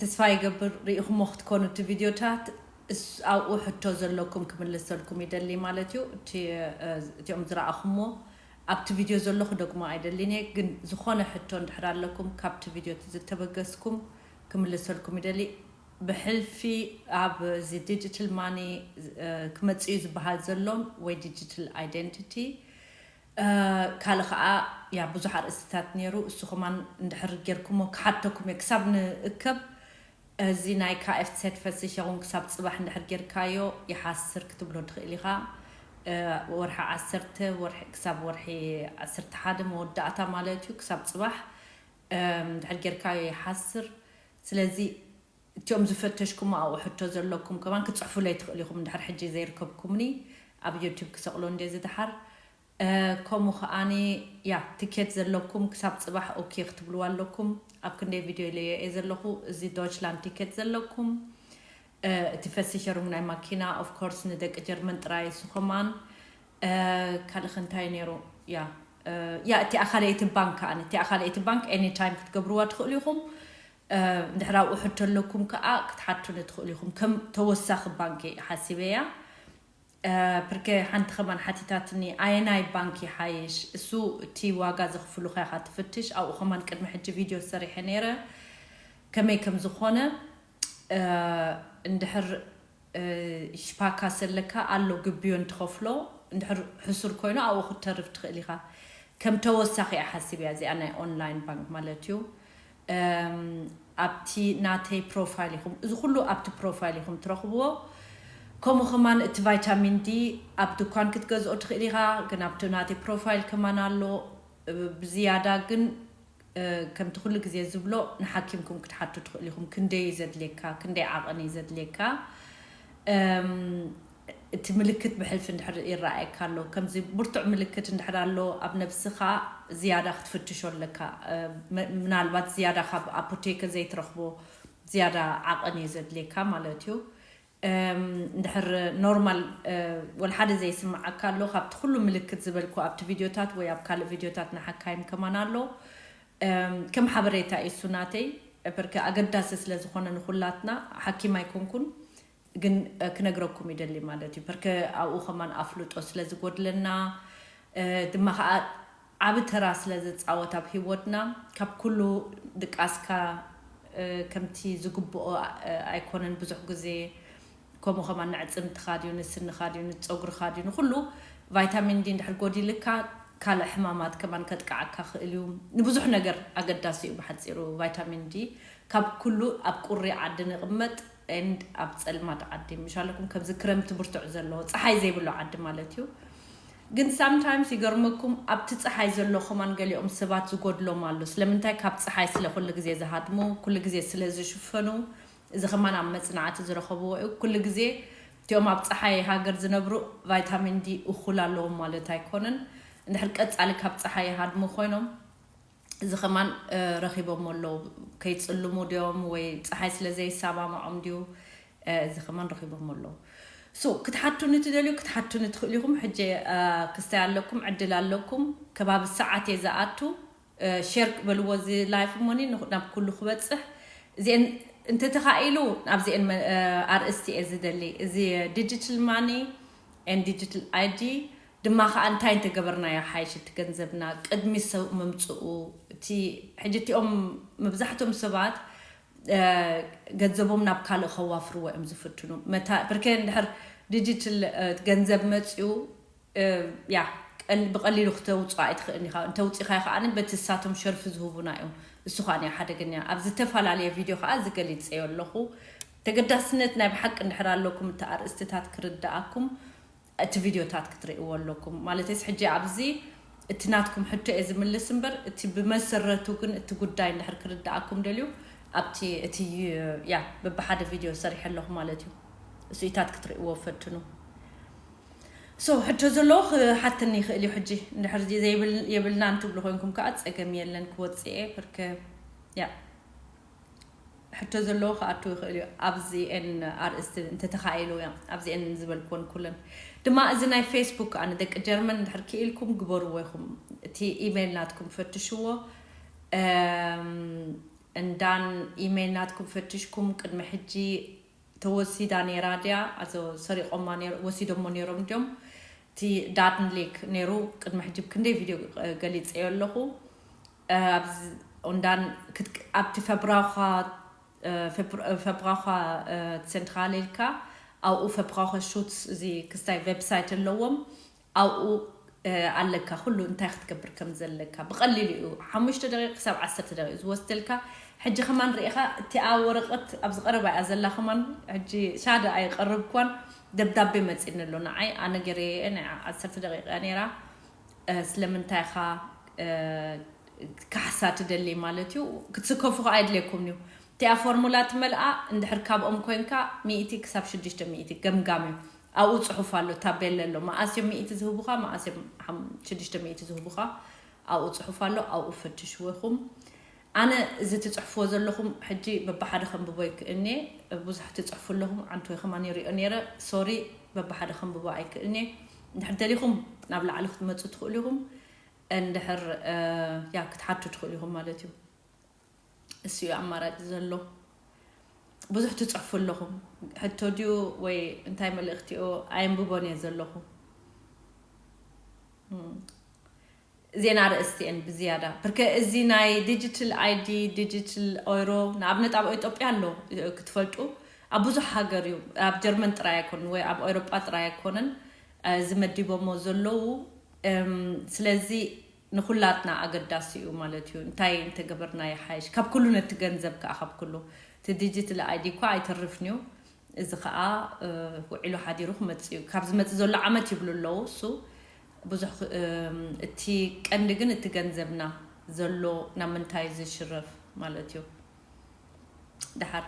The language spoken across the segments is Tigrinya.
ተስፋ ይገብር ርኢኹሞ ክትኮኑ እቲ ቪድዮታት። ኣብኡ ሕቶ ዘለኩም ክምልሰልኩም ይደሊ ማለት እዩ። እቲኦም ዝረኣኹሞ ኣብቲ ቪድዮ ዘሎ ክደግሞ ኣይደልን እየ፣ ግን ዝኾነ ሕቶ እንድሕር ኣለኩም ካብቲ ቪድዮ ዝተበገስኩም ክምልሰልኩም ይደሊ። ብሕልፊ ኣብ እዚ ዲጂታል ማኒ ክመፅእ እዩ ዝበሃል ዘሎን ወይ ዲጂታል ኣይደንቲቲ ካልእ ከዓ ያ ብዙሕ ኣርእስትታት ነይሩ። እሱ ከማን እንድሕር ጌርኩሞ ክሓተኩም እየ ክሳብ ንእከብ። እዚ ናይ ካኤፍሴት ፈሲሸ እውን ክሳብ ፅባሕ እንድሕር ጌርካዮ ይሓስር ክትብሎ ትኽእል ኢኻ። ወርሒ ዓሰርተ ወርሒ ክሳብ ወርሒ ዓሰርተ ሓደ መወዳእታ ማለት እዩ። ክሳብ ፅባሕ እንድሕር ጌርካዮ ይሓስር። ስለዚ እቲኦም ዝፈተሽኩሞ ኣብኡ ሕቶ ዘለኩም ከማን ክፅሕፉለይ ትኽእሉ ኢኹም። እንድሕር ሕጂ ዘይርከብኩምኒ ኣብ ዩቱብ ክሰቕሎ እንደ ዝድሓር ከምኡ ከዓኒ ያ ትኬት ዘለኩም ክሳብ ፅባሕ ኦኬ ክትብልዋ ኣለኩም። ኣብ ክንደይ ቪድዮ ኢለዮ እየ ዘለኹ። እዚ ዶችላንድ ቲኬት ዘለኩም እቲ ፈሲሸሩም ናይ ማኪና ኦፍኮርስ ንደቂ ጀርመን ጥራይ እሱ ከማን ካልእ እንታይ ነይሩ? ያ ያ እቲ ኣኻለይቲ ባንክ ከዓኒ እቲ ኣኻለይቲ ባንክ ኤኒታይም ክትገብርዋ ትኽእሉ ኢኹም። እንድሕር ኣብኡ ሕቶ ኣለኩም ከዓ ክትሓቱኒ ትኽእሉ ኢኹም ከም ተወሳኺ ባንክ ሓሲበያ። ፕርከ ሓንቲ ከማን ሓቲታትኒ ኣየናይ ባንክ ይሓይሽ እሱ እቲ ዋጋ ዘኽፍሉካ ኢኻ ትፍትሽ። ኣብኡ ከማን ቅድሚ ሕጂ ቪድዮ ሰሪሐ ነይረ ከመይ ከም ዝኾነ። እንድሕር ሽፓካ ሰለካ ኣሎ ግብዮ እንትኸፍሎ እንድሕር ሕሱር ኮይኑ ኣብኡ ክትተርፍ ትኽእል ኢኻ። ከም ተወሳኺ እያ ሓሲብ እያ እዚኣ ናይ ኦንላይን ባንክ ማለት እዩ። ኣብቲ ናተይ ፕሮፋይል ኢኹም እዚ ኩሉ ኣብቲ ፕሮፋይል ኢኹም ትረኽብዎ። ከምኡ ከማን እቲ ቫይታሚን ዲ ኣብ ድኳን ክትገዝኦ ትኽእል ኢኻ፣ ግን ኣብቲ ናተይ ፕሮፋይል ከማን ኣሎ። ብዝያዳ ግን ከምቲ ኩሉ ግዜ ዝብሎ ንሓኪምኩም ክትሓቱ ትኽእሉ ኢኹም። ክንደይ እዩ ዘድልየካ፣ ክንደይ ዓቐን እዩ ዘድልየካ። እቲ ምልክት ብሕልፊ እንድሕር ይረኣየካ ኣሎ፣ ከምዚ ብርቱዕ ምልክት እንድሕር ኣሎ ኣብ ነብስኻ ዝያዳ ክትፍትሾ ኣለካ። ምናልባት ዝያዳ ካብ ኣፖቴከ ዘይትረኽቦ ዝያዳ ዓቐን እዩ ዘድልየካ ማለት እዩ። እንድሕር ኖርማል ወላ ሓደ ዘይስምዓካ ኣሎ ካብቲ ኩሉ ምልክት ዝበልኩ ኣብቲ ቪድዮታት ወይ ኣብ ካልእ ቪድዮታት ንሓካይም ከማን ኣሎ። ከም ሓበሬታ ኢሱ ናተይ በርከ ኣገዳሲ ስለ ዝኾነ ንኩላትና ሓኪም ኣይኮንኩን፣ ግን ክነግረኩም ይደሊ ማለት እዩ። በርከ ኣብኡ ከማን ኣፍልጦ ስለ ዝጎድለና ድማ ከዓ ዓቢ ተራ ስለ ዝፃወት ኣብ ህይወትና ካብ ኩሉ ድቃስካ ከምቲ ዝግብኦ ኣይኮነን። ብዙሕ ግዜ ከምኡ ከማን ንዕፅምትኻ ድዩ ንስንኻ ድዩ ንፀጉርኻ ድዩ ንኩሉ ቫይታሚን ዲ እንድሕር ጎዲልካ ካልእ ሕማማት ከማን ከጥቃዓካ ክእል እዩ። ንብዙሕ ነገር ኣገዳሲ እዩ ብሓፂሩ ቫይታሚን ዲ። ካብ ኩሉ ኣብ ቁሪ ዓዲ ንቕመጥ ኤንድ ኣብ ፀልማት ዓዲ ምሽ ኣለኩም ከምዚ ክረምቲ ብርቱዕ ዘለዎ ፀሓይ ዘይብሎ ዓዲ ማለት እዩ። ግን ሳምታይምስ ይገርመኩም ኣብቲ ፀሓይ ዘሎ ከማን ገሊኦም ሰባት ዝጎድሎም ኣሎ። ስለምንታይ ካብ ፀሓይ ስለ ኩሉ ግዜ ዝሃድሙ ኩሉ ግዜ ስለ ዝሽፈኑ እዚ ከማን ኣብ መፅናዕቲ ዝረኸብዎ እዩ። ኩሉ ግዜ እቲኦም ኣብ ፀሓይ ሃገር ዝነብሩ ቫይታሚን ዲ እኹል ኣለዎም ማለት ኣይኮነን። እንድሕር ቀፃሊ ካብ ፀሓይ ይሃድሙ ኮይኖም እዚ ከማን ረኺቦም ኣለዉ። ከይፅልሙ ድዮም ወይ ፀሓይ ስለ ዘይሰማምዖም ድዩ እዚ ከማን ረኺቦም ኣለዉ። ሶ ክትሓቱኒ ትደልዩ ክትሓቱኒ ትኽእሉ ኢኹም። ሕጂ ክስታይ ኣለኩም ዕድል ኣለኩም። ከባቢ ሰዓት እየ ዝኣቱ። ሸር በልዎ እዚ ላይፍ እሞኒ ናብ ኩሉ ክበፅሕ እዚአን እንተተኻኢሉ ናብዚአን ኣርእስቲ እየ ዝደሊ። እዚ ዲጂታል ማኒ ን ዲጂታል ኣይዲ ድማ ከዓ እንታይ እንተገበርናዮ ሓይሽ እቲ ገንዘብና ቅድሚ ሰብ ምምፅኡ እቲ ሕጂ እቲኦም መብዛሕትኦም ሰባት ገንዘቦም ናብ ካልእ ከዋፍርዎ እዮም ዝፍትኑ። ብርከ እንድሕር ዲጂታል ገንዘብ መፅኡ ያ ብቐሊሉ ክተውፅኦ ኣይትኽእልን ኢኻ። እንተውፂኻዮ ከዓ በቲ ንሳቶም ሸርፊ ዝህቡና እዮም። እሱ ከዓ ሓደገኛ ኣብ ዝተፈላለየ ቪድዮ ከዓ ዝገሊፀዮ ኣለኹ። ተገዳስነት ናይ ብሓቂ እንድሕር ኣለኩም እቲ ኣርእስትታት ክርድኣኩም እቲ ቪድዮታት ክትርእይዎ ኣለኩም። ማለትስ ሕጂ ኣብዚ እቲ ናትኩም ሕቶ እየ ዝምልስ እምበር እቲ ብመሰረቱ ግን እቲ ጉዳይ እንድሕር ክርድኣኩም ደልዩ ኣብቲ እቲ ያ በብሓደ ቪድዮ ሰሪሐ ኣለኹ ማለት እዩ። እሱኢታት ክትርእይዎ ፈትኑ። ሶ ሕቶ ዘለዎ ክሓተኒ ይኽእል እዩ። ሕጂ እንድሕር የብልናን ትብሉ ኮይንኩም ከዓ ፀገም የለን ክወፅእ እየ። ብርከ ያ ሕቶ ዘለዎ ክኣቱ ይኽእል እዩ። ኣብዚኤን ኣርእስቲ እንተተኻኢሉ እዮም ኣብዚኤን ዝበልክወን ኩለን ድማ እዚ ናይ ፌስቡክ ኣነ ደቂ ጀርመን እንድሕር ክኢልኩም ግበርዎ ይኹም እቲ ኢሜይል ናትኩም ፈትሽዎ። እንዳን ኢሜይል ናትኩም ፈትሽኩም ቅድሚ ሕጂ ተወሲዳ ነይራ ድያ? ኣዞ ሰሪቆማ ነይሮ፣ ወሲዶሞ ነይሮም ድዮም? እቲ ዳድን ሌክ ነይሩ ቅድሚ ሕጂ ብክንደይ ቪድዮ ገሊፀዮ ኣለኹ። እንዳን ኣብቲ ፈብራኻ ፈብራኻ ሴንትራል ኢልካ ኣብኡ ፈብራኻ ሹትስ እዚ ክስታይ ዌብሳይት ኣለዎም ኣብኡ ኣለካ ኩሉ እንታይ ክትገብር ከም ዘለካ ብቐሊሉ እዩ። ሓሙሽተ ደቂቕ ክሳብ ዓሰርተ ደቂቕ ዝወስደልካ። ሕጂ ከማን ርኢኻ እቲኣ ወረቐት ኣብዚ ቀረባ እያ ዘላ ከማን ሕጂ ሻደ ኣይቀርብኳን ደብዳቤ መፂኒ ኣሎ ንዓይ ኣነ ገይረየ ናይ ዓሰርተ ደቂቕ እያ ነይራ። ስለምንታይ ኢኻ ካሕሳ ትደሊ ማለት እዩ። ክትስከፉ ከኣ የድልየኩም እዩ። እቲኣ ፎርሙላ ትመልኣ እንድሕር ካብኦም ኮንካ ሚእቲ ክሳብ ሽዱሽተ ሚእቲ ገምጋም እዩ። ኣብኡ ፅሑፍ ኣሎ፣ ታቤላ ኣሎ። መኣስ እዮም ሚእቲ ዝህቡኻ፣ መኣስ እዮም ሓም- ሽዱሽተ ሚእቲ ዝህቡኻ ኣብኡ ፅሑፍ ኣሎ። ኣብኡ ፈትሽዎ ኢኹም። ኣነ እዚ ትፅሕፍዎ ዘለኹም ሕጂ በብሓደ ከንብቦ ይክእልኒ። ብዙሕ ትፅሕፉ ኣለኹም፣ ዓንቶ ከማን ይሪኦ ነይረ። ሶሪ፣ በብሓደ ከንብቦ ኣይክእልኒ። እንድሕር ደሊኹም ናብ ላዕሊ ክትመፁ ትኽእሉ ኢኹም። እንድሕር ያ ክትሓቱ ትኽእሉ ኢኹም ማለት እዩ። እሱ እዩ ኣማራጭ ዘሎ። ብዙሕ ትፅሕፉ ኣለኹም። ሕቶ ድዩ ወይ እንታይ መልእኽቲዮ ኣየንብቦን እየ ዘለኹ። እም፣ እዚአን ኣርእስቲ እየን ብዝያዳ ብርከ እዚ ናይ ዲጂታል ኣይዲ ዲጂታል ኦይሮ ንኣብነት ኣብ ኢትዮጵያ ኣሎ ክትፈልጡ ኣብ ብዙሕ ሃገር እዩ። ኣብ ጀርመን ጥራይ ኣይኮንን ወይ ኣብ ኤውሮጳ ጥራይ ኣይኮንን። እዚ መዲቦሞ ዘለዉ እም፣ ስለዚ ንኹላትና ኣገዳሲ እዩ ማለት እዩ። እንታይ እንተገበርና ይሓይሽ? ካብ ኩሉ ነቲ ገንዘብ ከዓ ካብ ኩሉ እቲ ዲጂታል ኣይዲ እኳ ኣይተርፍን እዩ። እዚ ከዓ እ፣ ውዒሉ ሓዲሩ ክመፅእ እዩ። ካብ ዝመፅእ ዘሎ ዓመት ይብሉ ኣለዉ። እሱ ብዙሕ ክ- እም፣ እቲ ቀንዲ ግን እቲ ገንዘብና ዘሎ ናብ ምንታይ ዝሽረፍ ማለት እዩ። ደሓር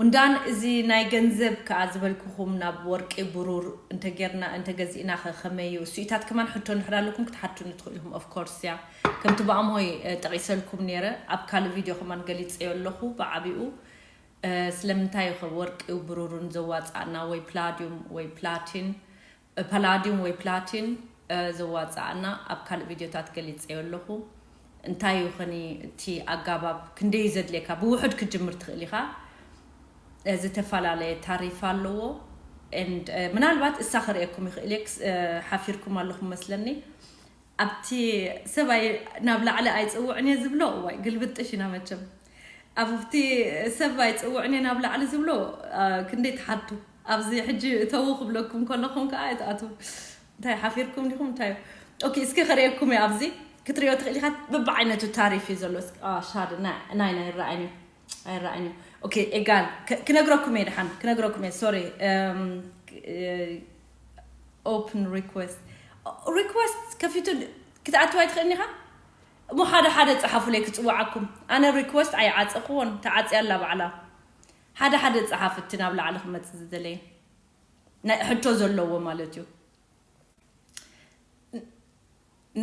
እንዳን እዚ ናይ ገንዘብ ከኣ ዝበልኩኹም ናብ ወርቂ ብሩር እንተጌርና እንተገዚእና ኸ ከመይ እዩ? እሱኢታት ከማን ሕቶ እንድሕር ኣለኩም ክትሓቱኒ ትኽእሉ ኢኹም። ኦፍ ኮርስ እያ ከምቲ ብኣምሆይ እ፣ ጠቒሰልኩም ነይረ ኣብ ካልእ ቪድዮ ከማን ገሊጸዮ ኣለኹ ብዓቢኡ እ፣ ስለምንታይ እዩ ኸ ወርቂ ብሩርን ዘዋጻእና ወይ ፕላዲዩም ወይ ፕላቲን ፓላዲዩም ወይ ፕላቲን ዘዋፅኣና ኣብ ካልእ ቪድዮታት ገሊፀዮ ኣለኹ። እንታይ እዩ ኸኒ እቲ ኣጋባብ ክንደይ እዩ ዘድልየካ ብውሑድ ክትጅምር ትኽእል ኢኻ። ዝተፈላለየ ታሪፍ ኣለዎ። And ምናልባት እሳ ክርእየኩም ይኽእል እየ። ሓፊርኩም ኣለኹም መስለኒ። ኣብቲ ሰብኣይ ናብ ላዕሊ ኣይፅውዕን እየ ዝብሎ እዋይ ግልብጥሽ ኢና መቸም ኣብቲ ሰብ ኣይፅውዕን እየ ናብ ላዕሊ ዝብሎ ክንደይ ትሓቱ ኣብዚ ሕጂ እተዉ ክብለኩም ከለኹም ከዓ ኣይትኣትዉ እንታይ ሓፊርኩም ዲኹም እንታይ ኦኬ እስኪ ከርእየኩም እየ ኣብዚ ክትሪኦ ትኽእል ኢኻ በብዓይነቱ ታሪፍ እዩ ዘሎ ሻድ ናይ ናይ ኣይረኣይን እዩ ኣይረኣይን እዩ ኦኬ ኤጋል ክነግረኩም እየ ድሓን ክነግረኩም እየ ሶሪ ኦፕን ሪኩስት ሪኩስት ከፊቱ ክትኣትዋ ይትኽእልኒ ኢኻ እሞ ሓደ ሓደ ፀሓፉለይ ክፅውዓኩም ኣነ ሪኩስት ኣይዓፀኽዎን ተዓፅያ ኣላ ባዕላ ሓደ ሓደ ፀሓፍ እቲ ናብ ላዕሊ ክመፅእ ዝደለየ ናይ ሕቶ ዘለዎ ማለት እዩ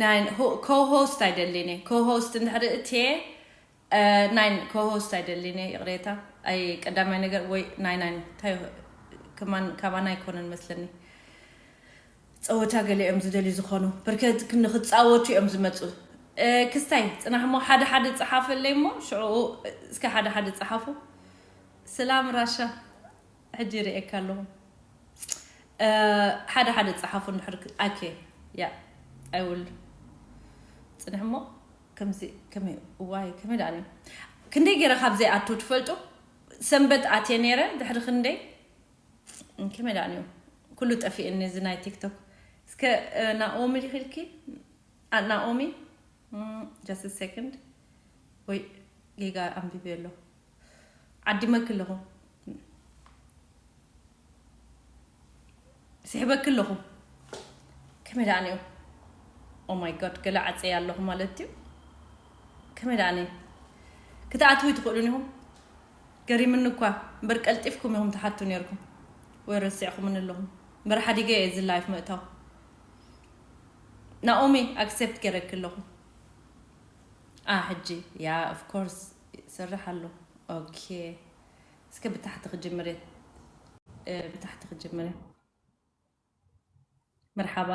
ናይ ኮሆስት ኣይደልን ኮሆስት እንድሕር እትየ ናይ ኮሆስት ኣይደልን ይቕሬታ ኣይ ቀዳማይ ነገር ወይ ናይ ናይ እንታይ ከማን ካባና ኣይኮነን መስለኒ ፀወታ ገለ እዮም ዝደልዩ ዝኾኑ ብርከት ንክፃወቱ እዮም ዝመፁ ክስታይ ፅናሕ ሞ ሓደ ሓደ ፀሓፈለይ ሞ ሽዑ እስከ ሓደ ሓደ ፀሓፉ ሰላም ራሻ ሕጂ ይርእየካ ኣለኹ ሓደ ሓደ ፀሓፉ እንድሕር ኣኬ ያ ኣይውል ፅንሕ ሞ ከምዚ ከመይ እዋይ ከመይ ደኣ ክንደይ ገይረ ካብ ዘይኣቱ ትፈልጡ ሰንበት ኣትየ ነይረ ድሕሪ ክንደይ ከመይ ደኣ እዩ ኩሉ ጠፊእኒ እዚ ናይ ቲክቶክ እስከ ናኦሚ ዲኺልኪ ናኦሚ just second ወይ ጌጋ ኣንቢበ ኣሎ ዓዲመኪ ኣለኹ ስሕበኪ ኣለኹ ከመይ ደኣ ነዩ ኦማይ ጋድ ገለ ዓፀየ ኣለኹ ማለት እዩ ከመይ ደኣ ነዩ ክትኣትዊ ትኽእሉን ኢኹም ገሪምኒ እኳ እምበር ቀልጢፍኩም ኢኹም ትሓቱ ነርኩም ወይ ረሲዕኩምኒ ኣለኹም እምበር ሓዲገ እየ እዚ ላይፍ ምእታው ናኦሚ ኣክሴፕት ገረኪ ኣለኹ ኣ ሕጂ ያ ኦፍ ኮርስ ይሰርሕ ኣሎ ኦኬ እስከ ብታሕቲ ክጅምር እየ ብታሕቲ ክጅምር እየ መርሓባ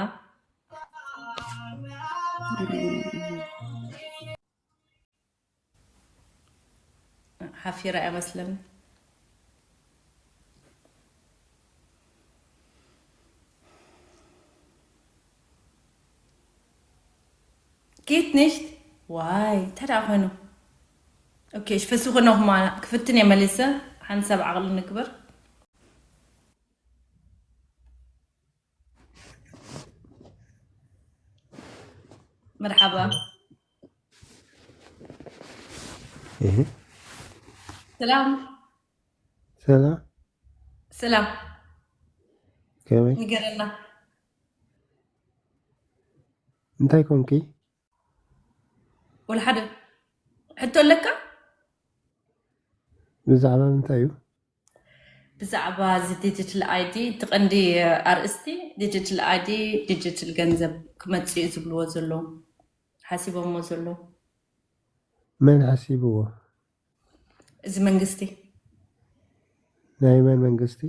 ሓፊረ ኣይመስልን። Geht nicht? ዋይ፣ እንታይ ደኣ ኮይኑ? Okay, ich versuche nochmal. ክፍትን እየ መሊሰ። ሓንሳብ ዓቕሊ ንግበር። መርሓባ። እህ። ሰላም። ሰላም። ሰላም። ከመይ? ንገረና። እንታይ ኮንኪ? ወላ ሓደ። ሕቶ ኣለካ? ብዛዕባ ምንታይ እዩ? ብዛዕባ እዚ ዲጂታል ኣይዲ፣ እቲ ቀንዲ ኣርእስቲ ዲጂታል ኣይዲ፣ ዲጂታል ገንዘብ ክመጽእ እዩ ዝብልዎ ዘለዉ፣ ሓሲቦምዎ ዘለዉ። መን ሓሲብዎ? እዚ መንግስቲ። ናይ መን መንግስቲ?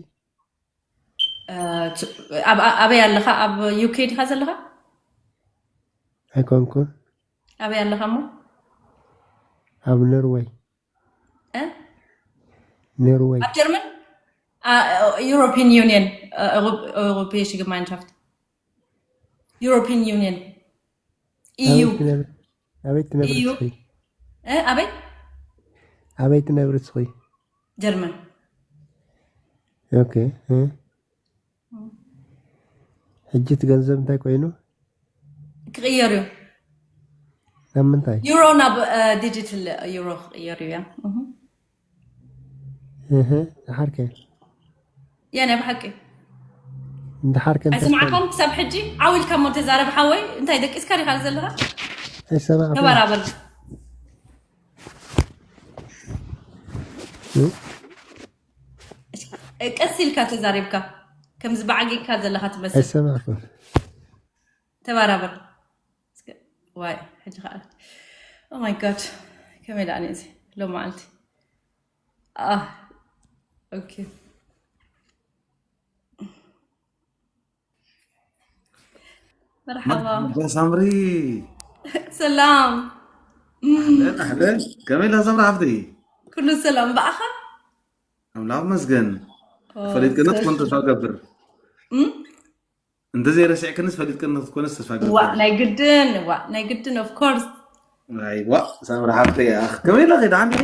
እ፣ ት-፣ ኣብ፣ ኣበይ ኣለኻ? ኣብ ዩ ኬ ዲኻ ዘለኻ? ኣይኮንኩን። ኣበይ ኣለኻ እሞ? ኣብ ኖርወይ። እ? ኖርወይ። ኣብ ጀርመን? አ፣ ዩሮፒያን ዩኒየን፣ እ፣ ኤውሮ-፣ ኤውሮፔይሽ ጀማይንሻፍት። ዩሮፒያን ዩኒየን። ኢ ዩ። ኣበይ ትነብሪ? ኣበይ ትነብሪ ኢ ዩ። እስኺ? እ፣ ኣበይ? ኣበይ ትነብሪ እስኺ? ጀርመን። ኦኬ፣ እ። ሕጂ እቲ ገንዘብ እንታይ ኮይኑ? ክቕየር እዩ። ናብ ምንታይ? ዩሮ ናብ፣ እ፣ ዲጂታል ዩሮ ክቕየር እዩ፣ ያ። እህ። እህ፣ ደሓር ከ? ያ፣ ናይ ብሓቂ። ደሓር ከ እንታይ ኣይሰማዕካን ክሳብ ሕጂ? ዓው ኢልካ እሞ ተዛረብ ሓወይ። እንታይ ደቂስካ ዲኻ ዘለኻ? ኣይሰማዕኩን። ተበራበር። እ? ቀስ ኢልካ ተዛሪብካ፣ ከምዚ ብዓጊግካ ዘለኻ ትመስል። ኣይሰማዕኩን። ተባራበር። እስከ፣ ዋይ፣ ሕጂ ኸኣ። Oh my God። ከመይ ደኣ ነዚ ሎማዓልቲ? ኣህ፣ ኦኬ። መርሓባ። መርሓባ ሳምሪ። ሰላም። ኣህለን፣ ኣህለን። ከመይ ኢላ ሳምሪ ሓፍተይ? ኩሉ ሰላም ብኣኻ? ኣምላኽ ይመስገን። ኦ፣ ፈሊጥክኒ ክትኮን ተስፋ እገብር። እም? እንተዘይረሲዕክንስ ፈሊጥክኒ ክትኮንስ ተስፋ እገብር። ዋ፣ ናይ ግድን፣ ዋ፣ ናይ ግድን፣ of course። ኣይዋ፣ ሳምሪ ሓፍተይ፣ ኣኽ፣ ከመይ ኣለኺ? ደሓን ዲኺ?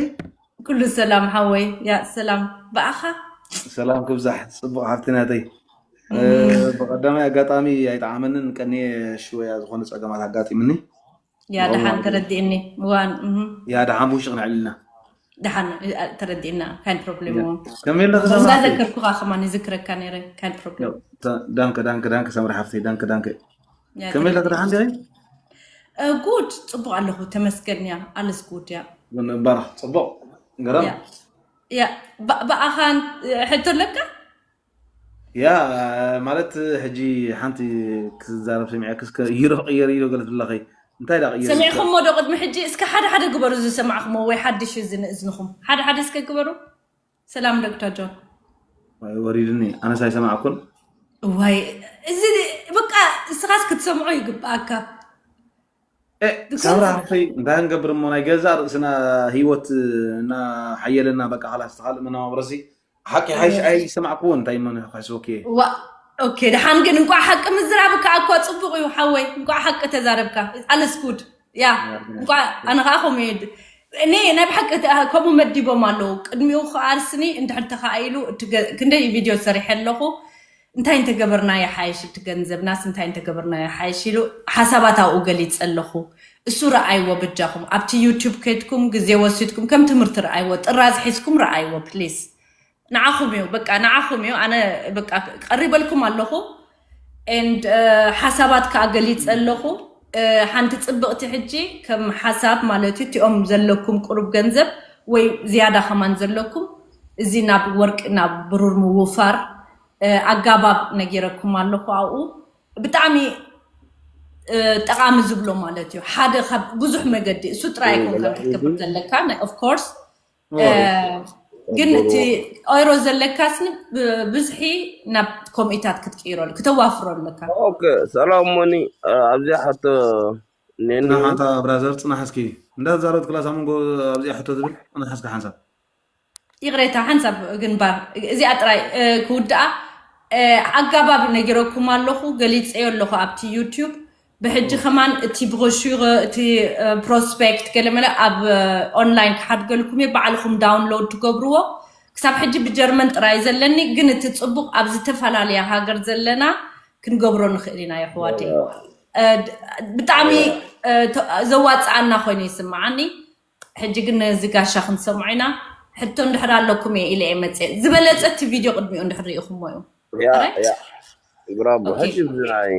ኩሉ ሰላም ሓወይ፣ ያ ሰላም። ብኣኻ? ሰላም ክብዛሕ፣ ጽቡቕ ሓፍቲ ናተይ። እ፣ እም። ብቐዳማይ ኣጋጣሚ ኣይጠዓመንን፣ ቀንየ ሽወያ ዝኾነ ጸገማት ኣጋጢምኒ። ያ፣ ደሓን ተረዲእኒ። እዋን፣ እህ። ያ፣ ደሓን ብውሽቕ ነዕልልና። ደሓን፣ እ፣ ተረዲእና። ካይን ፕሮብሌም ያ። እዎ። ከመይ ኣለኺ ሳምሪ ሓፍተይ? እንዳዘከርኩኻ ከማን ይዝክረካ ነይረ። ካይን ፕሮብሌም። ያ፣ ተ-፣ ዳንከ፣ ዳንከ፣ ዳንከ ሳምሪ ሓፍተይ፣ ዳንከ፣ ዳንከ። ያ፣ ከመይ ኣለኺ? ተረዲእኒ። ደሓን ዲኺ? እ፣ ጉድ፣ ጽቡቕ ኣለኹ፣ ተመስገን እያ፣ ኣልስ ጉድ እያ። ባራ፣ ጽቡቕ፣ ገራሚ። ያ፣ ያ፣ ብ-፣ ብኣኻን፣ እ፣ ሕቶ ኣለካ? ያ፣ ማለት፣ ሕጂ ሓንቲ ክዛረብ ሰሚዐኪ፣ እስከ ዩሮ ቅየር ኢሎ ገለ ትብለኺ። እንታይ ደኣ ቅየር ኢልኪ? ሰሚዕኹሞ ዶ ቅድሚ ሕጂ? እስከ ሓደ ሓደ ግበሩ ዝሰማዕኹሞ ወይ ሓድሽ እዚ ንእዝንኹም። ሓደ ሓደ እስከ ግበሩ። ሰላም ዶክተር ጆን። ዋይ፣ ወሪድኒ፣ ኣነስ ኣይሰማዕኩን። ዋይ፣ እዚ በቃ እስኻስ ክትሰምዖ ይግብኣካ። እ፣ ዶክተር ሳምራ ሓፍተይ፣ እንታይ ክንገብር እሞ፣ ናይ ገዛእ ርእስና ህይወት እናሓየለና፣ በቃ፣ ኸላስ፣ እቲ ካልእ መነባብሮሲ ሓቂ ሓይሽ ኣይሰማዕኩዎን፣ እንታይ እሞ ንኽሕስበኪ እየ። ዋ፣ ኦኬ፣ ደሓን ግን እንቋዕ ሓቂ ምዝራብ ከኣ እኳ ጽቡቕ እዩ ሓወይ፣ እንቋዕ ሓቂ ተዛረብካ። ኣለስ ጉድ። ያ፣ ያ፣ እንቋዕ ኣነ ከኣ ከምኡ እየ ድ-፣ እኔ ናይ ብሓቂ እቲ፣ ከምኡ መዲቦም ኣለዉ። ቅድሚኡ ከኣ ኣርስኒ እንድሕር ተኻኢሉ እቲ ገ-፣ ክንደይ ቪድዮ ሰሪሐ ኣለኹ። እንታይ እንተገበርና ይሓይሽ፣ እቲ ገንዘብናስ እንታይ እንተገበርና ይሓይሽ ኢሉ ሓሳባት ኣብኡ ገሊጸ ኣለኹ። እሱ ረኣይዎ በጃኹም። ኣብቲ ዩቱብ ከድኩም ግዜ ወሲድኩም ከም ትምህርቲ ረኣይዎ። ጥራዝ ሒዝኩም ረኣይዎ ፕሊስ። ንዓኹም እዩ፣ በቃ ንዓኹም እዩ። ኣነ በቃ ቀሪበልኩም ኣለኹ። And፣ እ፣ ሓሳባት ከኣ ገሊጸ ኣለኹ። እ፣ ሓንቲ ጽብቕቲ ሕጂ ከም ሓሳብ ማለት እዩ፣ እቲኦም ዘለኩም ቁሩብ ገንዘብ ወይ ዝያዳ ከማን ዘለኩም፣ እዚ ናብ ወርቂ፣ ናብ ብሩር ምውፋር፣ እ፣ ኣጋባብ ነጊረኩም ኣለኹ ኣብኡ። ብጣዕሚ፣ እ፣ ጠቓሚ ዝብሎ ማለት እዩ። ሓደ ካብ ብዙሕ መገዲ፣ እሱ ጥራይ ኣይኮንካን ክትገብር ዘለካ፣ ናይ፣ of course፣ እ፣ ግን እቲ ኦይሮ ዘለካስ ብ-፣ ብዝሒ ናብ ኮምኢታት ክትቅይሮ፣ ክተዋፍሮ ኣለካ። ኦኬ፣ ሰላም ሞኒ፣ እ፣ ኣብዚኣ ሕቶ እኔኒ። ጽናሕ ኣንታ ብራዘር፣ ጽናሕ እስኪ። እንዳዛረብት ክላስ ኣብ መንጎ ኣብዚኣ ሕቶ ትብል፣ ጽናሕ እስኪ ሓንሳብ። ይቕሬታ ሓንሳብ ግንባር እዚኣ ጥራይ ክውድኣ ኣጋባብ ነጊረኩም ኣለኹ፣ ገሊፀዮ ኣለኹ ኣብቲ ዩቲዩብ። ብሕጂ ከማን እቲ ብሮሹር እቲ ፕሮስፔክት ገለመለ ኣብ ኦንላይን ክሓድገልኩም እየ፣ ባዕልኹም ዳውንሎድ ትገብርዎ። ክሳብ ሕጂ ብጀርመን ጥራይ ዘለኒ፣ ግን እቲ ፅቡቕ ኣብ ዝተፈላለያ ሃገር ዘለና ክንገብሮ ንኽእል ኢና የሕዋተይ። ብጣዕሚ ዘዋፅኣና ኮይኑ ይስምዓኒ። ሕጂ ግን ነዚ ጋሻ ክንሰምዖ ኢና። ሕቶ እንድሕር ኣለኩም እየ ኢለ እየ መፅእ ዝበለፀ እቲ ቪድዮ ቅድሚኡ እንድሕር ርኢኹሞ እዩ። ብራቦ። ሕጂ እዚ ናይ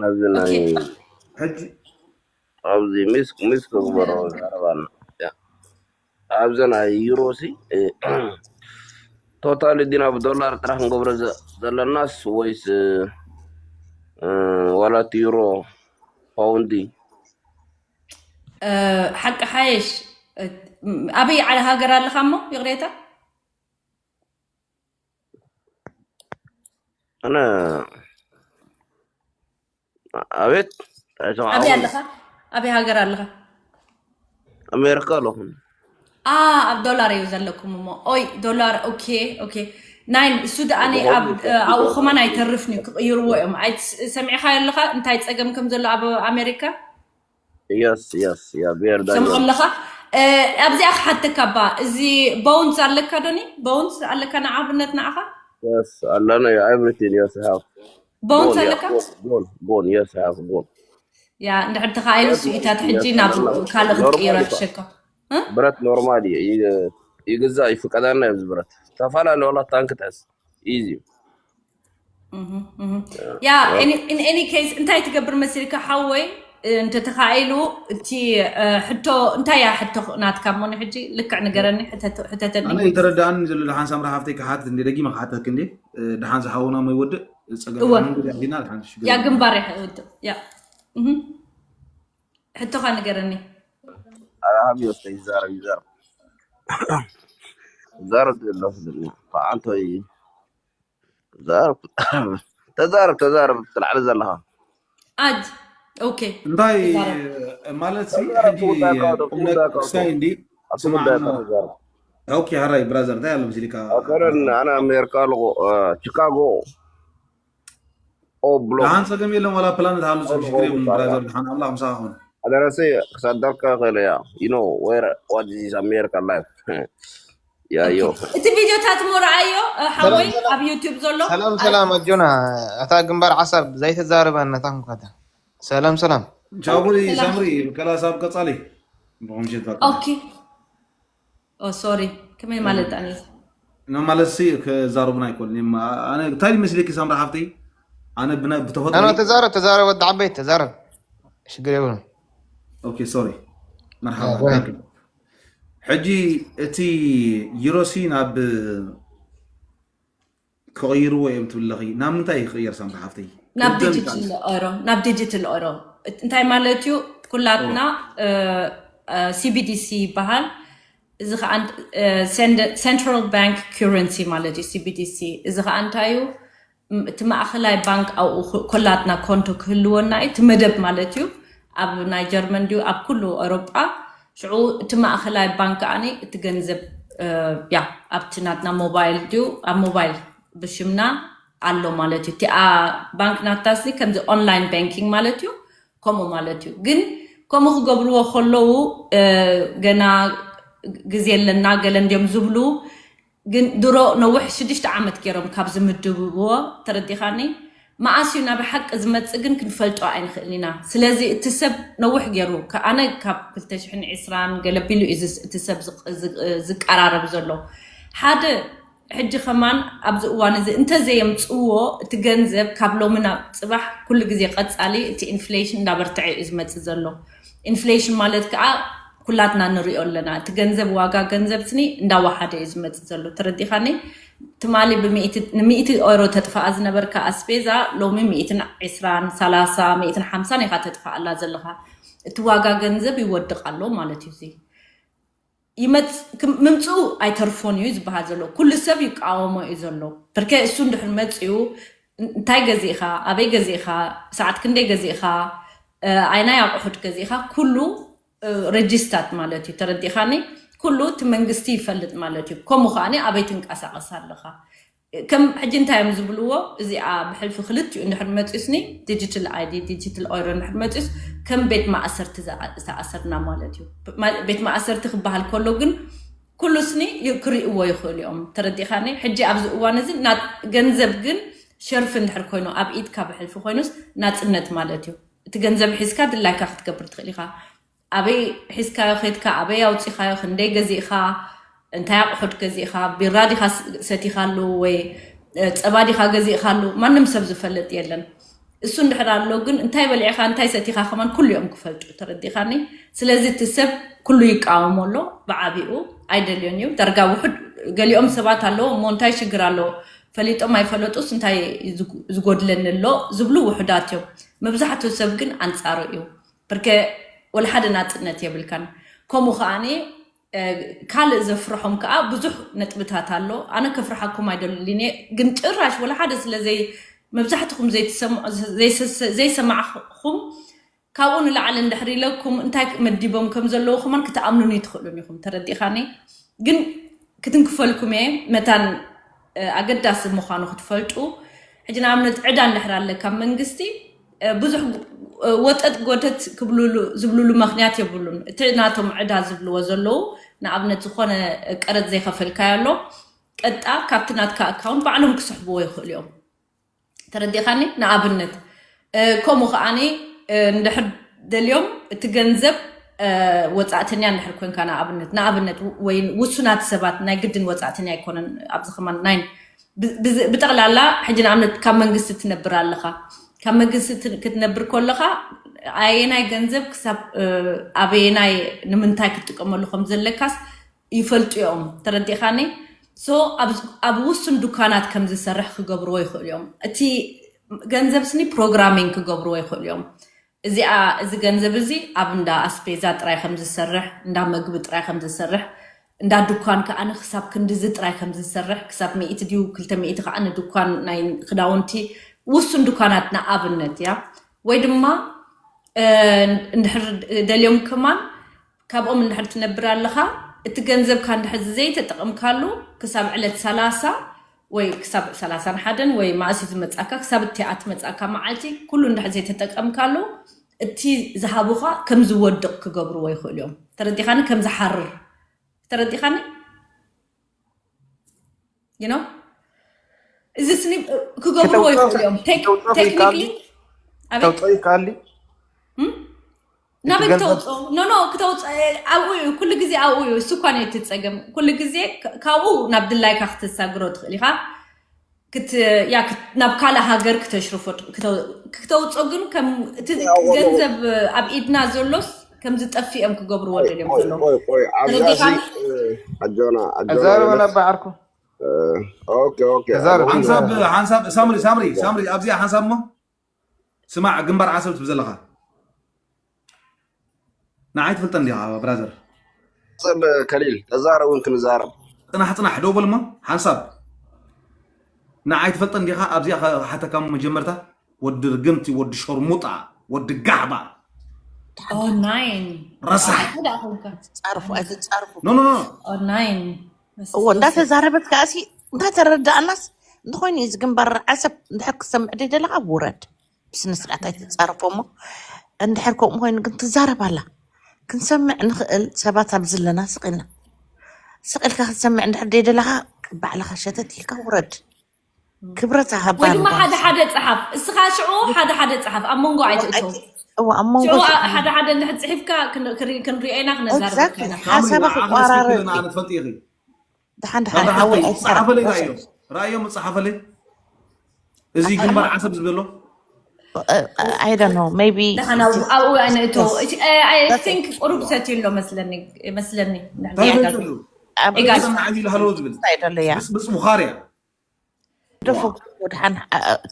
ኣብዚ ናይ ሕጂ ኣብዚ ሚስ ሚስ ክግበሮ ዘረባና ኣብዚ ናይ ዩሮ ሲ ቶታሊ ዲና ብዶላር ጥራሕ ክንገብሮ ዘለናስ ወይስ ዋላት ዩሮ ፓውንዲ? ሓቂ ሓየሽ ኣበይ ዓለ ሃገር ኣለኻ እሞ ይቕሬታ? ኣነ ኣቤት ኣበይ ኣለኻ? ኣበይ ሃገር ኣለኻ? ኣሜሪካ ኣለኹ። ኣብ ዶላር እዩ ዘለኩም እሞ ኦይ ዶላር። ኦኬ ኦኬ። ናይ እሱ ደኣኒ ኣብኡ ከማን ኣይተርፍን እዩ፣ ክቕይርዎ እዮም። ሰሚዕኻ ኣለኻ እንታይ ፀገም ከም ዘሎ ኣብ ኣሜሪካ? Yes, yes, yeah, very ሰምዖ ኣለኻ? ኣብዚኣ ክሓተካ ባ፣ እዚ ቦንስ ኣለካ ዶኒ? ቦንስ ኣለካ ንኣብነት ንኣኻ? Yes, ኣለና። Everything, yes, I have. ቦንስ ኣለካ? Gold, gold, yes, I have gold. ያ እንድሕር ተኻኢሉ ስኢታት ሕጂ ናብ ካልእ ክትቅይሮ ይሕሸካ። ብረት ኖርማል እዩ ይግዛእ ይፍቀዳና። ኣብዚ ብረት ዝተፈላለዩ ዋላ ታንክ ተስ ኢዚ እዩ። ያ in any case እንታይ ትገብር መሲልካ ሓወይ? እንተተኻኢሉ እቲ ሕቶ እንታይ እያ ሕቶ ናትካ እሞ ንሕጂ ልክዕ ንገረኒ። ሕተተኒ። ኣነ ይተረዳእኒ ዘሎ ደሓን ሳምራ ሃፍተይ ክሓትት እንዴ ደጊመ ክሓተክ እንዴ ደሓን ዝሓውና ሞ ይወድእ ጸገም እወ። መንገድ ያዚና ደሓን ሽግር ያ የለን። ግንባር ይወድእ ያ እህ። ሕቶኻ ንገረኒ። ኣራሃብ ይወስደ ይዛረብ ይዛረብ ይዛረብ ዘሎ ተዓንቶይ ተዛረብ ተዛረብ ተዛረብ ትልዓሊ ዘለኻ ኣጅ ኦኬ። እንታይ ተዛረብ። ማለት ሲ ተዛረብ ሕጂ ትውዳእ እኮ፣ ቁምነቅ ትውዳእ እኮ። ክሳይ እንዲ ኣብቲ ስማዕ ጉዳይ እሞ ተዛረብ። ኦኬ። ሃራይ ብራዘር እንታይ ኣሎ ምስሊካ ኣከረን ኣነ ኣሜሪካ ኣለኹ ቺካጎ ኦ ብሎ ደሓን ጸገም የለን። ዋላ ፕላን ዝሃሉ ሰብ ሽግር የብሉን ብራዘር። ደሓን ኣምላኽ ምሳኻ ኹን። ኣደረሰ ክሳደርካ ይኽእል እያ you know where what is America life ያዮ እቲ ቪዲዮታት ሞ ረኣዮ ሓወይ ኣብ ዩቲዩብ ዘሎ ሰላም ሰላም ኣጆና። ኣታ ግንባር ዓሳብ ዘይተዛረበ ነታ ምኳተ ሰላም ሰላም። ቻቡሊ ሰላም። ሳምሪ ከላሳብ ቀጻሊ ብኸምሽት በቃ ኦኬ። ኦ ሶሪ፣ ከመይ ማለት ኣነ ንማለትሲ ክዛረቡና ኣይኮን። ኣነ እንታይ መስለኪ ሳምራ ሓፍተይ ኣነ ብና ብተፈጥሮ ኣነ ተዛረብ ተዛረብ ወዲ ዓበይ ተዛረብ ሽግር የብሉን። ኦኬ ሶሪ መርሓባ ኣዎ። ሕጂ እቲ ዩሮሲ ናብ ክቕይርዎ እዮም ትብለኺ ናብ ምንታይ ይቕየር ሳምራ ሓፍተይ? ናብ ቅድም ዲጂታል ኦሮ ናብ ዲጂታል ኦሮ እንታይ ማለት እዩ? ኩላትና ሲቢዲሲ ይበሃል። እዚ ከዓ central bank currency ማለት እዩ ሲቢዲሲ። እዚ ከዓ እንታይ እዩ? እቲ ማእኸላይ ባንክ ኣብኡ ኮላትና ኮንቶ ክህልወና እዩ። እቲ መደብ ማለት እዩ ኣብ ናይ ጀርመን ድዩ ኣብ ኩሉ ኣውሮጳ። ሽዑ እቲ ማእኸላይ ባንክ ኣኒ እቲ ገንዘብ ያ ኣብቲ ናትና ሞባይል ድዩ ኣብ ሞባይል ብሽምና ኣሎ ማለት እዩ። እቲኣ ባንክ ናታሲ ከምዚ ኦንላይን ባንኪንግ ማለት እዩ። ከምኡ ማለት እዩ። ግን ከምኡ ክገብርዎ ከለዉ ገና ግዜ ኣለና ገለ እንዲዮም ዝብሉ። ግን ድሮ ነዊሕ ሽዱሽተ ዓመት ገይሮም ካብ ዝምድብዎ ተረዲኻኒ። መኣስ እዩ ናብ ሓቂ ዝመፅእ ግን ክንፈልጦ ኣይንኽእልን ኢና። ስለዚ እቲ ሰብ ነዊሕ ገይሩ ከ- ኣነ ካብ ክልተ ሽሕን ዕስራን ገለ ቢሉ እዩ ዝስ- እቲ ሰብ ዝቅ- ዝቅ- ዝቀራረብ ዘሎ ሓደ ሕጂ ከማን ኣብዚ እዋን እዚ እንተዘየምፅዎ እቲ ገንዘብ ካብ ሎሚ ናብ ፅባሕ ኩሉ ግዜ ቀፃሊ እቲ ኢንፍሌሽን እንዳበርትዐ እዩ ዝመፅእ ዘሎ። ኢንፍሌሽን ማለት ከዓ ኩላትና ንሪኦ ኣለና። እቲ ገንዘብ ዋጋ ገንዘብ ስኒ እንዳወሓደ እዩ ዝመፅእ ዘሎ። ተረዲኻኒ? ትማሊ ብሚእቲ ኦሮ ተጥፋኣ ዝነበርካ ኣስቤዛ ሎሚ ሚእትን ዕስራን ሰላሳ ሚእትን ሓምሳን ኢኻ ተጥፋኣላ ዘለኻ። እቲ ዋጋ ገንዘብ ይወድቕ ኣሎ ማለት እዩ። እዚ ይመፅ ምምፅኡ ኣይተርፎን እዩ ዝበሃል ዘሎ። ኩሉ ሰብ ይቃወሞ እዩ ዘሎ። ብርከ እሱ እንድሕር መፅኡ እንታይ ገዚእኻ፣ ኣበይ ገዚእኻ፣ ሰዓት ክንደይ ገዚእኻ፣ ኣይናይ ኣቑሑት ገዚእኻ፣ ኩሉ ረጅስታት ማለት እዩ። ተረዲኻኒ? ኩሉ እቲ መንግስቲ ይፈልጥ ማለት እዩ። ከምኡ ከዓኒ ኣበይ ትንቀሳቐስ ኣለኻ? ከም ሕጂ እንታይ እዮም ዝብልዎ? እዚኣ ብሕልፊ ክልቲኡ እንድሕር መፂኡስኒ፣ ዲጂታል ኣይዲ፣ ዲጂታል ኦይሮ እንድሕር መፂኡስ ከም ቤት ማእሰርቲ ዝኣ- ዝተኣሰርና ማለት እዩ። ማ- ቤት ማእሰርቲ ክበሃል ከሎ ግን ኩሉ ስኒ ይ- ክርእይዎ ይኽእሉ እዮም። ተረዲኻኒ? ሕጂ ኣብዚ እዋን እዚ ና- ገንዘብ ግን ሸርፊ እንድሕር ኮይኑ ኣብ ኢድካ ብሕልፊ ኮይኑስ ናፅነት ማለት እዩ። እቲ ገንዘብ ሒዝካ ድላይካ ክትገብር ትኽእል ኢኻ። ኣበይ ሒዝካዮ ኬድካ፣ ኣበይ ኣውፂኻዮ፣ ክንደይ ገዚእኻ፣ እንታይ ኣቑሑት ገዚእኻ፣ ቢራ ዲኻ ስ- ሰቲኻሉ ወይ እ፣ ፀባ ዲኻ ገዚእኻሉ፣ ማንም ሰብ ዝፈልጥ የለን። እሱ እንድሕር ኣሎ ግን እንታይ በሊዕኻ እንታይ ሰቲኻ ከማን ኩሉ እዮም ክፈልጡ። ተረዲኻኒ? ስለዚ እቲ ሰብ ኩሉ ይቃወሞ ኣሎ። ብዓቢኡ ኣይደልዮን እዩ። ዳርጋ ውሑድ ገሊኦም ሰባት ኣለዎ እሞ እንታይ ሽግር ኣለዎ? ፈሊጦም ኣይፈለጡስ እንታይ ዝጉ- ዝጎድለኒ ኣሎ ዝብሉ ውሑዳት እዮም። መብዛሕትኡ ሰብ ግን ኣንፃሩ እዩ። ብርከ ወላ ሓደ ናፅነት የብልካን። ከምኡ ከዓኒ ካልእ ዘፍርሖም ከዓ ብዙሕ ነጥብታት ኣሎ። ኣነ ከፍርሓኩም ኣይደልን እየ፣ ግን ጭራሽ ወላ ሓደ ስለ ዘይ መብዛሕትኹም ዘይትሰምዑ ዘይሰማዕኹም ካብኡ ንላዕሊ እንድሕር ኢለኩም እንታይ መዲቦም ከም ዘለዉ ከማን ክትኣምኑኒ ትኽእሉን ኢኹም። ተረዲኻኒ? ግን ክትንክፈልኩም እየ መታን ኣገዳሲ ምዃኑ ክትፈልጡ። ሕጂ ንኣብነት ዕዳ እንድሕር ኣለካ መንግስቲ ብዙሕ ወጠጥ ጎተት ክብሉሉ ዝብሉሉ ምክንያት የብሉን። እቲ ናቶም ዕዳ ዝብልዎ ዘለዉ ንኣብነት ዝኾነ ቀረጥ ዘይከፈልካዮ ኣሎ ቀጣ ካብቲ ናትካ ኣካውንት ባዕሎም ክስሕብዎ ይኽእሉ እዮም። ተረዲኻኒ? ንኣብነት ከምኡ ከዓኒ እንድሕር ደልዮም እቲ ገንዘብ ወፃእተኛ እንድሕር ኮንካ ንኣብነት ንኣብነት ወይ ውሱናት ሰባት ናይ ግድን ወፃእተኛ ኣይኮነን ኣብዚ ከማን ናይ ብጠቕላላ ሕጂ ንኣብነት ካብ መንግስቲ ትነብር ኣለኻ ካብ መንግስቲ ክትነብር ከለኻ ኣየናይ ገንዘብ ክሳብ ኣበየናይ ንምንታይ ክትጥቀመሉ ከም ዘለካስ ይፈልጡ እዮም። ተረዲኻኒ? ሶ ኣብ ውሱን ዱካናት ከም ዝሰርሕ ክገብርዎ ይኽእሉ እዮም። እቲ ገንዘብ ስኒ ፕሮግራሚንግ ክገብርዎ ይኽእሉ እዮም። እዚኣ እዚ ገንዘብ እዚ ኣብ እንዳ ኣስፔዛ ጥራይ ከም ዝሰርሕ፣ እንዳ መግቢ ጥራይ ከም ዝሰርሕ፣ እንዳ ዱኳን ከዓ ክሳብ ክንድዚ ጥራይ ከም ዝሰርሕ፣ ክሳብ ሚእቲ ድዩ ክልተ ሚእቲ ከዓ ንዱኳን ናይ ክዳውንቲ ውሱን ዱኳናት ንኣብነት እያ። ወይ ድማ እንድሕር ደልዮም ከማን ካብኦም እንድሕር ትነብር ኣለኻ እቲ ገንዘብካ እንድሕር ዘይተጠቐምካሉ ክሳብ ዕለት ሰላሳ ወይ ክሳብ ሰላሳን ሓደን ወይ ማእሲ ዝመፃካ ክሳብ እቲኣ ትመፃካ መዓልቲ ኩሉ እንድሕር ዘይተጠቀምካሉ እቲ ዝሃቡኻ ከም ዝወድቕ ክገብርዎ ይኽእሉ እዮም። ተረዲኻኒ? ከም ዝሓርር ተረዲኻኒ? You know እዚ ስኒ ክገብርዎ ይኽእሉ እዮም። ቴክኒክሊ ተውፅኦ ይካል ናበይ ክተውፅኦ ኖ ኖ ክተውፅኦ ኣብኡ እዩ ኩሉ ግዜ ኣብኡ እዩ እሱ እኳ ነው እቲ ፀገም ኩሉ ግዜ ካብኡ ናብ ድላይካ ክትሳግሮ ትኽእል ኢኻ ናብ ካልእ ሃገር ክተሽርፎ ክተውፅኦ ግን እቲ ገንዘብ ኣብ ኢድና ዘሎስ ከም ዝጠፍእ እዮም ክገብርዎ ደልዮም ዘለዉ ኣጆና ተዛረበ ነባዓርኩ ሓንሳብ ሓንሳብ ሳምሪ ሳምሪ ሳምሪ ኣብዚኣ ሓንሳብ እሞ ስማዕ ግንባር ዓሰብ ትብል ዘለኻ ንዓይ ትፈልጠን ዲኻ ብራዘር ሰብ ከሊል ተዛረብ እውን ክንዛረብ ፅናሕ ፅናሕ ደው በል እሞ ሓንሳብ ንዓይ ትፈልጠን ዲኻ ኣብዚኣ ሓተካ መጀመርታ ወዲ ርግምቲ ወዲ ሸርሙጣ ወዲ ጋሕባ ናይን ረሳሕ ጻርፉ ኣይትጻርፉ ኖ ኖ ኖ ናይን እዎ እንዳተዛረበት ከኣሲ እንዳተረዳእናስ እንተኮይኑ እዩ ዝግንባር ዓሰብ እንድሕር ክሰምዕ ደደለካ ውረድ ብስነ ስርዓት ኣይትጻረፎ እሞ እንድሕር ከምኡ ኮይኑ ግን ትዛረብ ኣላ ክንሰምዕ ንኽእል ሰባት ኣብዚ ኣለና ስቕ ኢልና ስቕ ኢልካ ክትሰምዕ እንድሕር ደደለካ ባዕልኻ ሸተት ኢልካ ውረድ ክብረት ሃባ ወይ ድማ ሓደ ሓደ ፀሓፍ እስኻ ሽዑ ሓደ ሓደ ፀሓፍ ኣብ መንጎ ኣይትእተው እዋ ኣብ መንጎ ሽዑ ሓደ ሓደ እንድሕር ፅሒፍካ ክንሪኦ ኢና ክነዛርበካ ኢና ሓሳባ ክቋራረብ ትፈልጥ ኢኺ ድሓን ድሓን ሓወይ ኣይትሰራ ጸሓፈለይ ራእዮ ራእዮ መጽሓፈለይ እዚ ግንባር ዓሰብ ዝበሎ I don't know maybe ደሓን ኣብኡ ኣብኡ ኣይነእቶ I think ቁሩብ ሰትዩ ኣሎ መስለኒ መስለኒ እንታይ ፈልጥሉ ኣብ ኢጋል ዓቢ ኢሉ ሃለዎ ዝብል ክስታይ ደሎ እያ ምስ ምስ ሙኻርያ ደፎ ድሓን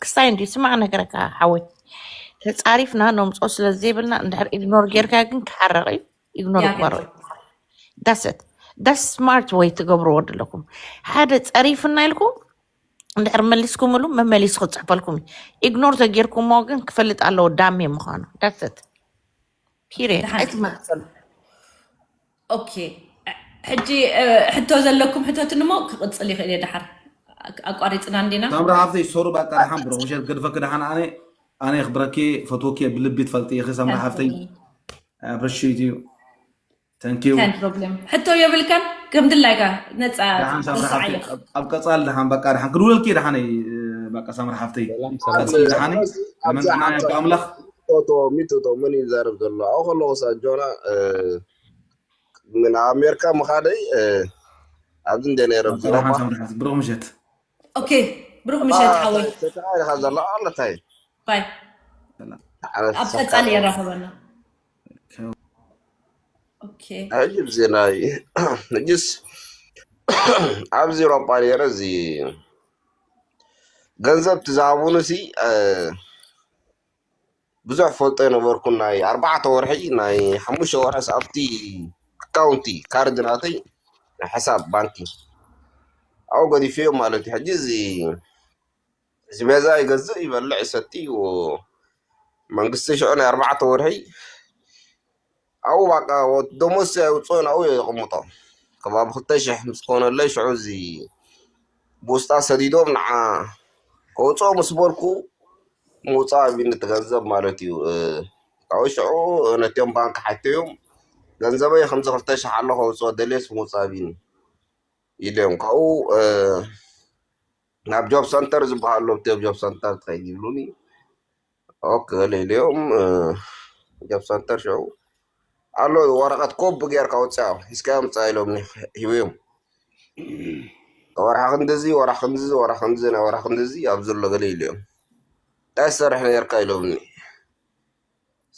ክስታይ እንዲ ስማዕ ነገረካ ሓወይ ተጻሪፍና ነምፅኦ ስለ ዘይብልና እንድሕር ኢግኖር ጌርካ ግን ክሓረቕ እዩ ኢግኖር ያ፣ ግበሮ ዳሰት ዳስ ስማርት ወይ ትገብርዎ ኣለኩም ሓደ ጸሪፍና ኢልኩም እንድሕር መሊስኩምሉ መመሊሱ ክፅሕፈልኩም እዩ ኢግኖር ተጌርኩሞ ግን ክፈልጥ ኣለዎ ዳሜ ምዃኑ ዳሰት ፒሪየድ ደሓን። ኣይትመልሰሉ ኦኬ ሕጂ ሕቶ ዘለኩም ሕቶትን እሞ ክቕፅል ይኽእል እየ። ደሓር ኣቋሪፅና እንዲና። ሳምራ ሃፍተይ ሶሩ ባቃ ደሓን ብሮ ውሸት ገድፈክ ደሓን ኣነ ኣነ ክብረኪ ፈትወኪ ብልቢ ትፈልጥ ኢኺ ሳምራ ሃፍተይ። Appreciate you. Thank you. Problem ሕቶ የብልካን ከም ድላይካ ነፃ። ደሓን ሳምራ ሃፍተይ ኣብ ቀፃል ደሓን ባቃ ደሓን ክድውለልኪ ደሓነይ ባቃ ሳምራ ሃፍተይ። ቀፅል ደሓነይ። መን ኣምላኽ ቶቶ ሚቶቶ መን ይዛረብ ዘሎ ኣብኡ ከለኹ ሳጆና ምን ኣሜሪካ ምኻደይ ኣብዚ እንደ ነይረ ብሮማ። ብሩኽ ምሸት። ኦኬ፣ ብሩኽ ምሸት ሓወይ። ተተኻይልካ ዘሎ ኣለታይ? ባይ። ኣብ ቀጻሊ የራኸበና። ኦኬ። ሕጂ ብዜና ሕጅስ ኣብዚ ኤሮጳ ነይረ እዚ ገንዘብ ትዝሃቡኒ ሲ ብዙሕ ፈልጦ ኣይነበርኩን ናይ ኣርባዕተ ወርሒ ናይ ሓሙሽተ ወርሒ ኣብቲ ኣካውንቲ ካርድ ናተይ ናይ ሕሳብ ባንኪ ኣብኡ ገዲፈዮ ማለት እዩ። ሕጂ እዚ እዚ ቤዛ ይገዝእ ይበልዕ ይሰቲ መንግስቲ ሽዑ ናይ ኣርባዕተ ወርሒ ኣብኡ ባቃ ደሞዝ ኣይውፅኦን ኣብኡ የቕምጦ ከባቢ ክልተ ሽሕ ምስ ኮነለይ ሽዑ እዚ ብውስጣ ሰዲዶም ንዓ ከውፅኦ ምስ በልኩ ምውፃእ ኣቢኒ እቲ ገንዘብ ማለት እዩ። ካብኡ ሽዑ ነቲኦም ባንክ ሓተዮም ገንዘበይ ከምዚ ክልተ ሽሕ ኣሎ ከውፅኦ ደልየስ ምውፃእ ኣቢኒ ኢለዮም ካብኡ ናብ ጆብ ሰንተር ዝበሃሉ ኣብቲ ጆብ ሰንተር ትኸይድ ይብሉኒ። ኦኬ ኢለዮም ጆብ ሰንተር ሽዑ ኣሎ ወረቐት ኮብ ጌርካ ውፅኣ ሒዝካዮ ምፃ ኢሎም ሂብዮም። ወርሓ ክንድዚ ወርሓ ክንድዚ ወርሓ ክንድዚ ናይ ወርሓ ክንድዚ ኣብዚ ኣሎ ገለ ኢለዮም እንታይ ትሰርሕ ነርካ ኢሎምኒ።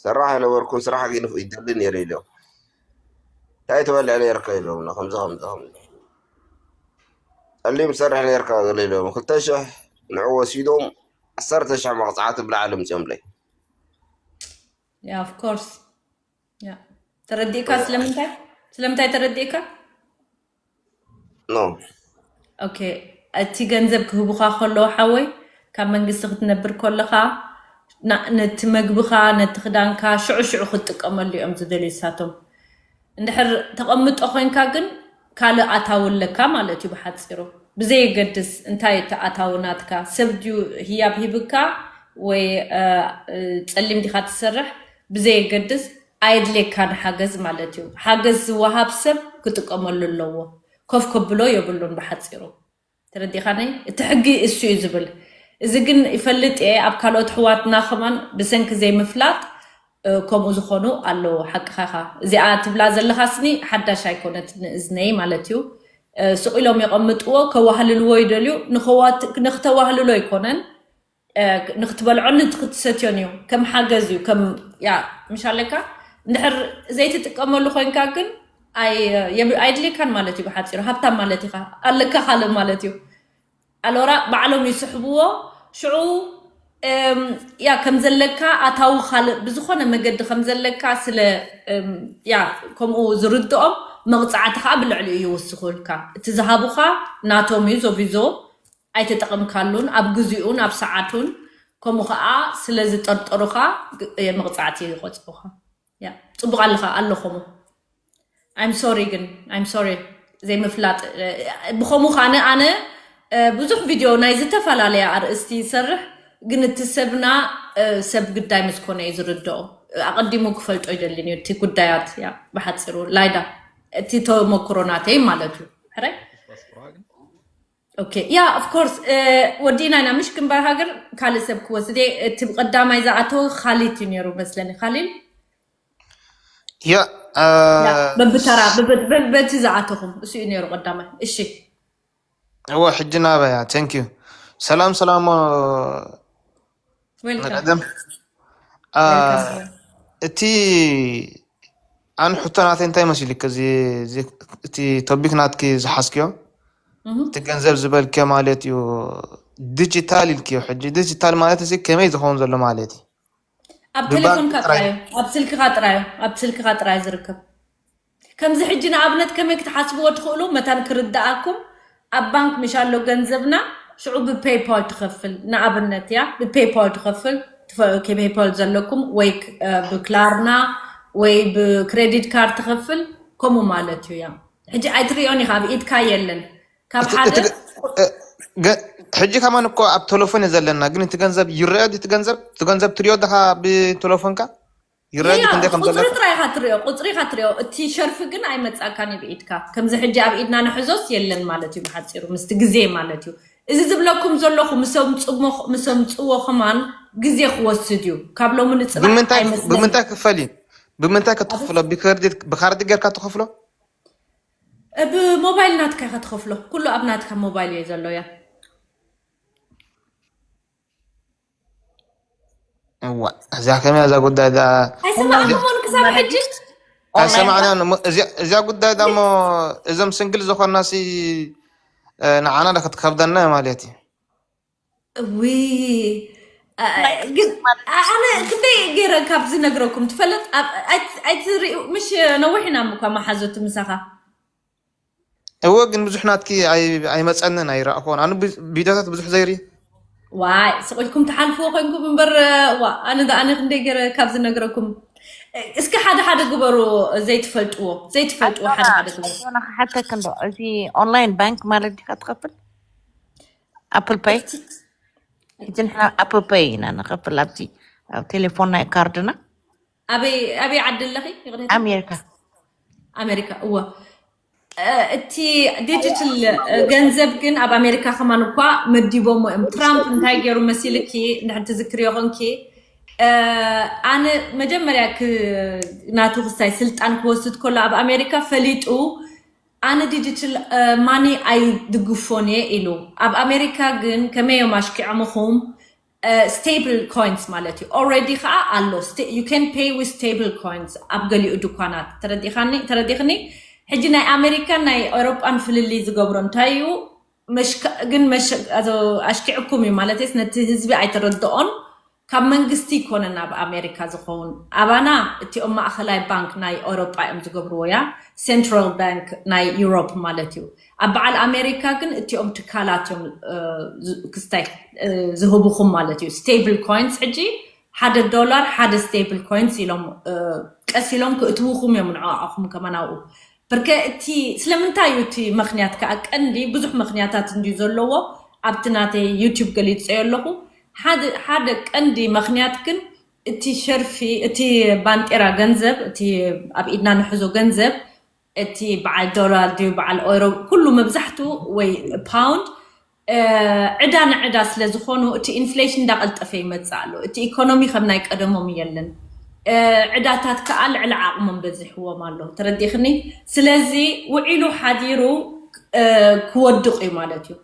ሰራሕ ኣይነበርኩን ስራሕ ግን ይደሊ ነይረ ኢሎም እንታይ ትበልዕ ነርካ ኢሎም ከምዚ ከምዚ ከምዚ ጸሊም ትሰርሕ ነርካ ገለ ኢሎም ክልተ ሽሕ ንዑ ወሲዶም ዓሰርተ ሽሕ መቕጻዕቲ ብላዕሊ ምጽኦምለይ። Yeah, of course. Yeah. ተረዲእካ ስለምንታይ ስለምንታይ ተረዲእካ? No. ኦኬ፣ እቲ ገንዘብ ክህቡኻ ከለዉ ሓወይ ካብ መንግስቲ ክትነብር ከለኻ ነቲ መግብኻ ነቲ ክዳንካ ሽዑ ሽዑ ክትጥቀመሉ እዮም ዝደልዩ እሳቶም። እንድሕር ተቐምጦ ኮይንካ ግን ካልእ ኣታዊ ኣለካ ማለት እዩ ብሓፂሩ። ብዘየገድስ እንታይ እቲ ኣታዊ ናትካ ሰብ ድዩ ህያብ ሂብካ ወይ ፀሊም ዲኻ ትሰርሕ ብዘየገድስ ኣየድልየካን ሓገዝ ማለት እዩ። ሓገዝ ዝወሃብ ሰብ ክጥቀመሉ ኣለዎ። ኮፍ ከብሎ የብሉን ብሓፂሩ። ተረዲኻኒ? እቲ ሕጊ እሱ እዩ ዝብል። እዚ ግን ይፈልጥ እየ ኣብ ካልኦት ኣሕዋትና ከማን ብሰንኪ ዘይምፍላጥ ከምኡ ዝኾኑ ኣለዉ። ሓቅኻ ኢኻ። እዚኣ ትብላ ዘለኻ ስኒ ሓዳሽ ኣይኮነት ንእዝነይ ማለት እዩ። ስቕ ኢሎም የቐምጥዎ ከዋህልልዎ ይደልዩ። ንኸተዋህልሎ ኣይኮነን ንክትበልዖን ክትሰትዮን እዩ ከም ሓገዝ እዩ ከም ያ ምሽ ኣለካ እንድሕር ዘይትጥቀመሉ ኮይንካ ግን ኣይድልካን ማለት እዩ ብሓፂሩ ሃብታም ማለት ኢካ ኣለካ ካልእ ማለት እዩ ኣሎራ ባዕሎም ይስሕብዎ ሽዑ ያ ከም ዘለካ ኣታዊ ካልእ ብዝኮነ መገዲ ከም ዘለካ ስለ ያ ከምኡ ዝርድኦም መቕፃዕቲ ከዓ ብልዕሊ እዩ ይውስኩልካ እቲ ዝሃቡካ ናቶም እዩ ዞቪዞ ኣይተጠቐምካሉን ኣብ ግዚኡን ኣብ ሰዓቱን ከምኡ ከዓ ስለ ዝጠርጠሩኻ መቕፃዕቲ ይቆፅሩኻ። ፅቡቕ ኣለኻ ኣሎ ከምኡ I'm sorry ግን I'm sorry ዘይምፍላጥ ብከምኡ ከዓ ኣነ ኣነ ብዙሕ ቪድዮ ናይ ዝተፈላለያ ኣርእስቲ ይሰርሕ ግን እቲ ሰብና ሰብ ግዳይ ምስ ኮነ እዩ ዝርድኦ ኣቐዲሙ ክፈልጦ ይደሊ እዩ እቲ ጉዳያት ያ ብሓፂሩ ላይዳ እቲ ተመክሮ ናተይ ማለት እዩ ሕራይ Okay, yeah, of course. ወዲእና ኢና ምሽ ግንባር ሃገር ካልእ ሰብ ክወስድ እየ። እቲ ብቀዳማይ ዝኣተወ ካሊድ እዩ ነይሩ መስለኒ። ካሊድ ያ በብተራ በቲ ዝኣተኹም እሱ እዩ ነይሩ ቀዳማይ። እሺ እወ ሕጂ ናበያ thank you ሰላም ሰላም Welcome. ቀደም እቲ ኣነ ሕቶ ናተይ እንታይ መሲሉክ እቲ ቶፒክ ናትኪ ዝሓዝክዮ እቲ ገንዘብ ዝበልክዮ ማለት እዩ ዲጂታል ኢልክዮ ሕጂ ዲጂታል ማለት እዚ ከመይ ዝኸውን ዘሎ ማለት እዩ ኣብ ቴሌፎንካ ጥራዩ ኣብ ስልክኻ ጥራዩ ኣብ ስልክኻ ጥራዩ ዝርከብ ከምዚ ሕጂ ንኣብነት ከመይ ክትሓስብዎ ትኽእሉ መታን ክርድኣኩም ኣብ ባንክ ምሽ ኣሎ ገንዘብና ሽዑ ብፔይፓል ትኸፍል ንኣብነት እያ ብፔይፓል ትኸፍል ፔይፓል ዘለኩም ወይ ብክላርና ወይ ብክሬዲት ካርድ ትኸፍል ከምኡ ማለት እዩ ያ ሕጂ ኣይትሪኦን ኢኻ፣ ኣብ ኢድካ የለን። ካብ እቲ ሓደ እቲ እ፣ ገ- ሕጂ ከማን እኮ ኣብ ቴሌፎን እዩ ዘለና፣ ግን እቲ ገንዘብ ይረአ ድዩ? እቲ ገንዘብ እቲ ገንዘብ ትሪኦ ደኻ ብቴሌፎንካ ይረአ ድዩ? ያ ክንደይ ከም ቁፅሪ ዘለካ ጥራይ ኢኻ ትሪኦ፣ ቁፅሪ ኢኻ ትሪኦ። እቲ ሸርፊ ግን ኣይመፃካን እዩ ብኢድካ። ከምዚ ሕጂ ኣብ ኢድና ንሕዞስ የለን ማለት እዩ፣ ብሓፂሩ ምስቲ ግዜ ማለት እዩ። እዚ ዝብለኩም ዘለኹ ምስ ኣምፅሞ- ምስ ኣምፅዎ ከማን ግዜ ክወስድ እዩ። ካብ ሎሚ ንፅባሕ ብምንታይ ኣይመስለኒ። ብምንታይ ክፈል እዩ? ብምንታይ ክትኽፍሎ? ብክረዲት ብካርድ ጌርካ ትኸፍሎ? ብሞባይል ናትካ ኢኻ ትኸፍሎ። ኩሉ ኣብ ናትካ ሞባይል እየ ዘሎ። ያ እዋ እዚኣ ከመይ እዛ ጉዳይ ዳ ኣይሰማዕኩሞን ክሳብ ሕጂ። ኣይሰማዕናን እሞ እዚኣ እዚኣ ጉዳይ ዳ እሞ እዞም ስንግል ዝኾንናሲ እ፣ ንዓና ዳ ክትከብደና ማለት እዩ። እዊ አ- ግን ኣነ ክንደይ ገይረ ካብ ዝነግረኩም ትፈልጥ? ኣብ- ኣይት- ኣይትሪኡ ምሽ ነዊሕ ኢና እኳ መሓዞት ምሳኻ። እወ ግን ብዙሕ ናትኪ ኣይ- ኣይመፀንን ኣይረእኮን ኣነ ቪ- ቪዲዮታት ብዙሕ ዘይርኢ። ዋይ ስቕ ኢልኩም ትሓልፍዎ ኮንኩም እምበር። ዋ ኣነ ዳ ኣነ ክንደይ ገይረ ካብ ዝነግረኩም። እስኪ ሓደ ሓደ ግበሩ። ዘይትፈልጥዎ ዘይትፈልጥዎ ሓደ ሓደ ግበሩ። ሓተክ እንዶ እዚ ኦንላይን ባንክ ማለት ዲካ ትኸፍል ኣፕል ፔይ? ሕጂ ንሕና ኣፕል ፔይ ኢና ንኸፍል ኣብዚ ኣብ ቴሌፎን ናይ ካርድና። ኣበይ ኣበይ ዓዲ ኣለኺ? ይቕሬታ። ኣሜሪካ። ኣሜሪካ እወ። እ፣ እቲ ዲጂታል እ፣ ገንዘብ ግን ኣብ ኣሜሪካ ከማን እኳ መዲቦሞ እዮም። ትራምፕ እንታይ ገይሩ መሲልኪ እንድሕር ትዝክርዮ ኾንኪ? እ፣ ኣነ መጀመርያ ክ- ናቱ ክሳይ ስልጣን ክወስድ ከሎ ኣብ ኣሜሪካ ፈሊጡ ኣነ ዲጂታል እ፣ ማኒ ኣይድግፎን እየ ኢሉ። ኣብ ኣሜሪካ ግን ከመይ እዮም ኣሽኪዖምኹም? ስቴብል ኮይንስ ማለት እዩ። ኦልሬዲ ከዓ ኣሎ። You can pay with stable coins ኣብ ገሊኡ ድኳናት። ተረዲኻኒ ተረዲኽኒ። ሕጂ ናይ ኣሜሪካን ናይ ኤውሮጳን ፍልልይ ዝገብሮ እንታይ እዩ? መሽካ- ግን መሽ- ኣዞ- ኣሽኪዕኩም እዩ ማለት ነቲ ህዝቢ ኣይተረድኦን። ካብ መንግስቲ ይኮነን ኣብ ኣሜሪካ ዝኸውን። ኣባና እቲኦም ማእኸላይ ባንክ ናይ ኤውሮጳ እዮም ዝገብርዎ። ያ ሴንትራል ባንክ ናይ ዩሮፕ ማለት እዩ። ኣብ በዓል ኣሜሪካ ግን እቲኦም ትካላት እዮም እ፣ ዝ- ክስታይ እ፣ ዝህቡኹም ማለት እዩ። ስቴብል ኮይንስ ሕጂ ሓደ ዶላር ሓደ ስቴብል ኮይንስ ኢሎም እ፣ ቀስ ኢሎም ክእትውኹም እዮም ንዕኣኹም ከመናኡ። ብርከ እቲ ስለምንታይ እዩ እቲ ምክንያት ከዓ ቀንዲ ብዙሕ ምክንያታት እንድዩ ዘለዎ። ኣብቲ ናተይ ዩቲዩብ ገሊፀዮ ኣለኹ። ሓደ ሓደ ቀንዲ ምክንያት ግን እቲ ሸርፊ እቲ ባንጤራ ገንዘብ እቲ ኣብ ኢድና ንሕዞ ገንዘብ እቲ በዓል ዶላር ድዩ በዓል ኦይሮ ኩሉ መብዛሕቱ ወይ ፓውንድ እ፣ ዕዳ ንዕዳ ስለ ዝኾኑ እቲ ኢንፍሌሽን እንዳቀልጠፈ ይመፅእ ኣሎ። እቲ ኢኮኖሚ ከም ናይ ቀደሞም የለን። እ፣ ዕዳታት ከዓ ልዕሊ ዓቕሞም በዚሕዎም ኣሎ። ተረዲኽኒ? ስለዚ ውዒሉ ሓዲሩ እ፣ ክወድቕ እዩ ማለት እዩ።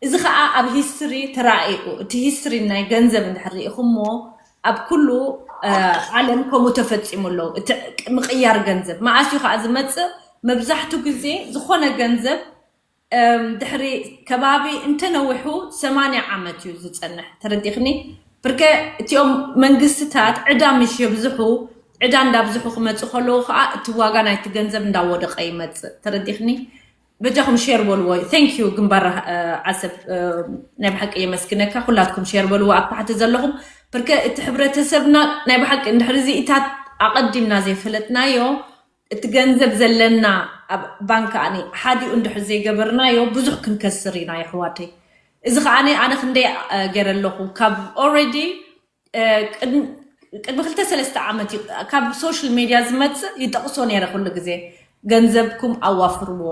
እዚ ከዓ ኣብ ሂስትሪ ተራእዩ። እቲ ሂስትሪ ናይ ገንዘብ እንድሕር ርኢኹሞ ኣብ ኩሉ እ፣ ዓለም ከምኡ ተፈፂሙ ኣለዉ። እቲ ምቕያር ገንዘብ መኣስ እዩ ከዓ ዝመፅእ? መብዛሕቱ ግዜ ዝኾነ ገንዘብ እም፣ ድሕሪ ከባቢ እንተነዊሑ ሰማንያ ዓመት እዩ ዝፀንሕ። ተረዲኽኒ? ብርከ እቲኦም መንግስትታት ዕዳ ምሽ የብዝሑ፣ ዕዳ እንዳብዝሑ ክመፁ ከለዉ ከዓ እቲ ዋጋ ናይቲ ገንዘብ እንዳወደቀ ይመፅእ። ተረዲኽኒ? በጃኹም ሼር በልዎ። Thank you ግንባር እ፣ ዓሰብ እ፣ ናይ ብሓቂ የመስግነካ። ኩላትኩም ሼር በልዎ ኣብ ታሕቲ ዘለኹም። ብርከ እቲ ሕብረተሰብና ናይ ብሓቂ እንድሕር እዚ ኢታት ኣቐዲምና ዘይፈለጥናዮ እቲ ገንዘብ ዘለና ኣብ ባንክ ኣኒ ሓዲኡ እንድሕር ዘይገበርናዮ ብዙሕ ክንከስር ኢና የሕዋተይ። እዚ ከዓ ኣነ ክንደይ እ፣ ገይረ ኣለኹ ካብ ኦልሬዲ ቅድሚ ክልተ ሰለስተ ዓመት እዩ ካብ ሶሻል ሜድያ ዝመፅእ ይጠቕሶ ነይረ ኩሉ ግዜ። ገንዘብኩም ኣዋፍርዎ፣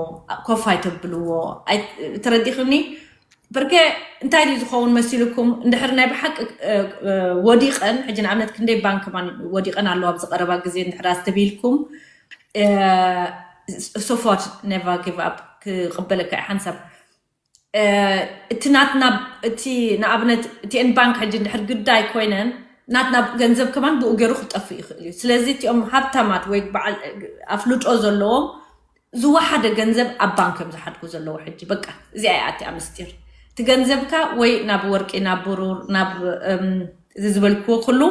ኮፍ ኣይተብልዎ። ኣይ- ተረዲኽኒ? ብርከ እንታይ ድዩ ዝኸውን መሲልኩም? እንድሕር ናይ ብሓቂ እ፣ እ፣ ወዲቐን ሕጂ ንኣብነት ክንደይ ባንክ ማን ወዲቐን ኣለዋ ኣብዚ ቀረባ ግዜ እንድሕር ኣስተብሂልኩም እ፣ ሶፎት ነቨር ጊቭ ኣፕ ክቕበለካ እዩ ሓንሳብ እ፣ እቲ ናትና እቲ ንኣብነት እቲኤን ባንክ ሕጂ እንድሕር ግዳይ ኮይነን ናትና ገንዘብ ከማን ብኡ ገይሩ ክጠፍእ ይኽእል እዩ። ስለዚ እቲኦም ሃብታማት ወይ በዓል ኣፍልጦ ዘለዎም ዝወሓደ ገንዘብ ኣብ ባንክ እዮም ዝሓድጉ ዘለዉ። ሕጂ በቃ እዚኣ እያ ኣቲኣ ምስጢር። እቲ ገንዘብካ ወይ ናብ ወርቂ ናብ ብሩር ናብ እም፣ እዚ ዝበልክዎ ኩሉ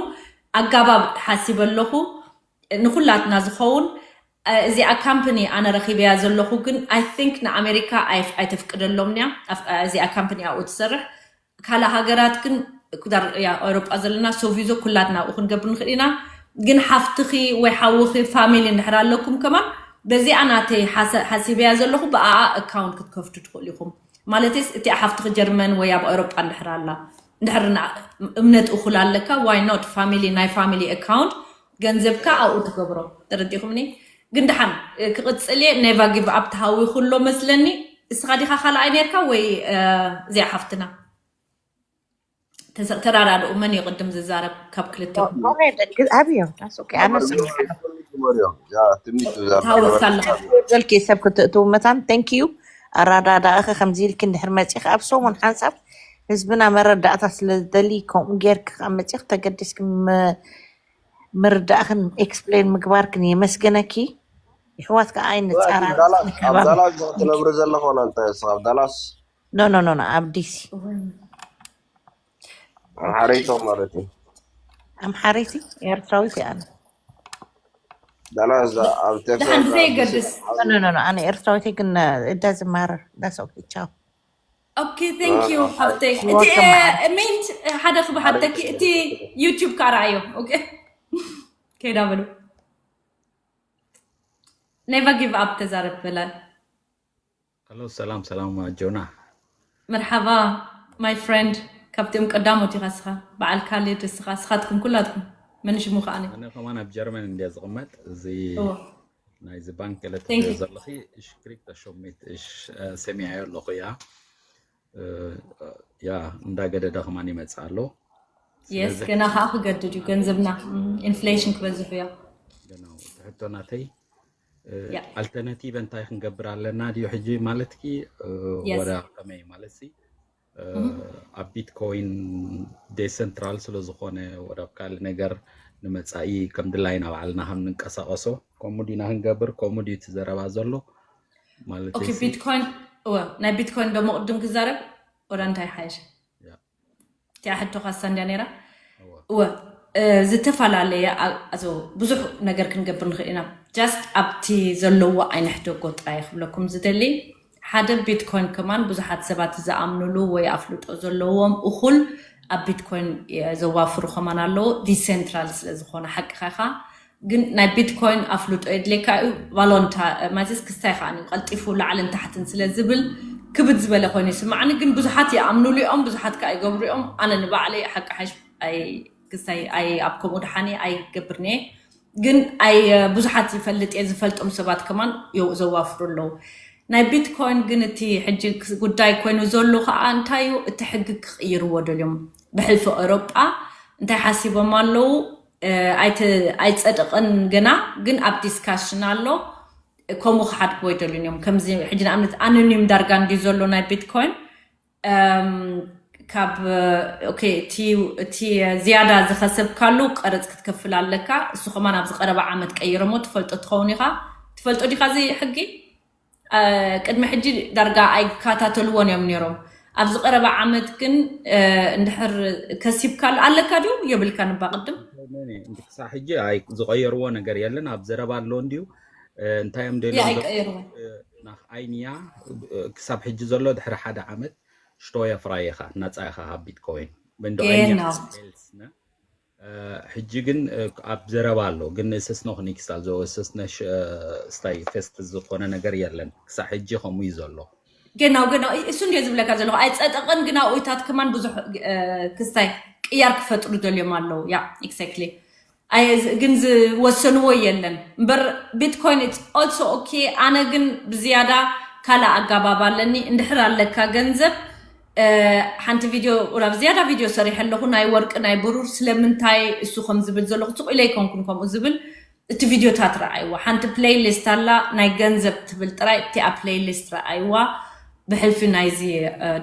ኣጋባብ ሓሲበ ኣለኹ። ንኩላትና ዝኸውን እ፣ እዚኣ ካምፕኒ ኣነ ረኺበያ ዘለኹ ግን I think ንኣሜሪካ ኣይ- ኣይተፍቅደሎም እያ። ኣፍ- እዚኣ ካምፕኒ ኣብኡ ትሰርሕ ካልእ ሃገራት ግን ኩዳር እያ ኣውሮጳ ዘለና ሶቪዞ ኩላትና ኣብኡ ክንገብር ንኽእል ኢና። ግን ሓፍትኺ ወይ ሓውኺ ፋሚሊ እንድሕር ኣለኩም ከማን በዚኣ ናተይ ሓሰ- ሓሲበያ ዘለኹ ብኣኣ ኣካውንት ክትከፍቱ ትኽእሉ ኢኹም። ማለትስ እቲ ሓፍትኺ ጀርመን ወይ ኣብ ኣውሮጳ እንድሕር ኣላ እንድሕር ና- እምነት እኹል ኣለካ ዋይ ኖት ፋሚሊ ናይ ፋሚሊ ኣካውንት ገንዘብካ ኣብኡ ትገብሮ። ተረዲኹምኒ? ግን ደሓን እ፣ ክቕጽል እየ። ኔቫ ጊቭ ኣፕ ተሃዊኹ ኣሎ መስለኒ። እስኻ ዲኻ ካልኣይ ነርካ ወይ እ፣ እዚኣ ሓፍትና? ተሰ- ተራዳድኡ መን እዩ ቅድም ዝዛረብ ካብ ክልተኹም? ኣብዮ ኣነ ተሃወስካ ኣለኻ። ዘልኪ ሰብ ክትእትው መታን thank you ኣራዳዳእኺ ከምዚ ኢልኪ እንድሕር መፂኺ ኣብ ሰሙን ሓንሳብ ህዝብና መረዳእታ ስለ ዝደሊ ከምኡ ጌርኪ ካብ መፂኺ ተገዲስኪ ም- ምርዳእኽን ኤክስፕሌን ምግባርክን የመስገነኪ። ይሕዋት ከዓ ኣይንፃራ ዳላስ ኣብ ዳላስ ዶ ትነብሪ ዘለኹ? ናንተ ስኻብ ዳላስ ኖ ኖ ኖ ኖ ኣብ ዲሲ ኣምሓረይቶ ማለት እዩ። ኣምሓረይቲ ኤርትራዊት እያ ኣነ ዳላስ ኣብ ደሓን ቴክሳስ ብዘየገድስ ኖ ኖ ኖ ኣነ ኤርትራዊት ግን እዳ ዝማረር ዳስ ኦኬ ቻው ኦኬ thank you ሓፍተይ። እቲ ሚንት ሓደ ክብሓተኪ እቲ ዩቲዩብ ካርኣዮ ኦኬ ከይዳ በሉ ኔቨር ጊቭ ኣፕ ተዛረብ በላል ሄሎ ሰላም ሰላም ጆና መርሓባ my friend ካብቲኦም ቀዳሞት ኢኻ ስኻ በዓል ካሌድ እስኻ ስኻትኩም ኩላትኩም መን ሽሙ ከዓኒ ኣነ ከማን ኣብ ጀርመን እንድያ ዝቕመጥ እዚ እዎ ናይዚ ባንክ ገለ Thank ትብልዮ you. ዘለኺ እሽ ክሪፕቶ ሾሚት እሽ ሰሚዐዮ ኣለኹ ያ እ፣ ያ እንዳገደደ ከማን ይመጽእ ኣሎ የስ ገና ከዓ ክገድድ እዩ ገንዘብና ኢንፍሌሽን ክበዝሑ እዮም ገና ትሕቶ ናተይ ያ ኣልተርናቲቭ እንታይ ክንገብር ኣለና ድዩ ሕጂ ማለትኪ እ፣ Yes. ወዳ ከመይ ማለት ሲ እ፣ ኣብ ቢትኮይን ዴሰንትራል ስለ ዝኾነ ወደ ኣብ ካልእ ነገር ንመጻኢ ከም ድላይና ባዕልና ከም ንንቀሳቀሶ ከምኡ ዲና ክንገብር ከምኡ ድዩ እቲ ዘረባ ዘሎ ማለት ኦኬ ሲ ቢትኮይን እወ ናይ ቢትኮይን ደሞ ቅድም ክዛረብ ወደ እንታይ ሓይሽ ያ እቲኣ ሕቶ ካሳ እንድያ ነይራ እወ እወ እ፣ ዝተፈላለየ ኣ- ኣዞ ብዙሕ ነገር ክንገብር ንኽእል ኢና ጃስት ኣብቲ ዘለዎ ኣይንሕደጎ ጥራይ ክብለኩም ዝደሊ ሓደ ቢትኮይን ከማን ብዙሓት ሰባት ዝኣምኑሉ ወይ ኣፍልጦ ዘለዎም እኹል ኣብ ቢትኮይን የ- ዘዋፍሩ ከማን ኣለዎ ዲሴንትራል ስለ ዝኾነ ሓቅኻ ኢኻ ግን ናይ ቢትኮይን ኣፍልጦ የድልየካ እዩ ቫሎንታ ማለትስ ክስታይ ከዓ እዩ ቀልጢፉ ላዕልን ታሕትን ስለ ዝብል ክብድ ዝበለ ኮይኑ ይስማዕኒ ግን ብዙሓት ይኣምኑሉ እዮም ብዙሓት ከዓ ይገብሩ እዮም ኣነ ንባዕለይ ሓቂ ሓሽ ኣይ ክስታይ ኣይ ኣብ ከምኡ ድሓኒ ኣይገብርኒ ግን ኣይ ብዙሓት ይፈልጥ እየ ዝፈልጦም ሰባት ከማን የው- ዘዋፍሩ ኣለዉ ናይ ቢትኮይን ግን እቲ ሕጂ ክስ- ጉዳይ ኮይኑ ዘሎ ከዓ እንታይ እዩ እቲ ሕጊ ክቕይርዎ ደልዮም ብሕልፊ ኤውሮጳ እንታይ ሓሲቦም ኣለዉ እ፣ ኣይተ- ኣይፀደቐን ገና ግን ኣብ ዲስካሽን ኣሎ ከምኡ ክሓድግዎ ይደልዩን እዮም ከምዚ ሕጂ ንኣብነት ኣኖኒም ዳርጋ እንድዩ ዘሎ ናይ ቢትኮይን እም፣ ካብ ኦኬ እቲ እቲ ዝያዳ ዝኸሰብካሉ ቀረፅ ክትከፍል ኣለካ እሱ ከማን ኣብዚ ቀረባ ዓመት ቀይሮሞ ትፈልጦ ትኸውን ኢኻ ትፈልጦ ዲኻ እዚ ሕጊ እ፣ ቅድሚ ሕጂ ዳርጋ ኣይከታተልዎን እዮም ነይሮም ኣብዚ ቀረባ ዓመት ግን እ፣ እንድሕር ከሲብካሉ ኣለካ ድዩ የብልካን እባ ቅድም ክሳብ ሕጂ ኣይ- ዝቐየርዎ ነገር የለን ኣብ ዘረባ ኣሎ እንድዩ እ፣ እንታይ እዮም ያ ደልዮም ኣይቀየርዎን ናኽ ኣይንያ እ፣ ክሳብ ሕጂ ዘሎ ድሕሪ ሓደ ዓመት ሽቶየ ፍራይ ኢኻ ናፃ ኢኻ ካብ ቢትኮይን በንዶ ኣይንያ ጌና ሴልስ ነ እ፣ ሕጂ ግን እ፣ ኣብ ዘረባ ኣሎ ግን እስስ ኖኽ ኒክስ ኣልዞ እስስ ነሽ እ፣ ስታይ ፌስት ዝኾነ ነገር የለን ክሳብ ሕጂ ከምኡ እዩ ዘሎ ገናው ገናው እሱ እንዲዮ ዝብለካ ዘለኹ ኣይፀጠቐን ግን ኣብኡታት ከማን ብዙሕ እ፣ ክስታይ ቅያር ክፈጥሩ ደልዮም ኣለዉ ያ ኤግዛክትሊ ግን ዝወሰንዎ የለን እምበር ቢትኮይን ኦልሶ ኦኬ ኣነ ግን ብዝያዳ ካልእ ኣጋባብ ኣለኒ እንድሕር ኣለካ ገንዘብ እ፣ ሓንቲ ቪድዮ ናብ ዝያዳ ቪድዮ ሰሪሐ ኣለኹ ናይ ወርቂ ናይ ብሩር ስለምንታይ እሱ ከም ዝብል ዘለኹ ስቕ ኢለ ኣይኮንኩን ከምኡ ዝብል እቲ ቪድዮታት ረኣይዋ ሓንቲ ፕሌይሊስት ኣላ ናይ ገንዘብ ትብል ጥራይ እቲኣ ፕሌይሊስት ረኣይዋ ብሕልፊ ናይዚ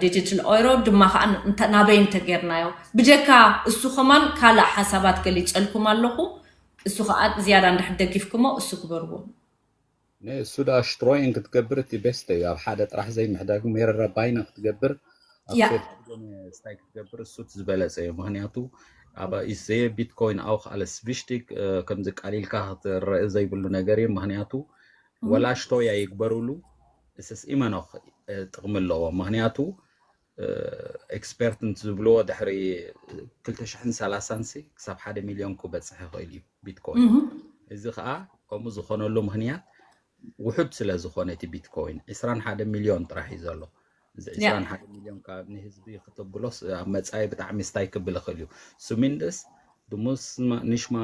ዲጂታል ኦይሮ ድማ ከዓ እንተ- ናበይ እንተጌርናዮ ብጀካ እሱ ከማን ካልእ ሓሳባት ገሊፀልኩም ኣለኹ እሱ ከዓ ዝያዳ እንድሕር ደጊፍኩሞ እሱ ግበርዎ ንእሱ ደኣ ሽትሮይን ክትገብር እቲ ቤስት እዩ ኣብ ሓደ ጥራሕ ዘይምሕዳግ ሜረረ ባይና ክትገብር ኣብ ያ ፌት ስታይ ክትገብር እሱ እቲ ዝበለፀ እዩ ምክንያቱ ኣብ ኢሰየ ቢትኮይን ኣው ካልስ ቪሽቲክ ከምዚ ቃሊልካ ክትረእ ዘይብሉ ነገር እዩ ምክንያቱ እም፣ ወላ ሽቶያ ይግበሩሉ እስስ ኢመኖክ ጥቕሚ ኣለዎ ምክንያቱ ኤክስፐርት ዝብልዎ ድሕሪ ክልተ ሽሕን ሰላሳን ሲ ክሳብ ሓደ ሚልዮን ክበፅሕ ይኽእል እዩ ቢትኮይን እም፣ እዚ ከዓ ከምኡ ዝኾነሉ ምክንያት ውሑድ ስለ ዝኾነ እቲ ቢትኮይን ዕስራን ሓደ ሚልዮን ጥራሕ እዩ ዘሎ። እዚ ዕስራን ሓደ ሚልዮን ካብ ንህዝቢ ክተብሎስ ኣብ መጻኢ ብጣዕሚ ስታይ ክብል ይኽእል እዩ። ሱሚንድስ ድሙስ ንሽማ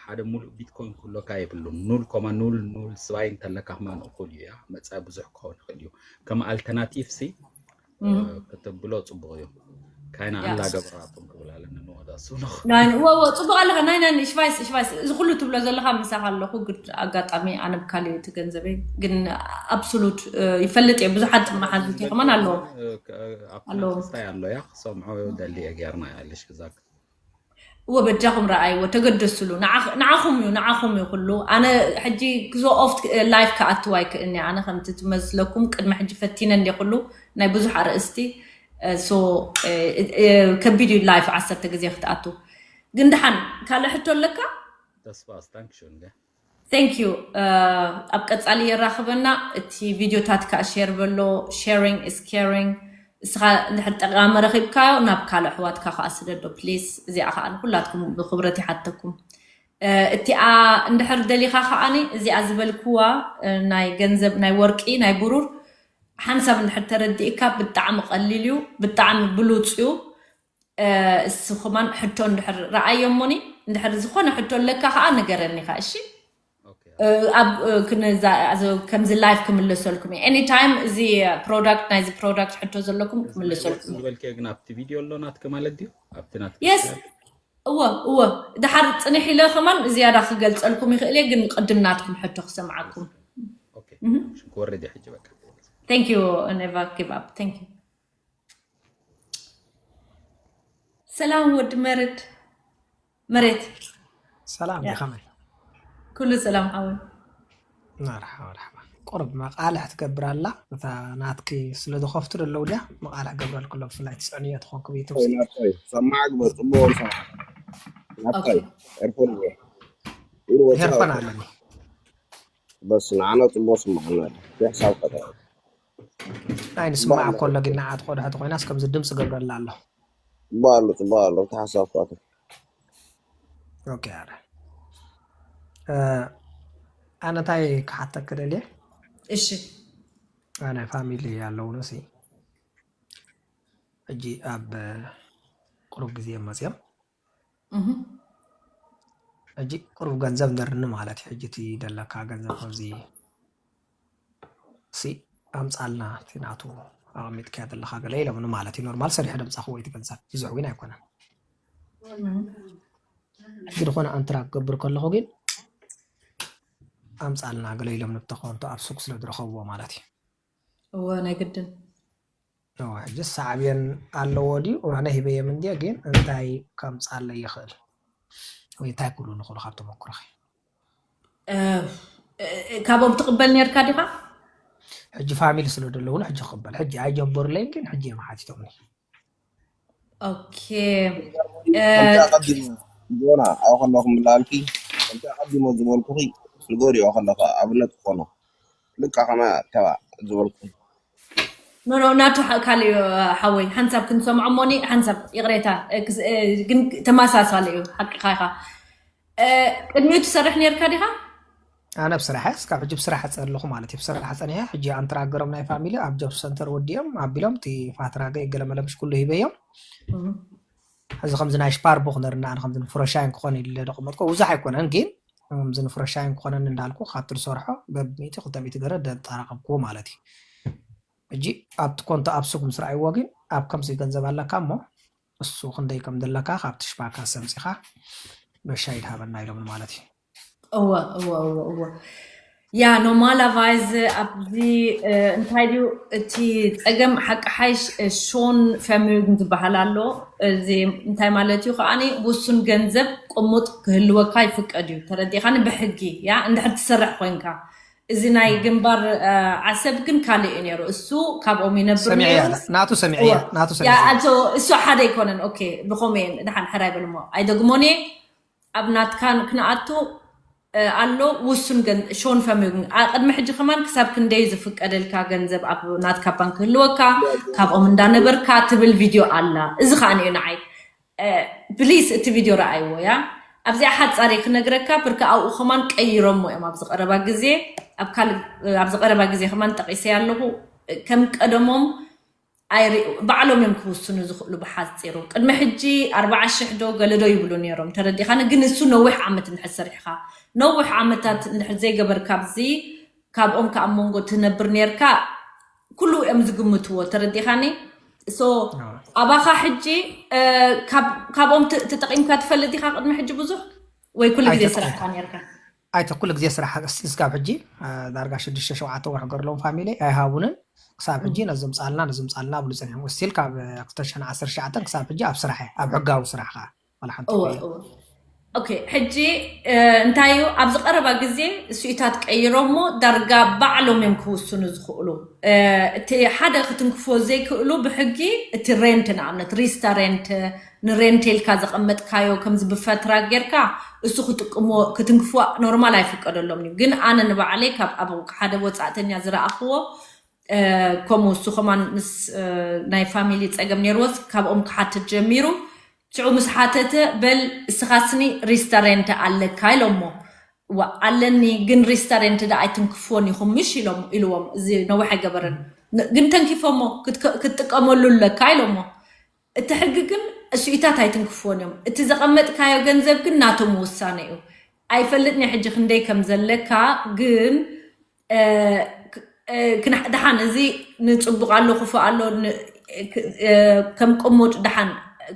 ሓደ ሙሉእ ቢትኮይን ክህሎካ የብሉን። ኑል ኮማ ኑል ኑል ስባይ እንተለካ ከማን እኹል እዩ። ያ መጻኢ ብዙሕ ክኸውን ይኽእል እዩ። ከም ኣልተርናቲቭ ሲ ከተብሎ ጽቡቕ እዩ። ካይና ኣላ ገበራቱም ክብል ኣለኒ ንወዳሱ ነው። ጽቡቕ ኣለኻ። ናይ ናይ ሽቫይስ ሽቫይስ እዚ ኩሉ ትብሎ ዘለኻ ምሳኻ ኣለኹ። ግድ ኣጋጣሚ ኣነ ብካሊ እቲ ገንዘበይ ግን ኣብሶሉት ይፈልጥ እየ። ብዙሓት መሓዙት ከማን ኣለዎ ኣለዎ። ክሰምዖ ደሊ እየ ጌርና ያለሽ ግዛክ እወ በጃኹም ረኣይዎ፣ ተገደስሉ። ንዓኹም እዩ፣ ንዓኹም እዩ ኩሉ። ኣነ ሕጂ ክዞ ኦፍ ላይፍ ክኣትው ኣይክእልኒ። ኣነ ከምቲ ትመስለኩም ቅድሚ ሕጂ ፈቲነ እንደ ኩሉ ናይ ብዙሕ ኣርእስቲ ሶ ከቢድ እዩ ላይፍ ዓሰርተ ግዜ ክትኣቱ። ግን ደሓን ካልእ ሕቶ ኣለካ? ተስፋ ስታንክሽን Thank you። ኣብ ቀጻሊ የራኽበና። እቲ ቪድዮታት ከዓ ሼር በሎ። Sharing is caring። እስኻ እንድሕር ጠቃሚ ረኺብካዮ ናብ ካልእ ኣሕዋትካ ከዓ ስደዶ ፕሊስ። እዚኣ ከዓ ንኩላትኩም ብክብረት ይሓተኩም። እቲኣ እንድሕር ደሊኻ ከዓኒ እዚኣ ዝበልክዋ ናይ ገንዘብ ናይ ወርቂ ናይ ብሩር ሓንሳብ እንድሕር ተረዲእካ ብጣዕሚ ቀሊል እዩ፣ ብጣዕሚ ብሉፅ እዩ። እሱ ከማን ሕቶ እንድሕር ረኣዮ እሞኒ እንድሕር ዝኾነ ሕቶ ኣለካ ከዓ ንገረኒ ኢኻ እሺ። ኣብ ከምዚ ላይፍ ክምልሰልኩም እዩ። Anytime እዚ ፕሮዳክት ናይዚ ፕሮዳክት ሕቶ ዘለኩም ክምልሰልኩም እዩ። ዝበልክዮ ግን ኣብቲ ቪድዮ ኣሎ ናትኪ ማለት ድዩ? ኣብቲ ናትኪ የስ እወ እወ ድሓር ፅንሕ ኢለ ከማን ዝያዳ ክገልፀልኩም ይኽእል እየ፣ ግን ቅድም ናትኩም ሕቶ ክሰምዓኩም። ክወርድ ሕጂ በቃ። Thank you never give up. Thank you። ሰላም ወዲ መርድ መሬት ሰላም ዲኸመይ? ኩሉ ሰላም ሓወይ። መርሓባ መርሓባ። ቁርብ መቃልሕ ትገብር ኣላ እታ ናትኪ ስለ ዝኸፍቱ ደለዉ ድያ መቃልሕ ገብረልኩ ኣሎ ብፍላይ ትስዕንዮ ትኾንኩ ብዩቱብ ሲ ናታይ ሰማዕ ግበር ጽቡቅ ሰማዕ ናታይ ኤርፎን ግበር ኢሉ ወጽእ ሄርፎን ኣለኒ በስ ንዓና ጽቡቅ ስማዕና ሕሳብ ቀጠ ናይ ንስማዕ ከሎ ግን ንዓ ትቆድሐ ተኮይናስ ከምዚ ድምፂ ገብረላ ኣሎ ጽቡቅ ኣሎ ጽቡቅ ኣሎ ተሓሳብ ከኣቱ ኦኬ ኣረ ኣነ እንታይ ክሓተክ ደልየ እሺ ናይ ፋሚሊ ኣለውኑ ሲ ሕጂ ኣብ ቁሩብ ግዜ እዮም መፅዮም ሕጂ ቁሩብ ገንዘብ ንርኒ ማለት እዩ ሕጂ እቲ ደለካ ገንዘብ ከምዚ ሲ ኣምፃልና እቲ ናቱ ኣቐሚጥካያ ዘለካ ገለ ኢሎምኒ ማለት እዩ ኖርማል ሰሪሑ ደምፃኽዎ እቲ ገንዘብ ብዙሕ ግን ኣይኮነን ሕጂ ዝኾነ ኣንትራ ክገብር ከለኹ ግን ኣምፃልና ገለ ኢሎም ንብተኸንቱ ኣብ ሱቅ ስለ ዝረኸብዎ ማለት እዩ እወ ናይ ግድን ሕጂ ሳዕብየን ኣለዎ ድዩ ኣነ ሂበዮም እንድየ ግን እንታይ ከምፃለይ ይኽእል ወይ እንታይ ክብሉ ንኽእሉ ካብ ተመክሮኺ ካብኦም ትቕበል ነርካ ዲኻ ሕጂ ፋሚሊ ስለ ዘለውን ሕጂ ክቕበል ሕጂ ኣይጀበሩለይን ግን ሕጂ እዮም ሓቲቶምኒ ኦኬ ከምቲ ኣቐዲሙ ጆና ኣብኡ ከለኹ ምላልኪ ከምቲ ኣቐዲሞ ዝበልኩኺ ንገሪኦ ከለኻ ኣብነት ክኾኖ ልካ ከማ ተባ ዝበልኩኺ ኖ ኖ ናቱ ካልእ እዩ ሓወይ ሓንሳብ ክንሰምዖ እሞኒ ሓንሳብ ይቕሬታ ግን ተመሳሳሊ እዩ ሓቂኻ ኢኻ ቅድሚኡ ትሰርሕ ነርካ ዲኻ ኣነ ብስራሕ ስካብ ሕጂ ብስራሕ ፀለኹ ማለት እዩ ብስራሕ ፀኒሐ ሕጂ ኣንትራገሮም ናይ ፋሚሊ ኣብ ጆብ ሰንተር ወዲኦም ኣቢሎም እቲ ፋትራገ ገለመለ ምሽ ኩሉ ሂበዮም እዚ ከምዚ ናይ ሽፓር ቡክ ነርና ኣነ ከምዚ ንፍረሻይን ክኾን ኢለ ደቀመጥኮ ብዙሕ ኣይኮነን ግን ከምዚ ንፍረሻይን ክኾነኒ እንዳልኩ ካብቲ ዝሰርሖ በብሚእቲ ክልተ ሚእቲ ገረ ደጠራቐብክዎ ማለት እዩ ሕጂ ኣብቲ ኮንቶ ኣብ ሱቅ ምስ ረኣይዎ ግን ኣብ ከምዚ ገንዘብ ኣለካ እሞ እሱ ክንደይ ከም ዘለካ ካብቲ ሽባካ ሰምፂኻ በሻይ ድሃበና ኢሎምኒ ማለት እዩ እወ እወ እወ እወ ያ ኖማላ ቫይዝ ኣብዚ እንታይ ድዩ እቲ ፀገም ሓቂ ሓይሽ ሾን ፈሚልግን ዝበሃል ኣሎ እዚ እንታይ ማለት እዩ ከዓኒ ውሱን ገንዘብ ቅሙጥ ክህልወካ ይፍቀድ እዩ ተረዲኻኒ ብሕጊ ያ እንድሕር ትሰርሕ ኮይንካ እዚ ናይ ግንባር ዓሰብ ግን ካልእ እዩ ነይሩ እሱ ካብኦም ይነብር ሰሚዐያ ናቱ ሰሚዐያ ናቱ ሰሚዐያ እሱ ሓደ ኣይኮነን ኦኬ ብኸመየን ድሓን ሕራይ በልሞ ኣይደግሞን እየ ኣብ ናትካን ክንኣቱ ኣሎ ውሱን ሾን ፈሚልግን ቅድሚ ሕጂ ከማን ክሳብ ክንደይ ዝፍቀደልካ ገንዘብ ኣብ ናትካ ባንክ ህልወካ ካብኦም እንዳነበርካ ትብል ቪድዮ ኣላ እዚ ከዓ እዩ ንዓይ ፕሊስ እቲ ቪድዮ ረኣይዎ ያ ኣብዚኣ ሓጻሪ ክነግረካ፣ ብርካ ኣብኡ ከማን ቀይሮሞ እዮም። ኣብዚ ቀረባ ግዜ፣ ኣብ ካልእ፣ ኣብዚ ቀረባ ግዜ ከማን ጠቒሰ ኣለኹ። ከም ቀደሞም ኣይሪ-፣ ባዕሎም እዮም ክውስኑ ዝኽእሉ። ብሓጺሩ ቅድሚ ሕጂ ኣርባዓ ሽሕ ዶ ገለ ዶ ይብሉ ነይሮም፣ ተረዲኻኒ። ግን እሱ ነዊሕ ዓመት እንድሕር ሰሪሕኻ፣ ነዊሕ ዓመታት እንድሕር ዘይገበርካ፣ ኣብዚ ካብኦም ከኣ ኣብ መንጎ ትነብር ነርካ፣ ኩሉ እዮም ዝግምትዎ፣ ተረዲኻኒ። So ኣባኻ ሕጂ፣ እ፣ ካብ-፣ ካብኦም ት-፣ ተጠቒምካ ትፈልጥ ኢኻ ቅድሚ ሕጂ ብዙሕ፣ ወይ ኩሉ ግዜ ኣይተጠቐምኩ። ስራሕካ ነርካ? ኣይተ ኩሉ ግዜ ስራሕ እስካብ ሕጂ፣ እ፣ ዳርጋ ሽዱሽተ ሸውዓተ ወርሒ ገርሎም ፋሚሊ ኣይሃቡንን። ክሳብ ሕጂ ነዚ ምጻልና፣ ነዚ ምጻልና ብሉ ጸኒሖም። ስቲል ካብ ክልተ ሽሕን ዓሰርተ ትሽዓተን ክሳብ ሕጂ ኣብ ስራሕ እየ፣ ኣብ ሕጋዊ ስራሕ ከኣ ዋላ ሓንቲ እወ፣ እየ። እወ። ኦኬ፣ ሕጂ፣ እ፣ እንታይ እዩ፣ ኣብዚ ቀረባ ግዜ እሱኢታት ቀይሮሞ ዳርጋ ባዕሎም እዮም ክውስኑ ዝኽእሉ። እ፣ እቲ ሓደ ክትንክፎ ዘይክእሉ ብሕጊ፣ እቲ ሬንት፣ ንኣብነት ሪስታ ሬንት፣ ንሬንት ኢልካ ዘቐመጥካዮ ከምዚ ብፈትራ ጌርካ እሱ ክጥቅሞ፣ ክትንክፎ ኖርማል ኣይፍቀደሎም እዩ። ግን ኣነ ንባዕለይ ካብ ኣብ ሓደ ወጻእተኛ ዝረኣኽዎ፣ እ፣ ከምኡ እሱ ከማን ምስ፣ እ፣ ናይ ፋሚሊ ጸገም ነይርዎስ ካብኦም ክሓትት ጀሚሩ። ሽዑ ምስ ሓተተ፣ በል እስኻስኒ ሪስታ ሬንት ኣለካ ኢሎሞ። ዋ፣ ኣለኒ፣ ግን ሪስታ ሬንት ደኣ ኣይትንክፎን ኢኹም ምሽ ኢሎም፣ ኢልዎም። እዚ ነዊሕ ኣይገበረን። ን-፣ ግን ተንኪፎሞ፣ ክትከ-፣ ክትጥቀመሉ ኣለካ ኢሎሞ። እቲ ሕጊ ግን እሱኢታት ኣይትንክፎን እዮም። እቲ ዘቐመጥካዮ ገንዘብ ግን ናቶም ውሳነ እዩ። ኣይፈልጥን እየ ሕጂ ክንደይ ከም ዘለካ፣ ግን፣ እ፣ ክ-፣ እ፣ ክና-፣ ደሓን እዚ ንጽቡቕ ኣሎ ክፉእ ኣሎ ን-፣ ክ-፣ እ፣ ከም ቅሙጥ ደሓን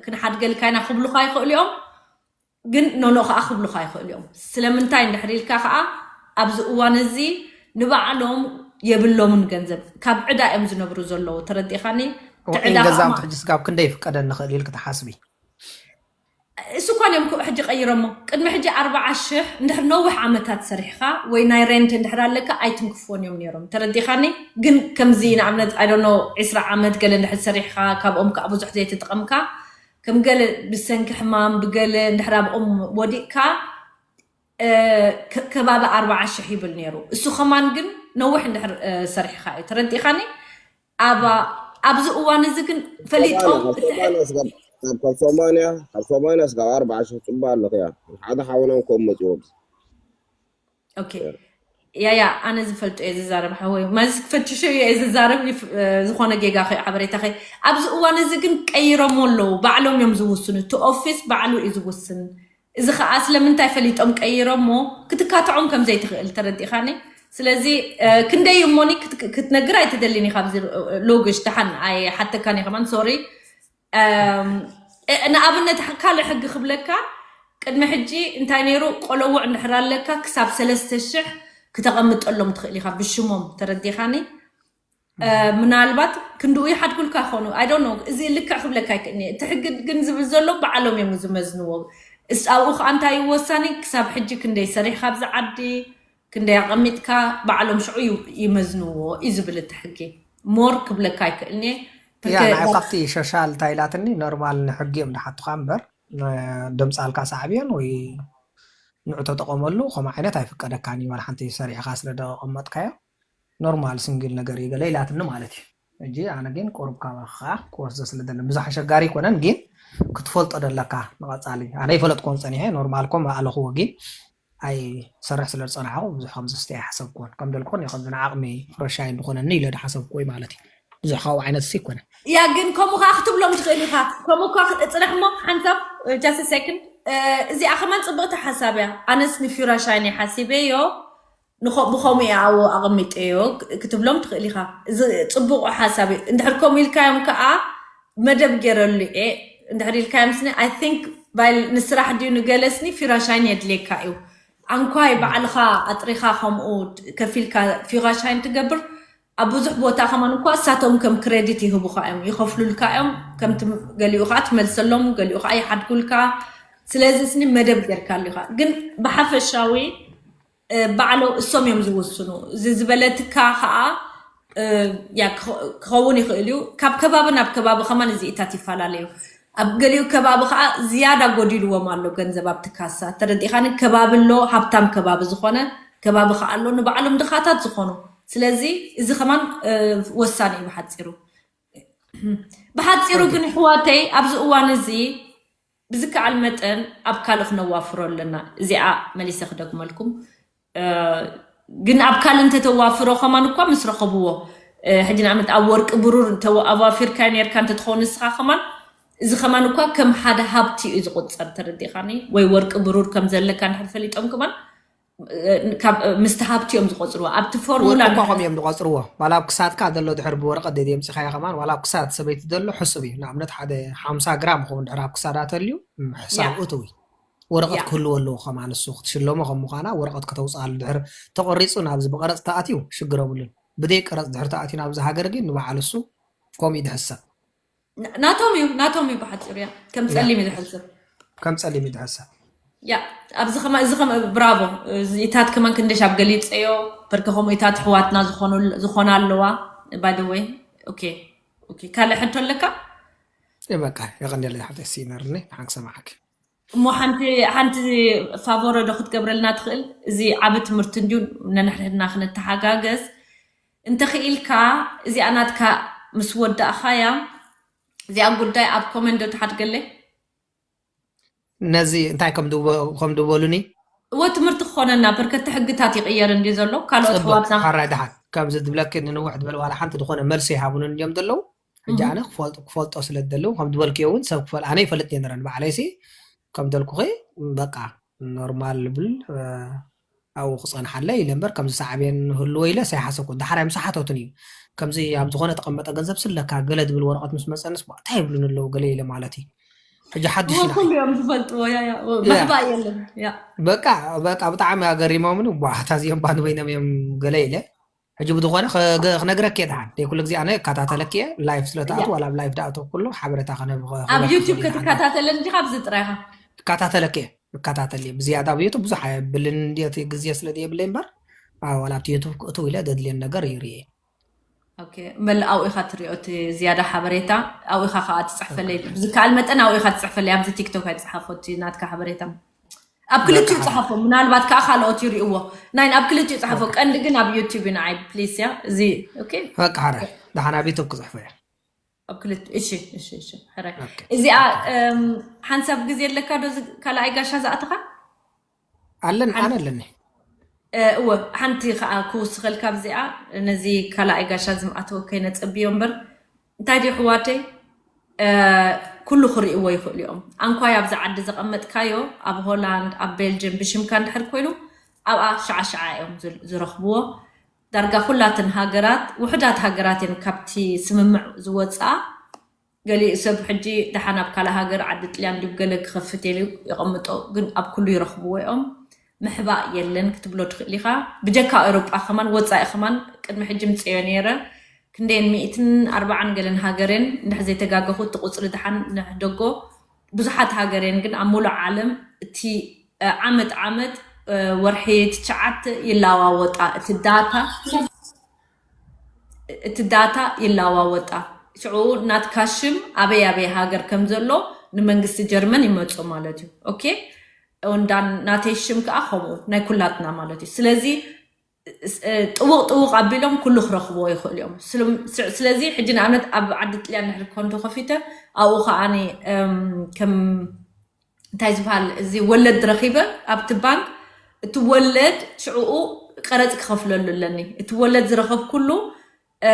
ክንሓድገልካ ኢና ክብሉኻ ይኽእሉ እዮም፣ ግን ኖኖ ከኣ ክብሉኻ ይኽእሉ እዮም። ስለምንታይ እንድሕር ኢልካ ከኣ ኣብዚ እዋን እዚ ንባዕሎም የብሎምን ገንዘብ፣ ካብ ዕዳ እዮም ዝነብሩ ዘለዉ፣ ተረዲኻኒ? እቲ ወይን ዕዳ ገዛ ከኣ ማ- ምትሕጂ ስጋብ ክንደይ ይፍቀደኒ ክእል ኢልክ ትሓስቢ? እሱ እኳ እዮም ክኡ ሕጂ ቀይሮሞ። ቅድሚ ሕጂ ኣርባዓ ሽሕ እንድሕር ነዊሕ ዓመታት ሰሪሕኻ ወይ ናይ ሬንት እንድሕር ኣለካ ኣይትንክፎን እዮም ነይሮም። ተረዲኻኒ? ግን ከምዚ ንኣብነት፣ I don't know፣ ዕስራ ዓመት ገለ እንድሕር ሰሪሕኻ፣ ካብኦም ከዓ ብዙሕ ዘይተጠቐምካ፣ ከም ገለ ብሰንኪ ሕማም ብገለ እንድሕር ኣብኦም ወዲቕካ፣ እ፣ ከ-፣ ከባቢ ኣርባዓ ሽሕ ይብል ነይሩ። እሱ ከማን ግን ነዊሕ እንድሕር፣ እ፣ ሰሪሕኻ እዩ። ተረዲኻኒ? ኣብ፣ ኣብዚ እዋን እዚ ግን ፈሊጦም ሰማንያ፣ ካብ እቲ ሰማንያ ስጋብ፣ ካብ ሰማንያ፣ ካብ ሰማንያ ስጋብ ኣርባዓ ሽሕ ጽቡቕ ኣለኺ እያ። ሓደ ሓውናን ከም መጽኡ ኣብዚ። ኦኬ። ያ፣ ያ፣ ኣነ ዝፈልጦ እየ ዝዛረብ ሓወይ። ማዚ ክፈትሾ እየ ዝዛረብ፣ ይፍ-፣ እ፣ ዝኾነ ጌጋ ኸይ ሓበሬታ ኸይ። ኣብዚ እዋን እዚ ግን ቀይሮሞ ኣለዉ። ባዕሎም እዮም ዝውስኑ። እቲ ኦፊስ ባዕሉ እዩ ዝውስን። እዚ ኸኣ ስለምንታይ ፈሊጦም ቀይሮሞ ክትካትዖም ከም ዘይትኽእል ተረዲኻኒ። ስለዚ፣ እ፣ ክንደይ እሞኒ ክት-፣ ክትነግር ኣይትደልን ኢኻ። ኣብዚ ሎግሽ ደሓን ኣይሓተካን እየ ከማን፣ ሶሪ። እም፣ እ፣ ንኣብነት ሕ-፣ ካልእ ሕጊ ክብለካ፣ ቅድሚ ሕጂ እንታይ ነይሩ፣ ቆለውዕ እንድሕር ኣለካ ክሳብ ሰለስተ ሽሕ ክተቐምጠሎም ትኽእል ኢኻ ብሽሞም፣ ተረዲኻኒ? እ፣ ምናልባት ክንድኡ ይሓድጉልካ ይኾኑ፣ I don't know። እዚ ልክዕ ክብለካ ኣይክእልኒ። እቲ ሕጊ ግን ዝብል ዘሎ ባዕሎም እዮም ዝመዝንዎ። እስ ኣብኡ ኸኣ እንታይ እዩ ወሳኒ፣ ክሳብ ሕጂ ክንደይ ሰሪሕካ ኣብዚ ዓዲ፣ ክንደይ ኣቐሚጥካ፣ ባዕሎም ሽዑ ዩ-፣ ይመዝንዎ እዩ ዝብል እቲ ሕጊ። ሞር ክብለካ ኣይክእልኒ። ያ፣ ብከ-፣ ንዓይ ካብቲ ሸሻል እንታይ ኢላትኒ፣ ኖርማል ንሕጊ እዮም ዝሓቱኻ እምበር፣ ን-፣ ደምጻልካ ሳዕብዮን ወይ ንዑ ተጠቐመሉ፣ ከምኡ ዓይነት ኣይፍቀደካን እዩ፣ ዋላ ሓንቲ ሰሪሕኻ ስለ ደቐመጥካዮ፣ ኖርማል ሲንግል ነገር እዩ ገለ ኢላትኒ ማለት እዩ። ሕጂ ኣነ ግን ቁሩብ ካባኻ ክወስዶ ስለ ደለ፣ ብዙሕ ኣሸጋሪ ኣይኮነን፣ ግን ክትፈልጦ ደለካ ንቐጻሊ። ኣነ ይፈለጥኩዎን ጸኒሐ፣ ኖርማል እኮ ምኣለኽዎ፣ ግን ኣይሰርሕ ስለ ዝጸናሕኩ ብዙሕ ከምዚ ስቲ ኣይሓሰብኩዎን። ከም ደልኩ እየ፣ ከምዚ ንዓቕሚ ፍረሻይ እንድኾነኒ ኢለ ዝሓሰብኩዎ እዩ ማለት እዩ። ብዙሕ ካብኡ ዓይነት ሲ ኣይኮነን። ያ፣ ግን ከምኡ ከኣ ክትብሎም ትኽእል ኢኻ። ከምኡ እኳ ክጽናሕ እሞ ሓንሳብ፣ just a second፣ እ፣ እዚኣ ከማን ጽብቕቲ ሓሳብ እያ። ኣነስ ንፊራሻይን እየ ሓሲበዮ፣ ንኸ-፣ ብኸምኡ እየ ኣብኡ ኣቐሚጠዮ ክ-፣ ክትብሎም ትኽእል ኢኻ። እዚ ጽቡቕ ሓሳብ እዩ። እንድሕር ከምኡ ኢልካዮም ከኣ መደብ ገይረሉ እየ። እንድሕር ኢልካዮም ስኒ፣ I think ባይል ንስራሕ ድዩ ንገለ ስኒ ፊራሻይን የድልየካ እዩ። ኣንኳይ ባዕልኻ ኣጥሪኻ ከምኡ ከፊልካ ፊራሻይን ትገብር፣ ኣብ ብዙሕ ቦታ ከማን እኳ እሳቶም ከም ክሬዲት ይህቡኻ እዮም፣ ይኸፍሉልካ እዮም። ከምቲ ገሊኡ ኸዓ ትመልሰሎም፣ ገሊኡ ኸዓ ይሓድጉልካ። ስለዚ ስኒ መደብ ጌርካሉ ኢኻ። ግን ብሓፈሻዊ፣ እ፣ ባዕሎ እሶም እዮም ዝውስኑ። እዚ ዝበለትካ ኸዓ፣ እ፣ ያ ክኸ-፣ ክኸውን ይኽእል እዩ። ካብ ከባቢ ናብ ከባቢ ከማን እዚኢታት ይፈላለዩ። ኣብ ገሊኡ ከባቢ ኸዓ ዝያዳ ጎዲልዎም ኣሎ ገንዘብ ኣብቲ ካሳ። ተረዲእኻኒ? ከባቢ ኣሎ፣ ሃብታም ከባቢ ዝኾነ ከባቢ ኸዓ ኣሎ፣ ንባዕሎም ድኻታት ዝኾኑ። ስለዚ እዚ ከማን፣ እ፣ ወሳኒ እዩ ብሓጺሩ። ብሓጺሩ ግን ኣሕዋተይ፣ ኣብዚ እዋን እዚ ብዝከኣል መጠን ኣብ ካልእ ክነዋፍሮ ኣለና። እዚኣ መሊሰ ክደግመልኩም። እ፣ ግን ኣብ ካልእ እንተተዋፍሮ ከማን እኳ ምስ ረኸብዎ፣ እ፣ ሕጂ ንኣብነት ኣብ ወርቂ ብሩር እንተ-፣ ኣዋፊርካ ነርካ እንተትኸውን ንስኻ ከማን፣ እዚ ከማን እኳ ከም ሓደ ሃብቲ እዩ ዝቑጸር፣ ተረዲኻኒ? ወይ ወርቂ ብሩር ከም ዘለካ እንድሕር ፈሊጦም ከማን፣ እ፣ ካብ፣ እ፣ ምስቲ ሃብቲ እዮም ዝቆጽርዎ። ኣብቲ ፎርሙላ ወርቂ እኳ ከምኡ እዮም ዝቆጽርዎ። ዋላ ኣብ ክሳድካ ዘሎ ድሕር ብወረቐት ደይ የምጽኻዮ ከማን፣ ዋላ ኣብ ክሳድ ሰበይቲ ዘሎ ሕሱብ እዩ። ንኣብነት ሓደ ሓምሳ ግራም ይኸውን ድሕር ኣብ ክሳዳ ተልዩ፣ ም፣ ሕሳብ ያ። እትው እዩ። ወረቐት ያ። ክህልዎ ኣለዎ ከማን፣ እሱ ክትሽለሞ ከም ምዃና ወረቐት ከተውጽኣሉ ድሕር ተቆሪጹ ናብዚ ብቀረጽ ተኣትዩ ሽግር የብሉን። ብደይ ቀረጽ ድሕር ተኣትዩ ናብዚ ሃገር ግን ንበዓል እሱ ከምኡ እዩ ዝሕሰብ። ና-፣ ናቶም እዩ፣ ናቶም እዩ ብሓጺሩ፣ ያ። ከም ያ። ጸሊም እዩ ዝሕሰብ። ከም ጸሊም እዩ ዝሕሰብ። ያ፣ ኣብዚ ከማ-፣ እዚ ከማ-፣ ብራቮ። እዚ ኢታት ከማን ክንደሽ ኣብ ገሊጸዮ፣ በርከ ከምኡ ኢታት ኣሕዋትና ዝኾኑ-፣ ዝኾና ኣለዋ። By the way፣ ኦኬ፣ ኦኬ። ካልእ ሕቶ ኣለካ? እ፣ በቃ፣ የቐንየለይ ሓፍተይ፣ ሲነርኒ፣ ንሓን ክሰማዓኪ። እሞ ሓንቲ፣ ሓንቲ ፋቮረ ዶ ክትገብረልና ትኽእል? እዚ ዓቢ ትምህርቲ እንድዩ፣ ነንሕድሕድና ክንተሓጋገዝ። እንተኽኢልካ፣ እዚኣ ናትካ ምስ ወዳእኻያ፣ እዚኣ ጉዳይ ኣብ ኮመንት ዶ ትሓድገለይ? ነዚ እንታይ ከም ድበ-፣ ከም ድበሉኒ? እወ፣ ትምህርቲ ክኾነና፣ በርከቲ ሕግታት ይቕየር እንድዩ ዘሎ። ካልኦት ጽቡቅ፣ ኣሕዋትና ሓራይ ደሓን። ከምዚ ድብለኪ ንንውሕ ድበል ዋላ ሓንቲ ዝኾነ መልሲ ይሃቡኒ እንድዮም ዘለዉ። ሕጂ እህ። ኣነ ክፈልጦ፣ ክፈልጦ ስለ ዝደለዉ፣ ከም ድበልክዮ እውን ሰብ ክፈል-፣ ኣነ ይፈልጥ እየ ነረ ንባዕለይሲ፣ ከም ደልኩኺ፣ በቃ፣ ኖርማል ብል፣ እ፣ ኣብኡ ክጸንሓለይ ኢለ እምበር፣ ከምዚ ሳዕቤን ህልዎ ኢለ ኣይሓሰብኩን። ዳሕራይ ምስ ሓተቱን እዩ። ከምዚ ኣብ ዝኾነ ተቐመጠ ገንዘብ ስለካ ገለ ድብል ወረቐት ምስ መጸንስ፣ ባ፣ እንታይ ይብሉኒ ኣለዉ ገለ ኢለ ማለት እዩ። ሕጂ ሓድሽ እሞ ኢና። ኩሉ እዮም ዝፈልጥዎ፣ ያ፣ ያ፣ ያ። መሕባእ የለን፣ ያ። በቃ፣ በቃ ብጣዕሚ ኣገሪሞምኒ፣ ዋ፣ እታ እዚኦም ባን በይኖም እዮም ገለ ኢለ። ሕጂ ብዝኾነ ክገ-፣ ክነግረኪ እየ ደሓን። ደይ ኩሉ ግዜ ኣነ እከታተለኪ እየ፣ ላይፍ ስለ ትኣቱ፣ ያ። ዋላ ኣብ ላይፍ ዳኣተው ኩሉ ሓበሬታ ክነብ-፣ ኣብ ክህበኪ ዩቲዩብ ክእል ኢና። ክትከታተለኒ ዲኻ ኣብዚ ጥራይኻ? እከታተለኪ እየ፣ እከታተል እየ። ብዝያዳ ኣብ ዩቱብ ብዙሕ ኣየብልን እንድየ፣ እቲ ግዜ ስለ ዘየብለይ እምበር፣ ኣዎ፣ ዋላ ኣብቲ ዩቱብ ክእትው ኢለ ዘድልየኒ ነገር ይርእየ። ኦኬ፣ በል ኣብኡ ኢኻ ትሪኦ እቲ ዝያዳ ሓበሬታ፣ ኣብኡ ኢኻ ከኣ ትጽሕፈለይ። ብዝከኣል መጠን ኣብኡ ኢኻ ትጽሕፈለይ፣ ኣብዚ ቲክቶክ ኣይትጽሓፎ እቲ ናትካ ሓበሬታ። ኣብ ክልቲኡ በቃ። ጽሓፎ፣ ምናልባት ከኣ ካልኦት ይርእይዎ። ናይን ኣብ ክልቲኡ ጽሓፎ፣ ኦኬ። ቀንዲ ግን ኣብ ዩቲዩብ እዩ ንዓይ፣ ፕሊስ፣ ያ፣ እዚ፣ ኦኬ? በቃ፣ ሓራይ። ደሓን ኣብ ዩቱብ ክጽሕፎ እየ። ኣብ ክልተ፣ እሺ፣ እሺ፣ እሺ፣ ሕራይ። ኦኬ። እዚኣ፣ ኦኬ። እም፣ ሓንሳብ ግዜ ኣለካ ዶ ዝ-፣ ካልኣይ ጋሻ ዝኣተኻ? ኣለን፣ ሓን-፣ ኣነ ኣለኒ። እ፣ እወ፣ ሓንቲ ኸኣ ክውስኸልካ ኣብዚኣ፣ ነዚ ካልኣይ ጋሻ ዝምኣተወ ከይነጸብዮ እምበር፣ እንታይ ድዩ ኣሕዋተይ? እ፣ ኩሉ ክርእይዎ ይኽእሉ እዮም። ኣንኳይ ኣብዚ ዓዲ ዘቐመጥካዮ፣ ኣብ ሆላንድ፣ ኣብ ቤልጅየም ብሽምካ እንድሕር ኮይኑ፣ ኣብኣ ሸዓ ሸዓ እዮም ዝል-፣ ዝረኽብዎ። ዳርጋ ኩላተን ሃገራት፣ ውሑዳት ሃገራት እየን ካብቲ ስምምዕ ዝወጽኣ። ገሊኡ ሰብ ሕጂ ደሓን ኣብ ካልእ ሃገር፣ ዓዲ ጥልያን ድዩ ገለ ክኸፍት ኢሉ የቐምጦ፣ ግን ኣብ ኩሉ ይረኽብዎ እዮም። ምሕባእ የለን ክትብሎ ትኽእል ኢኻ። ብጀካ ኤውሮጳ ከማን፣ ወጻኢ ከማን፣ ቅድሚ ሕጂ ምጽዮ ነይረ። ክንደየን ሚእትን ኣርባዓን ገለን ሃገር እየን፣ እንድሕር ዘይተጋገኹ፣ እቲ ቁጽሪ ደሓን ንሕደጎ። ብዙሓት ሃገር እየን፣ ግን ኣብ ሙሉእ ዓለም እቲ፣ እ፣ ዓመት ዓመት፣ እ፣ ወርሒ ትሽዓተ ይለዋወጣ እቲ ዳታ። እቲ ዳታ ይለዋወጣ። ሽዑ ናትካ ሽም ኣበይ ኣበይ ሃገር ከም ዘሎ ንመንግስቲ ጀርመን ይመጾ ማለት እዩ። ኦኬ? እንዳ ናተይ ሽም ከኣ ከምኡ ናይ ኩላትና ማለት እዩ። ስለዚ፣ ስ-፣ ጥውቕ ጥውቕ ኣቢሎም ኩሉ ክረኽብዎ ይኽእሉ እዮም። ስለ-፣ ስ-፣ ስለዚ ሕጂ ንኣብነት ኣብ ዓዲ ጥልያን ድሕሪ ኮንዶ ከፊተ፣ ኣብኡ ከኣ፣ እም፣ ከም እንታይ ዝበሃል፣ እዚ ወለድ ረኺበ ኣብቲ ባንክ፣ እቲ ወለድ ሽዕኡ ቀረጽ ክኸፍለሉ ኣለኒ። እቲ ወለድ ዝረኸብኩሉ፣ እ፣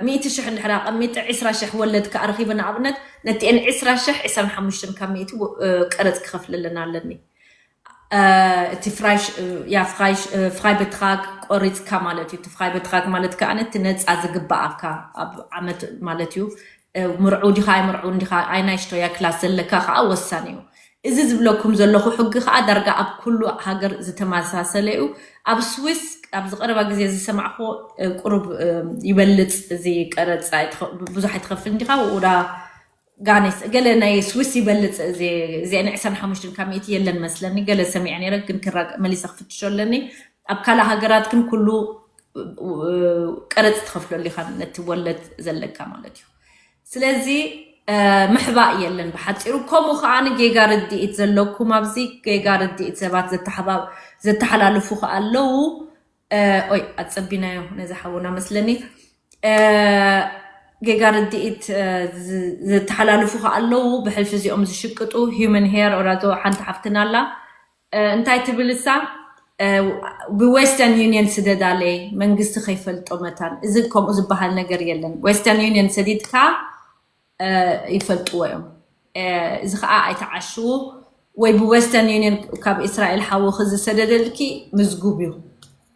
ሚእቲ ሽሕ እንድሕር ኣቐሚጠ፣ ዕስራ ሽሕ ወለድ ከኣ ረኺበ፣ ንኣብነት፣ ነቲአን ዕስራ ሽሕ፣ ዕስራን ሓሙሽተን ካብ ሚእቲ ወ-፣ እ፣ ቀረጽ ክኸፍለለን ኣለኒ። እ፣ እቲ ፍራይሽ-፣ እ፣ ያ ፍራይሽ-፣ እ፣ ፍራይ በትራግ ቆሪጽካ ማለት እዩ። እቲ ፍራይ በትራግ ማለት ከኣ እቲ ነጻ ዝግበኣካ ኣብ ዓመት ማለት እዩ። እ፣ ምርዑው ዲኻ ኣይምርዑውን ዲኻ፣ ኣይ ናይ ሽቶያ ክላስ ዘለካ ከኣ ወሳኒ እዩ። እዚ ዝብለኩም ዘለኹ ሕጊ ከኣ ዳርጋ ኣብ ኩሉ ሃገር ዝተመሳሰለ እዩ። ኣብ ስዊስ ኣብዚ ቀረባ ግዜ ዝሰማዕኩዎ፣ እ፣ ቁሩብ፣ እ፣ ይበልጽ፣ እዚ ቀረጽ ኣይትኸ-፣ ብዙሕ ኣይትኸፍል እንዲኻ፣ ወዳ ጋኔስ፣ ገለ ናይ ስዊስ ይበልጽ፣ እዚ፣ እዚ ናይ ዕስራን ሓሙሽተን ካብ ሚእቲ የለን መስለኒ፣ ገለ ሰሚዐ ነይረ፣ ግን ክራ-፣ መሊሰ ክፍትሾ ኣለኒ። ኣብ ካልእ ሃገራት ግን ኩሉ፣ እ፣ ቀረጽ ትኸፍለሉ ኢኻ ነቲ ወለድ ዘለካ ማለት እዩ። ስለዚ፣ እ፣ ምሕባእ የለን ብሓጺሩ። ከምኡ ከኣ ጌጋ ርድኢት ዘለኩም ኣብዚ ጌጋ ርድኢት ሰባት ዘተሓባ-፣ ዘተሓላልፉ ከኣ ኣለዉ። እ፣ ኦይ፣ ኣጸቢናዮ ነዚ ሓውና መስለኒ። እ፣ ጌጋ ርድኢት እ፣ ዝ- ዘተሓላልፉ ከ ኣለዉ። ብሕልፊ እዚኦም ዝሽቅጡ human hair ኦራዞ ሓንቲ ሓፍትና ኣላ። እ፣ እንታይ ትብል እሳ? እ፣ ብዌስተርን ዩኒየን ስደዳለይ፣ መንግስቲ ከይፈልጦ መታን። እዚ ከምኡ ዝበሃል ነገር የለን። ዌስተርን ዩኒየን ሰዲድካ እ፣ ይፈልጥዎ እዮም። እ፣ እዚ ከዓ ኣይተዓሽዉ። ወይ ብዌስተርን ዩኒየን ካብ እስራኤል ሓውኺ ዝሰደደልኪ ምዝጉብ እዩ።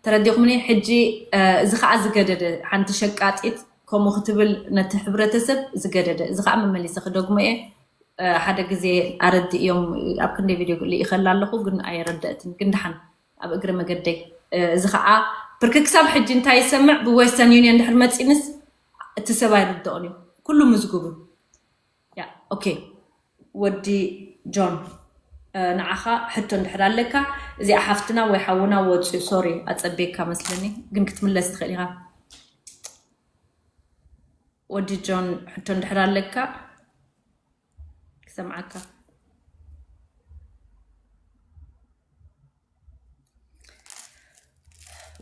ተረዲኹምኒ? ሕጂ እ፣ እዚ ከዓ ዝገደደ፣ ሓንቲ ሸቃጢት ከምኡ ክትብል ነቲ ሕብረተሰብ ዝገደደ። እዚ ከዓ መመሊሰ ክደግሞ እየ። እ፣ ሓደ ግዜ ኣረድእዮም ኣብ ክንደይ ቪድዮ ልኢኸላ ኣለኹ፣ ግን ኣየረደእትን። ግን ደሓን ኣብ እግሪ መገደይ እ፣ እዚ ከዓ ብርክ ክሳብ ሕጂ እንታይ ይሰምዕ ብዌስተርን ዩኒየን ድሕር መፂንስ እቲ ሰብ ኣይርድኦን እዩ። ኩሉ ምዝጉብ እዩ። ያ ኦኬ። ወዲ ጆን እ፣ ንዓኻ ሕቶ እንድሕር ኣለካ፣ እዚኣ ሓፍትና ወይ ሓውና ወፅዩ፣ ሶሪ ኣፀቤካ መስለኒ፣ ግን ክትምለስ ትኽእል ኢኻ። ወዲ ጆን ሕቶ እንድሕር ኣለካ ክሰምዓካ።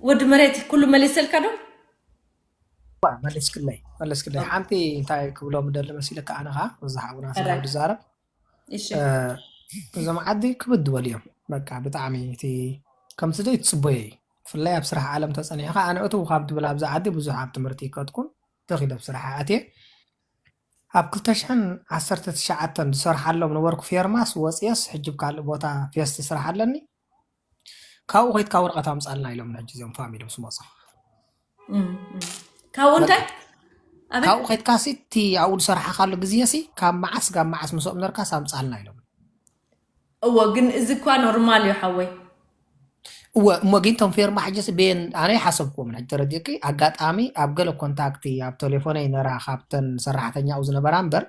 ወዲ መሬት ኩሉ መሊሰልካ ዶ? መለስክለይ መለስክለይ ሓንቲ እንታይ ክብሎ ምደሊ መሲለካ ኣነ ኸዓ እዛ ሓውና ስለ ዝዛረብ እሺ እዞም ዓዲ ክብድ በሉ እዮም። በቃ ብጣዕሚ እቲ ከምቲ ደይ ትፅበዮ እዩ። ብፍላይ ኣብ ስራሕ ዓለም ተፀኒሕካ ኣነ እትው ካብ ትብል ኣብዚ ዓዲ ብዙሕ ኣብ ትምህርቲ ይከድኩን ተኺለ ኣብ ስራሕ ኣትየ ኣብ ክልተ ሽሕን ዓሰርተ ትሽዓተን ዝሰርሓሎም ነበርኩ ፌርማስ ወፅየስ ሕጂ ብካልእ ቦታ ፌስቲ ስራሕ ኣለኒ። ካብኡ ከይድካ ወረቐት ኣምፃልና ኢሎም ሕጂ እዚኦም ፋሚሊ ምስ መፁ እም፣ እም። ካብኡ እንታይ ኣበይ ካብኡ ከይድካ ሲ እቲ ኣብኡ ዝሰርሓካሉ ግዜ ሲ ካብ መዓስ ጋብ መዓስ ምስኦም ነርካስ ኣምፃልና ኢሎም። እወ ግን እዚ እኳ ኖርማል እዩ ሓወይ እወ እሞ ግን ቶም ፌርማ ሕጂ ሲ ቤን ኣነ ይሓሰብክዎም ሕጂ ተረዲእኪ ኣጋጣሚ ኣብ ገለ ኮንታክቲ ኣብ ቴሌፎነይ ነራ ካብተን ሰራሕተኛኡ ዝነበራ እምበር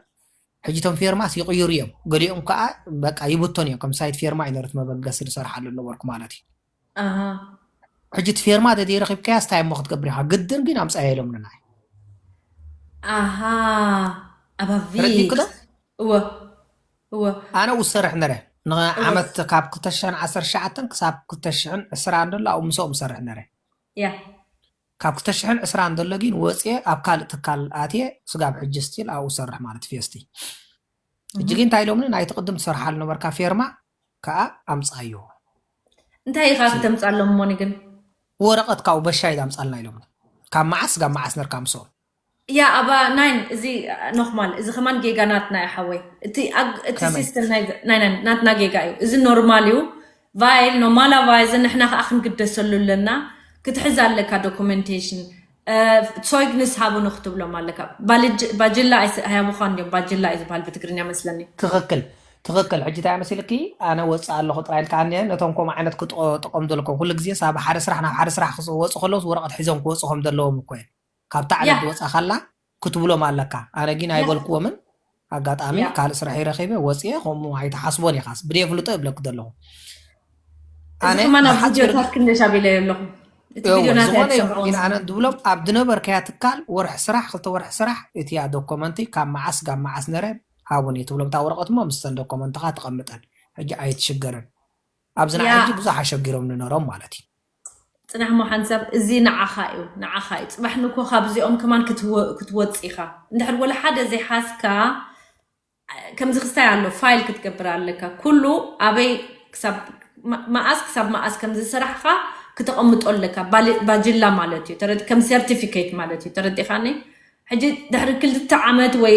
ሕጂ ቶም ፌርማስ ይቕይሩ እዮም። ገሊኦም ከዓ በቃ ይብተኑ እዮም። ከም ሳይት ፌርማ እዩ ነርቲ መበገሲ ዝሰርሓሉ ነበርኩ ማለት እዩ። ኣሃ ሕጂ እቲ ፌርማ ተደይ ረኺብካያ ስታይ እሞ ክትገብር ኢኻ ግድን ግን ኣምፃያ ኢሎምንና እዩ። ኣሃ ኣባቪ ተረዲእኪ ዶ? እወ እወ ኣነ ውሰርሕ ነረ ንዓመት ካብ ክልተ ሽሕን ዓሰርተ ትሽዓተን ክሳብ ክልተ ሽሕን ዕስራን ደሎ ኣብኡ ምስኦም ውሰርሕ ነረ። ያ ካብ ክልተ ሽሕን ዕስራን ደሎ ግን ወፅየ ኣብ ካልእ ትካል ኣትየ ስጋብ ሕጂ ስቲል ኣብኡ ውሰርሕ ማለት ፌስቲ። ሕጂ ግን እንታይ ኢሎምኒ ናይቲ ቅድም ትሰርሓሉ ነበርካ ፌርማ ከዓ ኣምፃዮ። እንታይ ኢኻ ክተምፃሎም እሞኒ ግን ወረቐት ካብኡ በሻይ ኣምፃልና ኢሎምኒ። ካብ መዓስ ስጋብ መዓስ ነርካ ምስኦም? ያ ኣባ ናይን እዚ ኖክማል እዚ ከማን ጌጋ ናትና እዩ ሓወይ። እቲ ኣግ- እቲ ከመይ? ሲስተም ናይ ናይ ናይ ናትና ጌጋ እዩ። እዚ ኖርማል እዩ። ቫይል ኖማላ ቫይዝ ንሕና ከዓ ክንግደሰሉ ኣለና። ክትሕዝ ኣለካ ዶኩሜንቴሽን ሶይግንስ ሃቡኒ ክትብሎም ኣለካ። ባልጅ- ባጅላ ኣይስ- ኣይሃቡኻን እዮም። ባጅላ እዩ ዝበሃል ብትግርኛ መስለኒ። ትኽክል ትኽክል። ሕጂ እንታይ መሲልኪ ኣነ ወፅእ ኣለኹ ጥራይ ኢልካ ኣነ ነቶም ከምኡ ዓይነት ክጠቆም ዘለኩም ኩሉ ግዜ ሳብ ሓደ ስራሕ ናብ ሓደ ስራሕ ክወፁ ከለውስ ወረቐት ሒዞም ክወፁ ከም ዘለዎም እኮ እየ። ካብታ ዕለት ዝወፃ ካላ ክትብሎም ኣለካ። ኣነ ግን ኣይበልክዎምን። ኣጋጣሚ ካልእ ስራሕ ይረኺበ ወፅየ ከምኡ ኣይተሓስቦን ኢኻስ ብደይ ፍልጦ ይብለክ ዘለኹ። እዚ ከማን ኣብ ቪድዮታት ክንደሽ ኣቢለ ኣለኹ። እቲ ቪድዮ ናተይ ዝኾነ ኣይትሰምዖ ይኹን ግን ኣነ ድብሎም ኣብ ዝነበርካያ ትካል ወርሒ ስራሕ ክልተ ወርሒ ስራሕ እቲያ ዶኮመንቲ ካብ መዓስ ጋብ መዓስ ነረ ሃቡኒ ትብሎም እታ ወረቐት እሞ ምስተን ዶኮመንትኻ ትቐምጠን። ሕጂ ኣይትሽገርን። ኣብዚ ንዓ ያ ሕጂ ብዙሕ ኣሸጊሮም ንነሮም ማለት እዩ። ፅናሕ ሞ ሓንሳብ እዚ ንዓኻ እዩ ንዓኻ እዩ። ፅባሕ ንኮ ካብዚኦም ከማን ክትወ- ክትወፅ ኢኻ። እንድሕር ወላ ሓደ ዘይሓዝካ ከምዚ ክስታይ ኣሎ ፋይል ክትገብር ኣለካ። ኩሉ ኣበይ ክሳብ ማ- መኣስ ክሳብ መኣስ ከም ዝሰራሕካ ክተቐምጦ ኣለካ። ባል- ባጅላ ማለት እዩ ተረዲ ከም ሰርቲፊኬት ማለት እዩ ተረዲኻኒ። ሕጂ ድሕሪ ክልተ ዓመት ወይ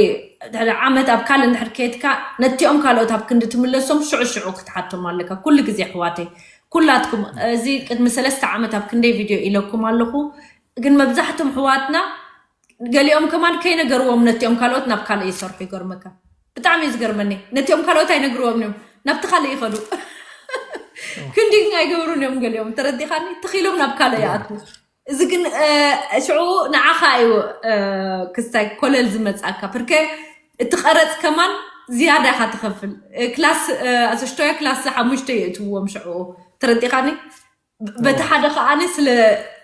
ድሕሪ ዓመት ኣብ ካልእ እንድሕር ከየትካ ነቲኦም ካልኦት ኣብ ክንዲ ትምለሶም ሽዑ ሽዑ ክትሓቶም ኣለካ። ኩሉ ግዜ ኣሕዋተይ ኩላትኩም እዚ ቅድሚ ሰለስተ ዓመት ኣብ ክንደይ ቪድዮ ኢለኩም ኣለኹ። ግን መብዛሕቶም ኣሕዋትና ገሊኦም ከማን ከይነገርዎም ነቲኦም ካልኦት ናብ ካልእ ይሰርሑ ይገርመካ። ብጣዕሚ እዩ ዝገርመኒ። ነቲኦም ካልኦት ኣይነግርዎም እዮም ናብቲ ካልእ ይኸዱ። ክንዲ ግን ኣይገብሩን እዮም ገሊኦም ተረዲኻኒ። ትኺሎም ናብ ካልእ ይኣትዉ። እዚ ግን እ፣ ሽዑ ንዓኻ እዩ እ፣ ክስታይ ኮለል ዝመፅኣካ ብርከ እቲ ቀረፅ ከማን ዝያዳ ኢኻ ትኸፍል። እ፣ ክላስ እ፣ ኣሰሽቶያ ክላስ ሓሙሽተ የእትውዎም ሽዑ ተረዲኻኒ። በቲ ሓደ ከዓኒ ስለ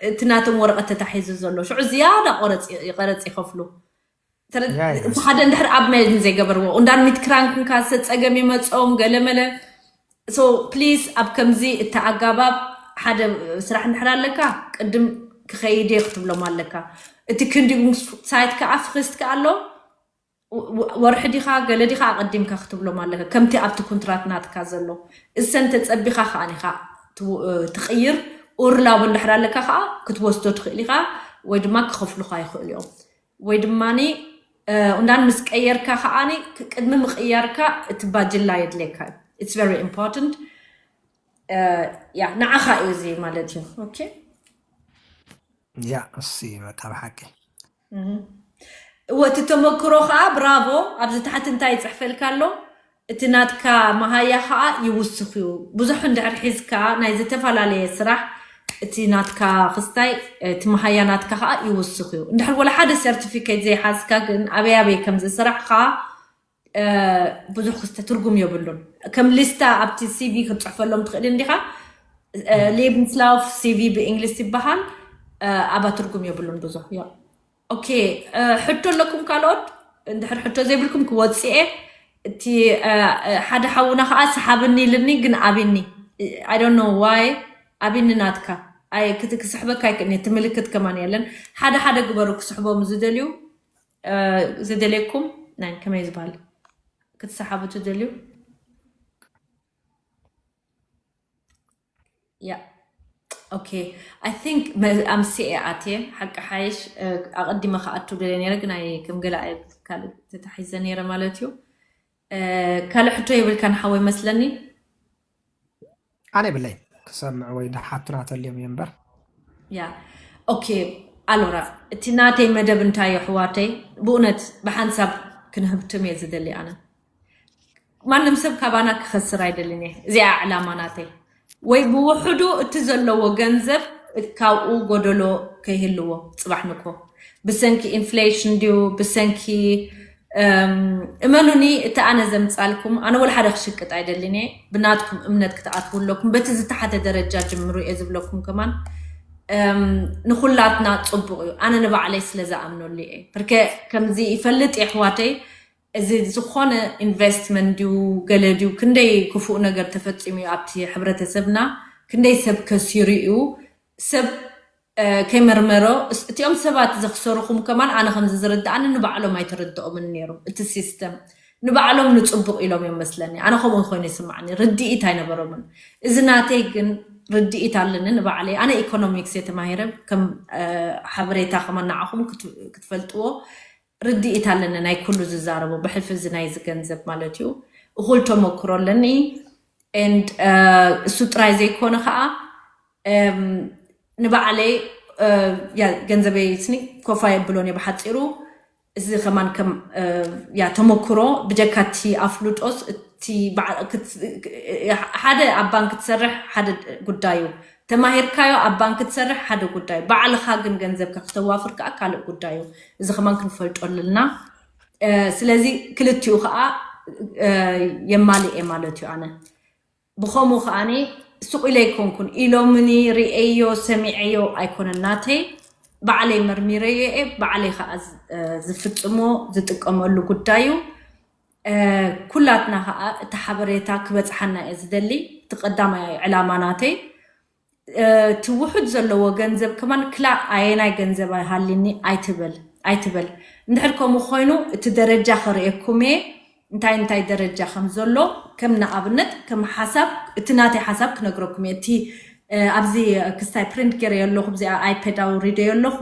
እቲ ናቶም ወረቐት ተታሒዙ ዘሎ ሽዑ ዝያዳ ቆረፅ ይቐረፅ ይኸፍሉ። ተረ- ያ ያ እቲ ሓደ እንድሕር ኣብ መን ዘይገበርዎ እንዳን ሚት ክራንክንካ ሰፀገም ይመፆም ገለመለ። So please ኣብ ከምዚ እቲ ኣጋባብ ሓደ ስራሕ እንድሕር ኣለካ ቅድም ክኸይድ እየ ክትብሎም ኣለካ። እቲ ክንዲ ሳይት ከዓ ፍክስት ከዓ ኣሎ። ወርሒ ዲኻ ገለ ዲኻ ኣቐዲምካ ክትብሎም ኣለካ፣ ከምቲ ኣብቲ ኮንትራት ናትካ ዘሎ። እሰን ተጸቢኻ ከዓ ኒኻ ትቕይር። ኡርላብ እንድሕር ኣለካ ከዓ ክትወስዶ ትኽእል ኢኻ፣ ወይ ድማ ክኸፍሉኻ ይኽእሉ እዮም። ወይ ድማ እንዳን ምስ ቀየርካ ከዓ ቅድሚ ምቕያርካ እቲ ባጅላ የድልየካ እዩ። It's very important። ያ ንዓኻ እዩ እዚ ማለት እዩ። ኦኬ። ያ እሱ እዩ በቃ ብሓቂ። እወ እቲ ተመክሮ ከዓ ብራቮ። ኣብዚ ታሕቲ እንታይ ይፅሕፈልካ ኣሎ? እቲ ናትካ መሃያ ከዓ ይውስኽ እዩ። ብዙሕ እንድሕር ሒዝካ ናይ ዝተፈላለየ ስራሕ እቲ ናትካ ክስታይ እቲ መሃያ ናትካ ከዓ ይውስኽ እዩ። እንድሕር ወላ ሓደ ሰርቲፊኬት ዘይሓዝካ ግን ኣበይ ኣበይ ከም ዝስራሕካ ብዙሕ ክስተ ትርጉም የብሉን። ከም ሊስታ ኣብቲ ሲቪ ክትፅሕፈሎም ትኽእል እንዲኻ። ሌብንስላውፍ ሲቪ ብእንግሊዝ ይበሃል። ኣባ ትርጉም የብሉን ብዙሕ። ኦኬ፣ ሕቶ ኣለኩም ካልኦት? እንድሕር ሕቶ ዘይብልኩም ክወፅኤ። እቲ ሓደ ሓውና ከዓ ሰሓብኒ ኢልኒ ግን ኣቢኒ። I don't know why ኣቢኒ ናትካ። ክስሕበካ ኣይክእልኒ። እቲ ምልክት ከማን የለን። ሓደ ሓደ ግበሩ ክስሕቦም ዝደልዩ ዝደልየኩም ናይ ከመይ ዝበሃል ክትሰሓቡ ትደልዩ? ያ ኦኬ። I think ኣምስኤ ኣትየ ሓቂ ሓይሽ ኣቐዲመ ክኣቱ ደልየ ነይረ ግን ኣይ ከም ገለ ኣይ ካልእ ተታሒዘ ነይረ ማለት እዩ። ካልእ ሕቶ የብልካን ሓወይ መስለኒ። ኣነ የብለይ ክሰምዕ ወይ ደሓቱና ተልዮም እየ እምበር። ያ ኦኬ። ኣሎራ እቲ ናተይ መደብ እንታይ ኣሕዋተይ ብእውነት ብሓንሳብ ክንህብትም እየ ዝደሊ። ኣነ ማንም ሰብ ካባና ክኸስር ኣይደልን እየ። እዚኣ ዕላማ ናተይ ወይ ብውሕዱ እቲ ዘለዎ ገንዘብ ካብኡ ጎደሎ ከይህልዎ። ፅባሕ ንኮ ብሰንኪ ኢንፍሌሽን ድዩ ብሰንኪ እመኑኒ እቲ ኣነ ዘምፃልኩም ኣነ ወላ ሓደ ክሽቅጥ ኣይደልን እየ። ብናትኩም እምነት ክትኣትዉ ኣለኩም። በቲ ዝተሓተ ደረጃ ጅምሩ እየ ዝብለኩም። ከማን ንኩላትና ፅቡቅ እዩ። ኣነ ንባዕለይ ስለ ዝኣምነሉ እየ። ብርከ ከምዚ ይፈልጥ እየ ኣሕዋተይ። እዚ ዝኾነ ኢንቨስትመንት ድዩ ገለ ድዩ ክንደይ ክፉእ ነገር ተፈፂሙ እዩ ኣብቲ ሕብረተሰብና። ክንደይ ሰብ ከሲሩ እዩ። ሰብ ከይመርመሮ እቲኦም ሰባት ዘኽሰሩኹም ከማን ኣነ ከምዚ ዝርድኣኒ ንባዕሎም ኣይተረድኦምን ነይሩ። እቲ ሲስተም ንባዕሎም ንፅቡቕ ኢሎም እዮም መስለኒ። ኣነ ከምኡ ኮይኑ ይስማዕኒ። ርድኢት ኣይነበሮምን። እዚ ናተይ ግን ርድኢት ኣለኒ ንባዕለይ። ኣነ ኢኮኖሚክስ እየ ተማሂረ። ከም ሓበሬታ ከማን ንዓኹም ክትፈልጥዎ ርድኢት ኣለኒ ናይ ኩሉ ዝዛረቦ ብሕልፊ እዚ ናይ ዝገንዘብ ማለት እዩ። እኹል ተመክሮ ኣለኒ። And እሱ ጥራይ ዘይኮነ ከዓ ንባዕለይ ገንዘበይ ስኒ ኮፋ የብሎን እየ ብሓፂሩ። እዚ ከማን ከም ያ ተመክሮ ብጀካ እቲ ኣፍልጦስ እቲ ሓደ ኣብ ባንክ ትሰርሕ ሓደ ጉዳዩ ተማሂርካዮ ኣብ ባንክ ትሰርሕ ሓደ ጉዳዩ ባዕልኻ ግን ገንዘብካ ክተዋፍር ከዓ ካልእ ጉዳዩ። እዚ ከማን ክንፈልጦ ኣለና። ስለዚ ክልቲኡ ከዓ የማልእ እየ ማለት እዩ። ኣነ ብኸምኡ ከዓኒ ሱቕ ኢለ ኣይኮንኩን ኢሎምኒ ርእየዮ ሰሚዐዮ ኣይኮነን ናተይ ባዕለይ መርሚረዮ እየ። ባዕለይ ከዓ ዝፍፅሞ ዝጥቀመሉ ጉዳዩ። ኩላትና ከዓ እቲ ሓበሬታ ክበፅሓና እየ ዝደሊ። እቲ ቀዳማይ ዕላማ ናተይ እቲ ውሑድ ዘለዎ ገንዘብ ከማን ክላእ ኣየናይ ገንዘብ ኣይሃልኒ ኣይትበል ኣይትበል። እንድሕር ከምኡ ኮይኑ እቲ ደረጃ ከርእየኩም እየ እንታይ እንታይ ደረጃ ከም ዘሎ። ከም ንኣብነት ከም ሓሳብ እቲ ናተይ ሓሳብ ክነግረኩም እየ። እቲ ኣብዚ ክስታይ ፕሪንት ገይረ ኣለኹ ብዚኣ ኣይፓድ ኣውሪደ ኣለኹ።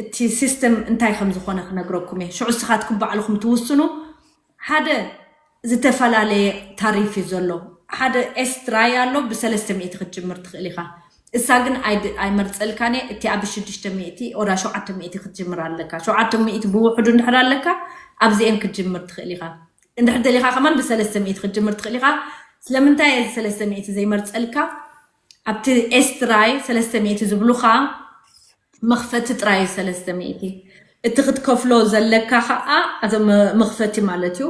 እቲ ሲስተም እንታይ ከም ዝኾነ ክነግረኩም እየ። ሽዑ ስኻትኩም ባዕልኹም ትውስኑ። ሓደ ዝተፈላለየ ታሪፍ እዩ ዘሎ። ሓደ ኤስትራይ ኣሎ ብሰለስተ ሚእቲ ክትጅምር ትኽእል ኢኻ። እሳ ግን ኣይመርፀልካን እየ። እቲ ኣብ ሽዱሽተ ሚእቲ ኦዳ ሸውዓተ ሚእቲ ክትጅምር ኣለካ። ሸውዓተ ሚእቲ ብውሕዱ እንድሕር ኣለካ ኣብዚኤን ክትጅምር ትኽእል ኢኻ። እንድሕር ደሊኻ ከማን ብሰለስተ ሚእቲ ክትጅምር ትኽእል ኢኻ። ስለምንታይ እየ ሰለስተ ሚእቲ ዘይመርፀልካ? ኣብቲ ኤስትራይ ሰለስተ ሚእቲ ዝብሉኻ መኽፈቲ ጥራይ እዩ ሰለስተ ሚእቲ። እቲ ክትከፍሎ ዘለካ ከዓ መኽፈቲ ማለት እዩ።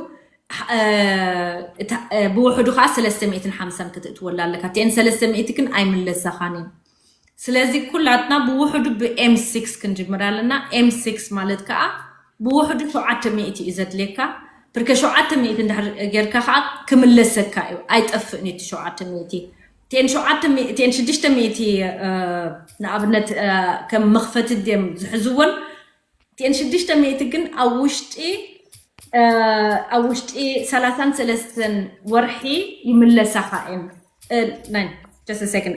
ብውሕዱ ከዓ ሰለስተ ሚእትን ሓምሳን ክትእትወላ ኣለካ። እቲኤን ሰለስተ ሚእቲ ግን ኣይምለሳኻን እዩ። ስለዚ ኩላትና ብውሕዱ ብኤም ሲክስ ክንጅምር ኣለና። ኤም ሲክስ ማለት ከዓ ብውሕዱ ሸውዓተ ሚእቲ እዩ ዘድልየካ። ብርከ ሸውዓተ ሚእቲ እንድሕር ጌርካ ከዓ ክምለሰካ እዩ። ኣይጠፍእን እቲ ሸውዓተ ሚእቲ። እተን ሽዱሽተ ሚእቲ ንኣብነት ከም መኽፈቲ ድም ዝሕዝወን እተን ሽዱሽተ ሚእቲ ግን ኣብ ውሽጢ ኣብ ውሽጢ ሰላሳን ሰለስተን ወርሒ ይምለሳኻ እየን።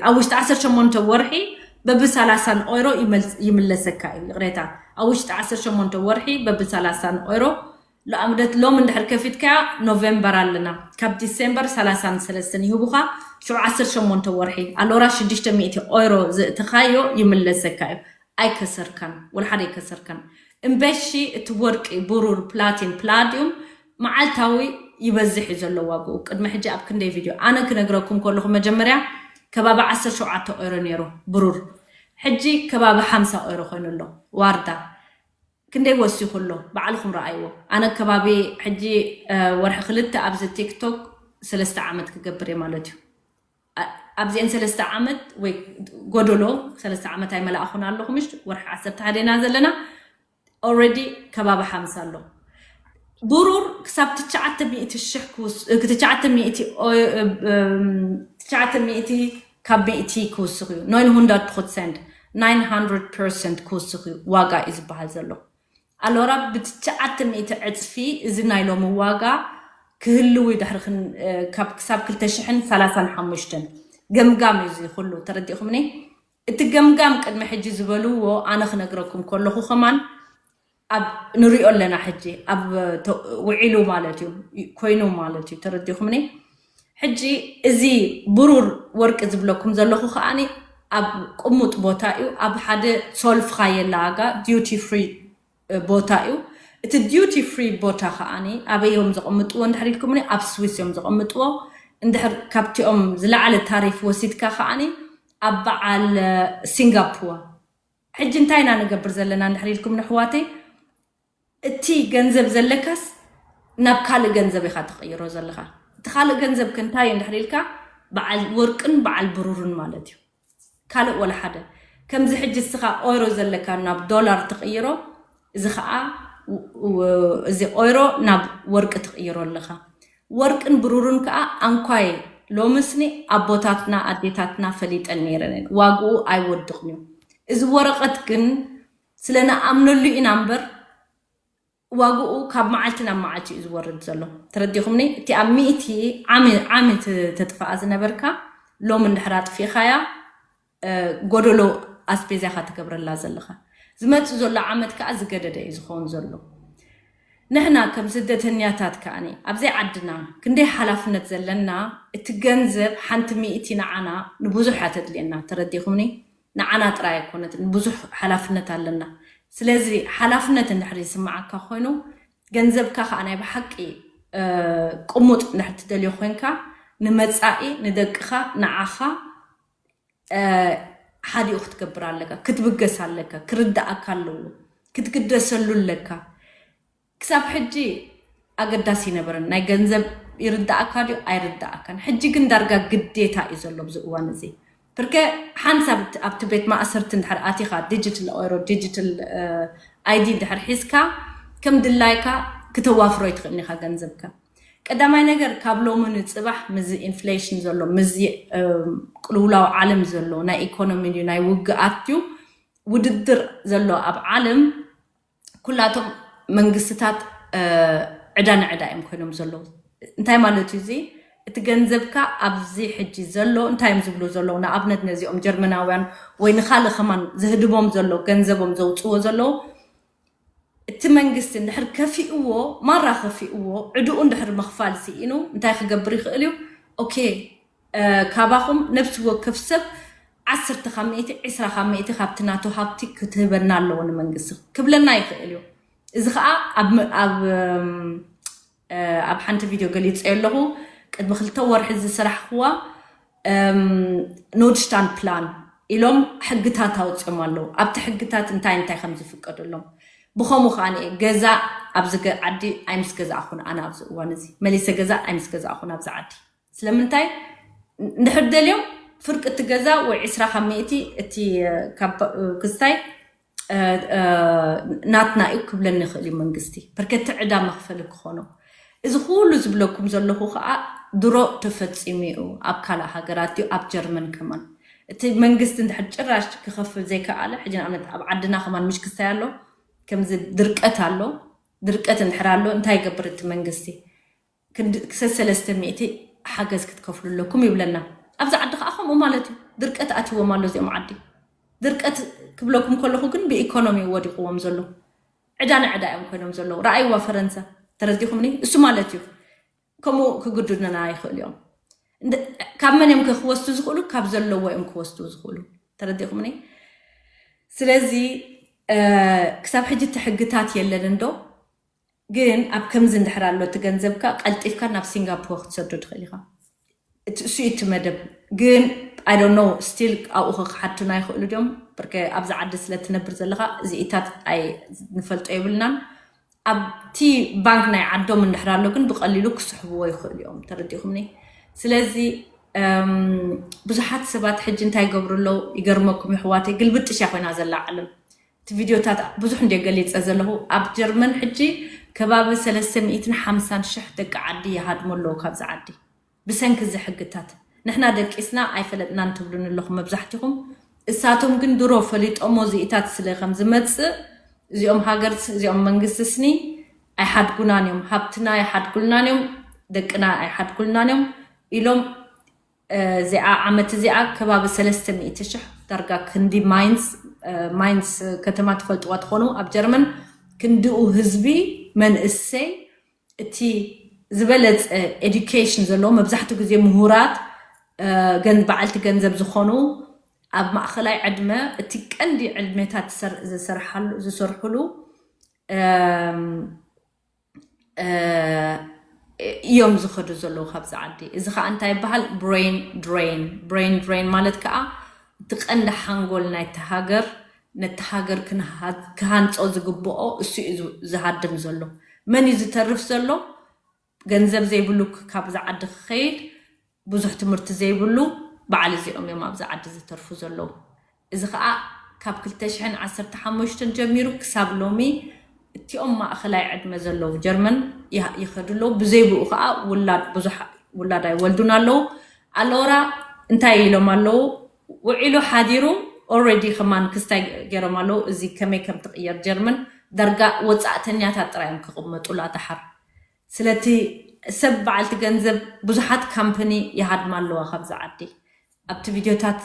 ኣብ ውሽጢ ዓሰርተ ሸሞንተ ወርሒ በብ ሰላሳን ኦይሮ ይምለሰካ እዩ። ይቕሬታ፣ ኣብ ውሽጢ ዓሰርተ ሸሞንተ ወርሒ በብ ሰላሳን ኦይሮ ንኣብነት ሎም እንድሕር ከፊትካያ ኖቬምበር ኣለና፣ ካብ ዲሴምበር ሰላሳን ሰለስተን ይህቡኻ። ሽዑ ዓሰርተ ሸሞንተ ወርሒ ኣሎራ ሽዱሽተ ሚእቲ ኦይሮ ዘእትኻዮ ይምለሰካ እዩ። ኣይከሰርካን፣ ወላ ሓደ ኣይከሰርካን። እምበሺ እቲ ወርቂ፣ ብሩር፣ ፕላቲን፣ ፕላዲዩም መዓልታዊ ይበዝሕ እዩ ዘሎ ዋግኡ። ቅድሚ ሕጂ ኣብ ክንደይ ቪድዮ ኣነ ክነግረኩም ከለኹ መጀመርያ ከባቢ ዓሰርተ ሸውዓተ ኦይሮ ነይሩ ብሩር፣ ሕጂ ከባቢ ሓምሳ ኦይሮ ኮይኑ ኣሎ ዋርዳ። ክንደይ ወሲኹ ኣሎ ባዕልኹም ረኣይዎ። ኣነ ከባቢ ሕጂ ወርሒ ክልተ ኣብዚ ቲክቶክ ሰለስተ ዓመት ክገብር እየ ማለት እዩ። ኣብዚአን ሰለስተ ዓመት ወይ ጎደሎ ሰለስተ ዓመት ኣይመላእኹን ኣለኹ ምሽ ወርሒ ዓሰርተ ሓደ ኢና ዘለና። ኦረዲ ከባቢ ሓምሳ ኣሎ። ብሩር ክሳብ ትሽዓተ ሚእቲ ሽሕ ትሽዓተ ሚእቲ ካብ ሚእቲ ክውስኽ እዩ። ናይን ሁንደርድ ፕሮሰንት፣ ናይን ሃንድረድ ፐርሰንት ክውስኽ እዩ ዋጋ እዩ ዝበሃል ዘሎ። ኣሎራ ብትሽዓተ ሚእቲ ዕፅፊ እዚ ናይ ሎሚ ዋጋ ክህልው ድሕሪ ክሳብ ክልተ ሽሕን ሰላሳን ሓሙሽተን ገምጋም እዩ እዚ ኩሉ። ተረዲእኹምኒ? እቲ ገምጋም ቅድሚ ሕጂ ዝበልዎ ኣነ ክነግረኩም ከለኹ ከማን ኣብ ንሪኦ ኣለና ሕጂ ኣብ ውዒሉ ማለት እዩ ኮይኑ ማለት እዩ። ተረዲኹምኒ? ሕጂ እዚ ብሩር ወርቂ ዝብለኩም ዘለኹ ከዓኒ ኣብ ቅሙጥ ቦታ እዩ። ኣብ ሓደ ሶልፍኻ የላጋ ዲዩቲ ፍሪ ቦታ እዩ። እቲ ዲዩቲ ፍሪ ቦታ ከዓኒ ኣበይ እዮም ዘቐምጥዎ እንድሕር ኢልኩምኒ ኣብ ስዊስ እዮም ዘቐምጥዎ። እንድሕር ካብቲኦም ዝለዓለ ታሪፍ ወሲድካ ከዓኒ ኣብ በዓል ሲንጋፖር። ሕጂ እንታይ ኢና ንገብር ዘለና እንድሕር ኢልኩም ንሕዋተይ፣ እቲ ገንዘብ ዘለካስ ናብ ካልእ ገንዘብ ኢኻ ትቕይሮ ዘለኻ። እቲ ካልእ ገንዘብ ከ እንታይ እዩ እንድሕር ኢልካ በዓል ወርቅን በዓል ብሩርን ማለት እዩ። ካልእ ወላ ሓደ ከምዚ ሕጂ እስኻ ኦይሮ ዘለካ ናብ ዶላር ትቕይሮ፣ እዚ ከዓ እዚ ኦይሮ ናብ ወርቂ ትቕይሮ ኣለኻ። ወርቅን ብሩርን ከዓ ኣንኳይ ሎምስኒ ኣቦታትና ኣዴታትና ፈሊጠን ነይረን ዋግኡ ኣይወድቕን እዩ። እዚ ወረቐት ግን ስለ ንኣምነሉ ኢና እምበር ዋግኡ ካብ መዓልቲ ናብ መዓልቲ እዩ ዝወርድ ዘሎ። ተረዲኹምኒ? እቲ ኣብ ሚእቲ ዓሚ ተጥፋኣ ዝነበርካ ሎም እንድሕር ኣጥፊእኻያ ጎደሎ ኣስቤዛ ኢኻ ትገብረላ ዘለኻ። ዝመፅእ ዘሎ ዓመት ከዓ ዝገደደ እዩ ዝኸውን ዘሎ። ንሕና ከም ስደተኛታት ከዓኒ ኣብዘይ ዓድና ክንደይ ሓላፍነት ዘለና፣ እቲ ገንዘብ ሓንቲ ሚእቲ ንዓና ንብዙሕ እያ ተድልየና። ተረዲኹምኒ? ንዓና ጥራይ ኣይኮነትን፣ ብዙሕ ሓላፍነት ኣለና። ስለዚ ሓላፍነት እንድሕር ይስምዓካ ኮይኑ ገንዘብካ ከዓ ናይ ብሓቂ ቅሙጥ እንድሕር ትደልዮ ኮይንካ ንመፃኢ ንደቅኻ ንዓኻ ሓዲኡ ክትገብር ኣለካ፣ ክትብገስ ኣለካ፣ ክርዳእካ ኣለዎ፣ ክትግደሰሉ ኣለካ። ክሳብ ሕጂ ኣገዳሲ ይነበረን ናይ ገንዘብ ይርዳእካ ድዩ ኣይርዳእካን። ሕጂ ግን ዳርጋ ግዴታ እዩ ዘሎ ኣብዚ እዋን እዚ። ብርከ ሓንሳብ ኣብቲ ቤት ማእሰርቲ እንድሕር ኣቲኻ ዲጂታል ኦይሮ ዲጂታል ኣይዲ እንድሕር ሒዝካ ከም ድላይካ ክተዋፍሮ ይትኽእል ኢኻ ገንዘብካ። ቀዳማይ ነገር ካብ ሎሚ ንፅባሕ ምዚ ኢንፍሌሽን ዘሎ ምዚ ቅልውላው ዓለም ዘሎ ናይ ኢኮኖሚ ድዩ ናይ ውግኣት ድዩ ውድድር ዘሎ ኣብ ዓለም ኩላቶም መንግስትታት ዕዳ ንዕዳ እዮም ኮይኖም ዘለዉ። እንታይ ማለት እዩ እዚ? እቲ ገንዘብካ ኣብዚ ሕጂ ዘሎ እንታይ እዮም ዝብሉ ዘለዉ? ንኣብነት ነዚኦም ጀርመናውያን ወይ ንካልእ ከማን ዝህድሞም ዘሎ ገንዘቦም ዘውፅዎ ዘለዉ እቲ መንግስቲ እንድሕር ከፊእዎ ማራ ከፊእዎ ዕድኡ እንድሕር ምኽፋል ስኢኑ እንታይ ክገብር ይኽእል እዩ? ኦኬ ካባኹም ነብሲ ወከፍ ሰብ ዓሰርተ ካብ ሚእቲ ዒስራ ካብ ሚእቲ ካብቲ ናቱ ሃብቲ ክትህበና ኣለዎ ንመንግስቲ ክብለና ይኽእል እዩ። እዚ ከዓ ኣብ ኣብ ሓንቲ ቪድዮ ገሊፀ ኣለኹ። ቅድሚ ክልተ ወርሒ ዝሰራሕክዋ ኖድሽታን ፕላን ኢሎም ሕግታት ኣውፅኦም ኣለዉ። ኣብቲ ሕግታት እንታይ እንታይ ከም ዝፍቀደሎም ብኸምኡ ከዓ ገዛ ኣብዚ ዓዲ ኣይምስ ገዛእኹን ኣነ ኣብዚ እዋን እዚ መሊሰ ገዛ ኣይምስ ገዛእኹን ኣብዚ ዓዲ ስለምንታይ እንድሕር ደልዮም ፍርቂ እቲ ገዛ ወይ ዒስራ ካብ ሚእቲ እቲ ክስታይ ናትና እዩ ክብለኒ ይኽእል እዩ መንግስቲ በርከቲ ዕዳ መኽፈሊ ክኾኖ። እዚ ኩሉ ዝብለኩም ዘለኹ ከዓ ድሮ ተፈጺሙ እዩ ኣብ ካልእ ሃገራት እዩ ኣብ ጀርመን ከማን እቲ መንግስቲ እንድሕር ጭራሽ ክኸፍል ዘይከኣለ ሕጂ ንኣብነት ኣብ ዓድና ከማን ምሽ ክስታይ ኣሎ ከምዚ ድርቀት ኣሎ ድርቀት እንድሕር ኣሎ እንታይ ይገብር እቲ መንግስቲ ሰሰለስተ ሚእቲ ሓገዝ ክትከፍሉ ኣለኩም ይብለና ኣብዚ ዓዲ ከዓ ከምኡ ማለት እዩ ድርቀት ኣትዎም ኣሎ እዚኦም ዓዲ ድርቀት ክብለኩም ከለኹ ግን ብኢኮኖሚ ወዲቕዎም ዘሎ ዕዳ ንዕዳ እዮም ኮይኖም ዘለዉ ረኣይዋ ፈረንሳ ተረዲኹምኒ እሱ ማለት እዩ ከምኡ ክግዱድና ይኽእሉ እዮም ካብ መን እዮም ክወስዱ ዝኽእሉ ካብ ዘለዎ እዮም ክወስዱ ዝኽእሉ ተረዲኹምኒ ስለዚ ክሳብ ሕጂ እቲ ሕግታት የለን እንዶ ግን ኣብ ከምዚ እንድሕር ኣሎ እቲ ገንዘብካ ቀልጢፍካ ናብ ሲንጋፖር ክትሰዶ ትኽእል ኢኻ እሱ እቲ መደብ ግን I don't know still ኣብኡ ክሓቱና ይኽእሉ ድዮም ብርከ ኣብዚ ዓዲ ስለ ትነብር ዘለኻ እዚኢታት ኣይ ንፈልጦ የብልናን ኣብቲ ባንክ ናይ ዓዶም እንድሕር ኣሎ ግን ብቐሊሉ ክስሕብዎ ይኽእሉ እዮም ተረዲኹምኒ ስለዚ ብዙሓት ሰባት ሕጂ እንታይ ይገብሩ ኣለዉ ይገርመኩም ይሕዋተይ ግልብጥሽ እያ ኮይና ዘላ ዓለም እቲ ቪድዮታት ብዙሕ እንደ ገሊፀ ዘለኹ ኣብ ጀርመን ሕጂ ከባቢ ሰለስተ ሚእትን ሓምሳን ሽሕ ደቂ ዓዲ ይሃድሙ ኣለዉ ካብዚ ዓዲ ብሰንኪ እዚ ሕግታት ንሕና ደቂስና ኣይፈለጥናን ትብሉኒ ኣለኹም መብዛሕትኹም እሳቶም ግን ድሮ ፈሊጦሞ እዚኢታት ስለ ከም ዝመፅእ እዚኦም ሃገር እዚኦም መንግስቲ ስኒ ኣይሓድጉናን እዮም ሃብትና ኣይሓድጉልናን እዮም ደቅና ኣይሓድጉልናን እዮም ኢሎም እዚኣ ዓመት እዚኣ ከባቢ ሰለስተ ሚእቲ ሽሕ ዳርጋ ክንዲ ማይንስ ማይንስ ከተማ ትፈልጥዋ ትኾኑ ኣብ ጀርመን ክንድኡ ህዝቢ መንእሰይ እቲ ዝበለፀ ኤዱኬሽን ዘለዎ መብዛሕትኡ ግዜ ምሁራት በዓልቲ ገንዘብ ዝኾኑ ኣብ ማእኸላይ ዕድመ እቲ ቀንዲ ዕድሜታት ዝሰርሕሉ እዮም ዝኸዱ ዘለዉ ካብዚ ዓዲ እዚ ከዓ እንታይ ይበሃል brain drain brain drain ማለት ከዓ እቲ ቀንዲ ሓንጎል ናይቲ ሃገር ነቲ ሃገር ክሃንፆ ዝግብኦ እሱ እዩ ዝሃድም ዘሎ መን እዩ ዝተርፍ ዘሎ ገንዘብ ዘይብሉ ካብዚ ዓዲ ክኸይድ ብዙሕ ትምህርቲ ዘይብሉ በዓል እዚኦም እዮም ኣብዚ ዓዲ ዝተርፉ ዘለዉ እዚ ከዓ ካብ ክልተ ሽሕን ዓሰርተ ሓሙሽተን ጀሚሩ ክሳብ ሎሚ እቲኦም ማእኸላይ ዕድመ ዘለዉ ጀርመን ይኸዱ ኣለዉ ብዘይብኡ ከዓ ውላድ ብዙሕ ውላድ ኣይወልዱን ኣለዉ ኣሎራ እንታይ ኢሎም ኣለዉ ውዒሉ ሓዲሩ already ከማን ክስታይ ገይሮም ኣለዉ እዚ ከመይ ከም ትቕየር ጀርመን ዳርጋ ወፃእተኛታት ጥራይ እዮም ክቕመጡላ ደሓር ስለቲ ሰብ በዓልቲ ገንዘብ ብዙሓት ካምፕኒ ይሃድማ ኣለዋ ካብዚ ዓዲ ኣብቲ ቪድዮታት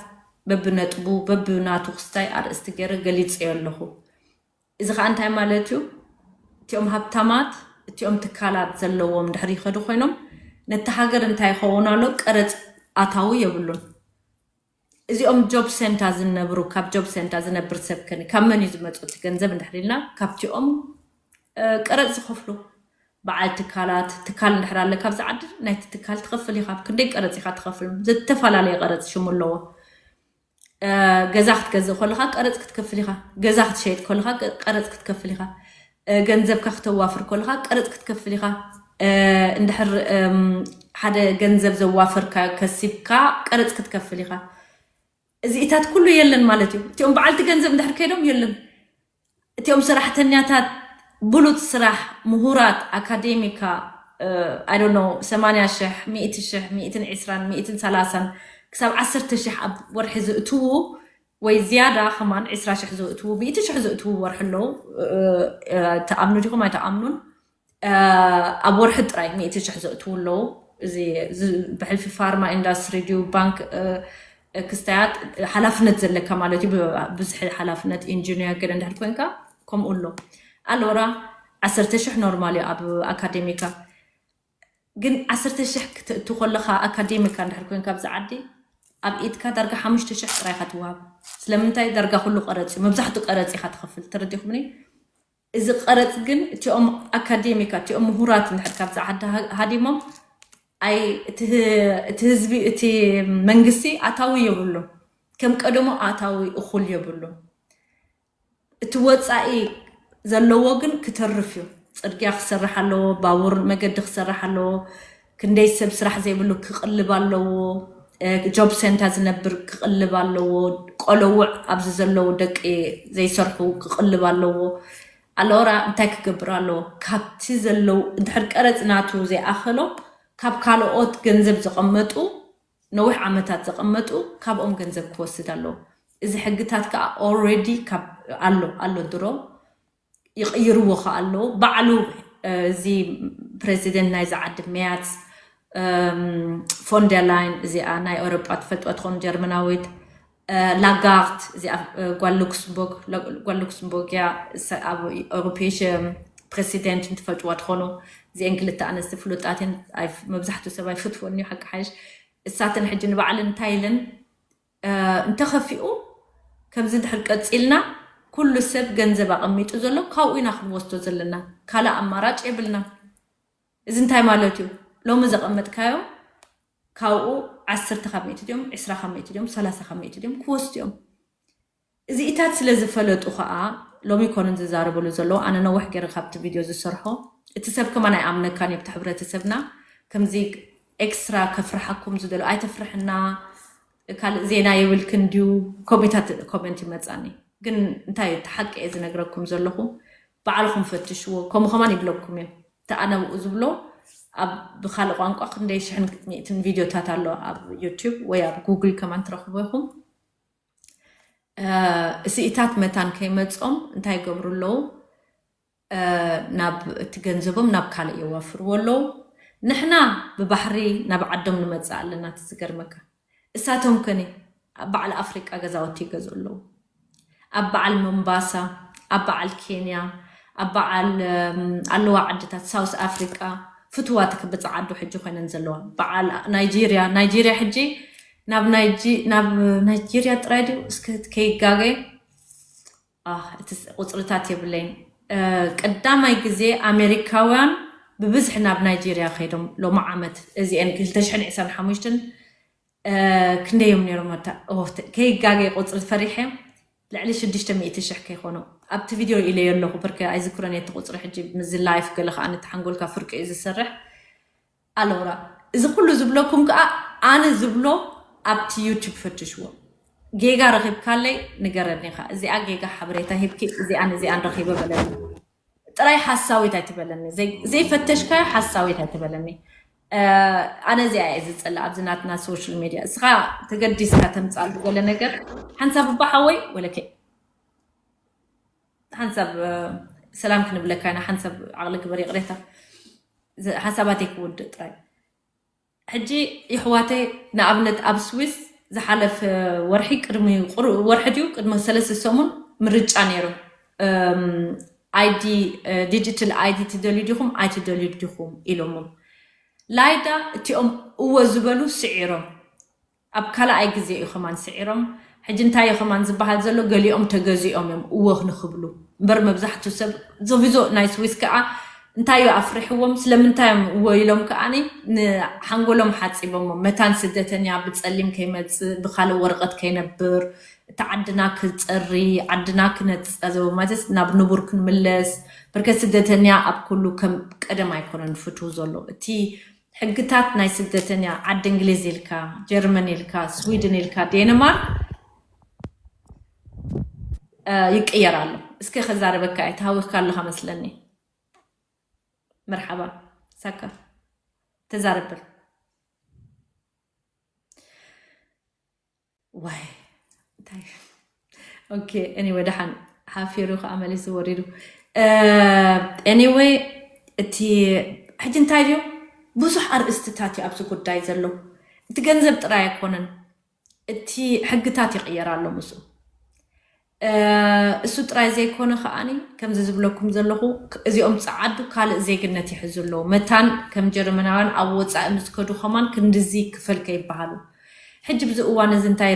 በብነጥቡ በብናቱ ክስታይ ኣርእስቲ ገይረ ገሊፀዮ ኣለኹ እዚ ከዓ እንታይ ማለት እዩ እቲኦም ሃብታማት እቲኦም ትካላት ዘለዎም ድሕሪ ይኸዱ ኮይኖም ነቲ ሃገር እንታይ ይኸውን ኣሎ ቀረፅ ኣታዊ የብሉን እዚኦም ጆብ ሴንታ ዝነብሩ ካብ ጆብ ሴንታ ዝነብር ሰብ ከኒ ካብ መን እዩ ዝመፁ እቲ ገንዘብ እንድሕር ኢልና ካብቲኦም ቀረፅ ዝኸፍሉ በዓል ትካላት ትካል እንድሕር ኣለ ካብዚ ዓዲ ናይቲ ትካል ትኸፍል ኢኻ ክንደይ ቀረፅ ኢኻ ትኸፍል ዝተፈላለየ ቀረፅ ሽሙ ኣለዎ ገዛ ክትገዝእ ከለኻ ቀረፅ ክትከፍል ኢኻ ገዛ ክትሸይጥ ከለኻ ቀረፅ ክትከፍል ኢኻ ገንዘብካ ክተዋፍር ከለኻ ቀረፅ ክትከፍል ኢኻ እንድሕር ሓደ ገንዘብ ዘዋፈርካ ከሲብካ ቀረፅ ክትከፍል ኢኻ እዚኢታት ኩሉ የለን ማለት እዩ እቲኦም በዓልቲ ገንዘብ እንድሕር ከይዶም የለን እቲኦም ሰራሕተኛታት ብሉፅ ስራሕ ምሁራት ኣካዴሚካ I don't know ሰማንያ ሽሕ ሚእቲ ሽሕ ሚእትን ዕስራን ሚእትን ሰላሳን ክሳብ ዓሰርተ ሽሕ ኣብ ወርሒ ዝእትዉ ወይ ዝያዳ ከማን ዕስራ ሽሕ ዝእትዉ ሚእቲ ሽሕ ዝእትዉ ወርሒ ኣለዉ ትኣምኑ ዲኹም ኣይትኣምኑን ኣብ ወርሒ ጥራይ ሚእቲ ሽሕ ዘእትዉ ኣለዉ እዚ ብሕልፊ ፋርማ ኢንዳስትሪ ድዩ ባንክ ክስታያት ሓላፍነት ዘለካ ማለት እዩ ብዝሒ ሓላፍነት ኢንጂኒር ገለ እንድሕር ኮይንካ ከምኡ ኣሎ ኣሎራ ዓሰርተ ሽሕ ኖርማል እዩ ኣብ ኣካዴሚካ ግን ዓሰርተ ሽሕ ክትእቱ ከለካ ኣካዴሚካ እንድሕር ኮይንካ ኣብዚ ዓዲ ኣብ ኢድካ ዳርጋ ሓሙሽተ ሽሕ ጥራይ ኢካ ትወሃብ ስለምንታይ ዳርጋ ኩሉ ቀረፅ እዩ መብዛሕትኡ ቀረፅ ኢካ ትኸፍል ተረዲኹምኒ እዚ ቀረፅ ግን እቲኦም ኣካዴሚካ እቲኦም ምሁራት እንድሕር ካብዚ ዓዲ ሃዲሞም ኣይ እቲ ህዝቢ እቲ መንግስቲ ኣታዊ የብሉን ከም ቀደሙ ኣታዊ እኹል የብሉን እቲ ወፃኢ ዘለዎ ግን ክተርፍ እዩ ፅርግያ ክሰርሕ ኣለዎ ባቡር መገዲ ክሰርሕ ኣለዎ ክንደይ ሰብ ስራሕ ዘይብሉ ክቕልብ ኣለዎ ጆብ ሴንታ ዝነብር ክቕልብ ኣለዎ ቆለውዕ ኣብዚ ዘለዉ ደቂ ዘይሰርሑ ክቕልብ ኣለዎ ኣለወራ እንታይ ክገብር ኣለዎ ካብቲ ዘለዉ እንድሕር ቀረፅ ናቱ ዘይኣኸሎ ካብ ካልኦት ገንዘብ ዘቐመጡ፣ ነዊሕ ዓመታት ዘቐመጡ፣ ካብኦም ገንዘብ ክወስድ ኣለዎ። እዚ ሕግታት ከዓ ኦልሬዲ ኣሎ ኣሎ ድሮ ይቕይርዎ ከ ኣለዉ። ባዕሉ እዚ ፕሬዚደንት ናይዚ ዓዲ፣ ሜያትስ ፎንደርላይን፣ እዚኣ ናይ ኤውሮጳ ትፈልጥዋ ትኾኑ፣ ጀርመናዊት፣ ላጋርድ፣ እዚኣ ጓል ሉክስምቦርግ፣ ጓል ሉክስምቦርግ እያ። ኣብ ኤውሮፔሽ ፕሬሲደንት እንትፈልጥዋ ትኾኑ፣ እዚአን ክልተ ኣነስቲ ፍሉጣትን መብዛሕትኡ ሰብ ኣይፍትወን እዩ ሓቂ ሓይሽ። እሳተን ሕጂ ንባዕለን እንታይ ኢለን፣ እንተኸፊኡ፣ ከምዚ እንድሕር ቀፂልና፣ ኩሉ ሰብ ገንዘብ ኣቐሚጡ ዘሎ ካብኡ ኢና ክንወስዶ ዘለና፣ ካልእ ኣማራጭ የብልና። እዚ እንታይ ማለት እዩ? ሎሚ ዘቐመጥካዮ ካብኡ ዓሰርተ ካብ ሚእቲ ድዮም፣ ዕስራ ካብ ሚእቲ ድዮም፣ ሰላሳ ካብ ሚእቲ ድዮም ክወስዱ እዮም። እዚኢታት ስለ ዝፈለጡ ከዓ ሎሚ ይኮኑን ዝዛረበሉ ዘለዉ። ኣነ ነዊሕ ገይረ ካብቲ ቪድዮ ዝሰርሖ፣ እቲ ሰብ ከማን ኣይኣምነካን እዩ። ኣብቲ ሕብረተሰብና ከምዚ ኤክስትራ ከፍርሓኩም ዝደሉ፣ ኣይተፍርሕና፣ ካልእ ዜና የብልክን ድዩ? ኮሜታት ኮሜንት ይመጻኒ። ግን እንታይ እቲ ሓቂ እየ ዝነግረኩም ዘለኹ። ባዕልኹም ፈትሽዎ። ከምኡ ከማን ይብለኩም እዮም። እቲ ኣነ ብኡ ዝብሎ ኣብ ብካልእ ቋንቋ ክንደይ ሽሕን ሚእትን ቪድዮታት ኣሎ ኣብ ዩቲዩብ ወይ ኣብ ጉግል ከማን ትረኽቦ ኢኹም። ስኢታት መታን ከይመጾም እንታይ ይገብሩ ኣለዉ? ናብ እቲ ገንዘቦም ናብ ካልእ የዋፍርዎ ኣለዉ። ንሕና ብባሕሪ ናብ ዓዶም ንመጽእ ኣለና። እቲ ዝገርመካ፣ እሳቶም ከኒ ኣብ በዓል ኣፍሪቃ ገዛውቲ ይገዝኡ ኣለዉ። ኣብ በዓል ሞምባሳ፣ ኣብ በዓል ኬንያ፣ ኣብ በዓል ኣለዋ ዓድታት ሳውስ ኣፍሪቃ፣ ፍትዋት ክብጻ ዓዱ ሕጂ ኮይነን ዘለዋ። በዓል ናይጄርያ፣ ናይጄርያ ሕጂ ናብ ናይጂ ናብ ናይጄርያ ጥራይ ድዩ? እስከ ከይጋገ፣ እቲ ቁፅርታት የብለይን። ቀዳማይ ግዜ ኣሜሪካውያን ብብዝሒ ናብ ናይጄርያ ከይዶም ሎሚ ዓመት፣ እዚአን ክልተ ሽሕን ዕስራን ሓሙሽተን ክንደይ እዮም ነይሮም? ከይጋገ ቁፅሪ ፈሪሐ፣ ልዕሊ ሽዱሽተ ሚእቲ ሽሕ ከይኮኑ። ኣብቲ ቪድዮ ኢለዮ ኣለኹ፣ ብርክ ኣይዝክሮን እቲ ቁፅሪ ሕጂ፣ ምስዚ ላይፍ ገለ ከዓ ነቲ ሓንጎልካ ፍርቂ እዩ ዝሰርሕ። ኣለውራ፣ እዚ ኩሉ ዝብለኩም ከዓ ኣነ ዝብሎ ኣብቲ ዩቱብ ፈትሽዎ። ጌጋ ረኺብካለይ ንገረኒ ኢኻ። እዚኣ ጌጋ ሓበሬታ ሂብኪ፣ እዚኣን እዚኣን ረኺበ በለኒ። ጥራይ ሓሳዊት ኣይትበለኒ። ዘይ-፣ ዘይፈተሽካዮ ሓሳዊት ኣይትበለኒ። ኣነ እዚኣ እየ ዝፅላእ ኣብዚ ናትና ሶሻል ሚድያ። እስኻ ተገዲስካ ተምፃሉ ገለ ነገር ሓንሳብ እባ ሓወይ ወለከ ሓንሳብ ሰላም ክንብለካ ኢና። ሓንሳብ ዓቕሊ ግበር፣ ይቕሬታ። ሓሳባተይ ክውድእ ጥራይ። ሕጂ ይሕዋተይ፣ ንኣብነት ኣብ ስዊስ ዝሓለፈ ወርሒ፣ ቅድሚ ቁሩብ ወርሒ ድዩ ቅድሚ ሰለስተ ሰሙን ምርጫ ነይሩ። ኣይዲ፣ ዲጂታል ኣይዲ ትደልዩ ዲኹም ኣይትደልዩ ዲኹም ኢሎሞም። ላይዳ እቲኦም እወ ዝበሉ ስዒሮም። ኣብ ካልኣይ ግዜ እዩ ከማን ስዒሮም። ሕጂ እንታይ እዩ ከማን ዝበሃል ዘሎ? ገሊኦም ተገዚኦም እዮም እወ ንክብሉ እምበር፣ መብዛሕቱ ሰብ፣ ዞቪዞ ናይ ስዊስ ከዓ እንታይ እዩ ኣፍሪሕዎም? ስለምንታይ እዮም እወ ኢሎም? ከዓኒ ንሓንጎሎም ሓፂቦሞ። መታን ስደተኛ ብፀሊም ከይመፅእ፣ ብካልእ ወረቐት ከይነብር፣ እቲ ዓድና ክፀሪ፣ ዓድና ክነፃዘቦ፣ ማለት ናብ ንቡር ክንምለስ። ብርከት ስደተኛ ኣብ ኩሉ ከም ቀደም ኣይኮነን ፍትው ዘሎ። እቲ ሕግታት ናይ ስደተኛ ዓዲ እንግሊዝ ኢልካ፣ ጀርመን ኢልካ፣ ስዊድን ኢልካ፣ ዴንማርክ ይቅየር ኣሎ። እስከ ከዛረበካ እየ፣ ተሃዊኽካ ኣለኻ መስለኒ። መርሓባ ሳካ፣ ተዛረብል። ዋይ፣ እንታይ? ኦኬ፣ ኤኒወይ፣ ደሓን ሓፊሩ ከዓ መሊሱ ወሪዱ። ኤኒወይ፣ እቲ ሕጂ እንታይ ድዩ? ብዙሕ ኣርእስትታት እዩ ኣብዚ ጉዳይ ዘሎ። እቲ ገንዘብ ጥራይ ኣይኮነን፣ እቲ ሕግታት ይቕየር ኣሎ ምስኡ። እሱ ጥራይ ዘይኮነ ከዓኒ፣ ከምዚ ዝብለኩም ዘለኹ፣ እዚኦም ጸዓዱ ካልእ ዜግነት ይሕዙ ኣለዉ። መታን ከም ጀርመናውያን ኣብ ወጻኢ ምስ ከዱ ከማን ክንድዚ ክፈል ከይበሃሉ። ሕጂ ብዚ እዋን እዚ እንታይ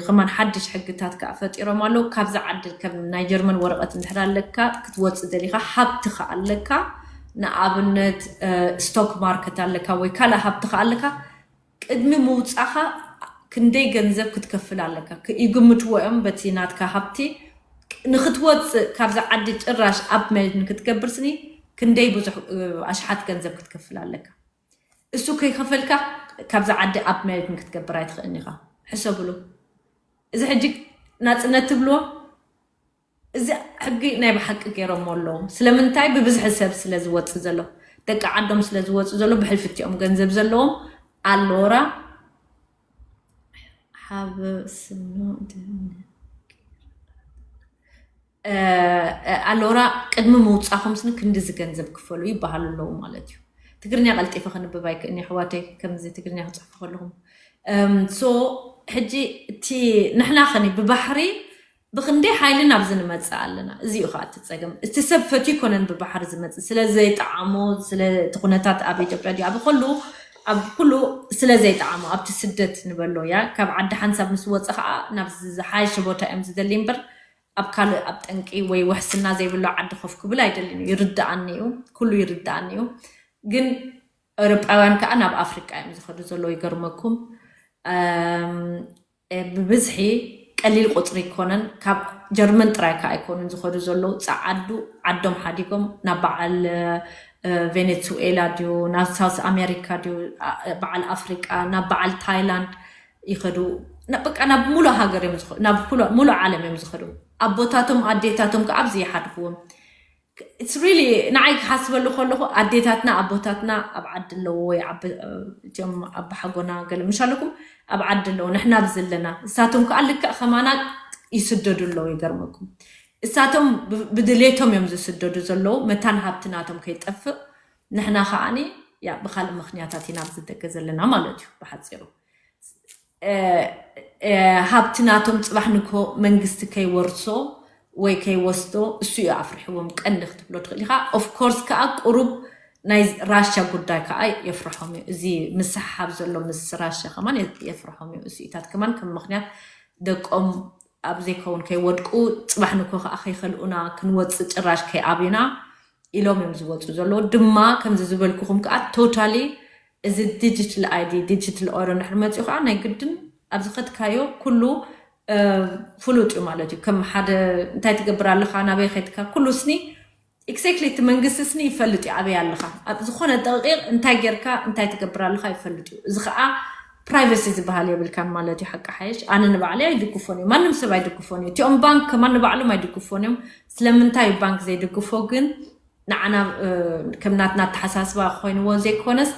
ከማን ሓድሽ ሕግታት ከኣ ፈጢሮም ኣለዉ። ካብዚ ዓዲ ከም ናይ ጀርመን ወረቐት እንድሕር ኣለካ፣ ክትወጽእ ደሊኻ፣ ሃብቲ ከኣ ኣለካ፣ ንኣብነት ስቶክ ማርኬት ኣለካ ወይ ካልእ ሃብቲ ከኣ ኣለካ፣ ቅድሚ ምውጻኻ ክንደይ ገንዘብ ክትከፍል ኣለካ። ይግምትዎ እዮም በቲ ናትካ ሃብቲ። ንክትወጽእ ካብዚ ዓዲ ጭራሽ ኣብ መሬት ንክትገብር ስኒ ክንደይ ብዙሕ ኣሽሓት ገንዘብ ክትከፍል ኣለካ። እሱ ከይከፈልካ ካብዚ ዓዲ ኣብ መሬት ንክትገብር ኣይትኽእልን ኢኻ። ሕሰብሉ። እዚ ሕጂ ናጽነት ትብልዎ፣ እዚ ሕጊ ናይ ብሓቂ ገይሮሞ ኣለዉ። ስለምንታይ? ብብዝሒ ሰብ ስለ ዝወጽእ ዘሎ። ደቂ ዓዶም ስለ ዝወፁ ዘሎ ብሕልፊ እቲኦም ገንዘብ ዘለዎም ኣሎራ ሓበስኖ ኣሎራ ቅድሚ ምውፃኹም ስኒ ክንድዚ ገንዘብ ክፈሉ ይበሃሉ ኣለዉ ማለት እዩ። ትግርኛ ቀልጢፈ ከንብብ ኣይክእን እየ ኣሕዋተይ፣ ከምዚ ትግርኛ ክፅሕፉ ከለኹም። ሶ ሕጂ እቲ ንሕና ኸኒ ብባሕሪ ብኽንደይ ሓይሊ ናብዚ ንመፅእ ኣለና። እዚ እዩ ከዓ እቲ ፀገም። እቲ ሰብ ፈትዩ ይኮነን ብባሕሪ ዝመፅእ፣ ስለ ዘይጠዓሞ፣ ስለ እቲ ኩነታት ኣብ ኢትዮጵያ ድዩ ኣብ ከሉ ኣብ ኩሉ ስለ ዘይጠዓሞ ኣብቲ ስደት ንበሎ እያ። ካብ ዓዲ ሓንሳብ ምስ ወፀ ከዓ ናብ ዝሓየሸ ቦታ እዮም ዝደሊ እምበር ኣብ ካልእ ኣብ ጠንቂ ወይ ውሕስና ዘይብሎ ዓዲ ኮፍ ክብል ኣይደልን እዩ። ይርድኣኒ እዩ፣ ኩሉ ይርድኣኒ እዩ። ግን ኤውሮጳውያን ከዓ ናብ ኣፍሪቃ እዮም ዝኸዱ ዘለዉ። ይገርመኩም ብብዝሒ ቀሊል ቁፅሪ ኣይኮነን። ካብ ጀርመን ጥራይ ከዓ ኣይኮኑን ዝኸዱ ዘለዉ። ፀዓዱ ዓዶም ሓዲጎም ናብ በዓል ቬኔዙዌላ ድዩ ናብ ሳውስ ኣሜሪካ ድዩ በዓል ኣፍሪቃ ናብ በዓል ታይላንድ ይኸዱ። በቃ ናብ ሙሉእ ሃገር እዮም ናብ ሙሉእ ዓለም እዮም ዝኸዱ። ኣቦታቶም ኣዴታቶም ከዓ ኣብዚ ይሓድግዎም። ንዓይ ክሓስበሉ ከለኹ ኣዴታትና ኣቦታትና ኣብ ዓዲ ኣለዎ ወይ እቲኦም ኣባሓጎና ገለ ምሽ ኣለኩም ኣብ ዓዲ ኣለዎ ንሕና ኣብዚ ኣለና። እሳቶም ከዓ ልክዕ ከማና ይስደዱ ኣለዉ። ይገርመኩም እሳቶም ብድሌቶም እዮም ዝስደዱ ዘለዉ። መታን ሃብቲ ናቶም ከይጠፍእ ንሕና ከዓኒ ብካልእ ምክንያታት ኢና ኣብዚ ደገ ዘለና ማለት እዩ ብሓፂሩ። ሃብቲ ናቶም ፅባሕ ንኮ መንግስቲ ከይወርሶ ወይ ከይወስዶ እሱ እዩ ኣፍርሕዎም። ቀንዲ ክትብሎ ትኽእል ኢኻ። ኦፍኮርስ ከዓ ቁሩብ ናይ ራሻ ጉዳይ ከዓ የፍርሖም እዩ። እዚ ምስሓብ ዘሎ ምስ ራሻ ከማን የፍርሖም እዩ። እሱኢታት ከማን ከም ምክንያት ደቆም ኣብ ዘይከውን ከይወድቁ ፅባሕ ንኮ ከዓ ከይከልኡና ክንወፅእ ጭራሽ ከይኣብዩና ኢሎም እዮም ዝወፁ ዘለዉ። ድማ ከምዚ ዝበልኩኹም ከዓ ቶታሊ እዚ ዲጂታል ኣይዲ ዲጂታል ኦሮ ንድሕር መፅኡ ከዓ ናይ ግድን ኣብ ዝኸድካዮ ኩሉ ፍሉጥ እዩ ማለት እዩ። ከም ሓደ እንታይ ትገብር ኣለካ ናበይ ከድካ ኩሉ ስኒ ኤግዛክትሊ እቲ መንግስቲ ስኒ ይፈልጥ እዩ ኣበይ ኣለካ ኣብ ዝኾነ ደቂቕ እንታይ ጌርካ እንታይ ትገብር ኣለካ ይፈልጥ እዩ። እዚ ከዓ ፕራይቨሲ ዝበሃል የብልካን ማለት እዩ። ሓቂ ሓይሽ ኣነ ንባዕለይ ኣይድግፎን እዩ ማንም ሰብ ኣይድግፎን እዩ። እቲኦም ባንክ ከማን ንባዕሎም ኣይድግፎን እዮም። ስለምንታይ እዩ ባንክ ዘይድግፎ ግን ንዓና ከም ናትና ኣተሓሳስባ ክኮይንዎ ዘይኮነስ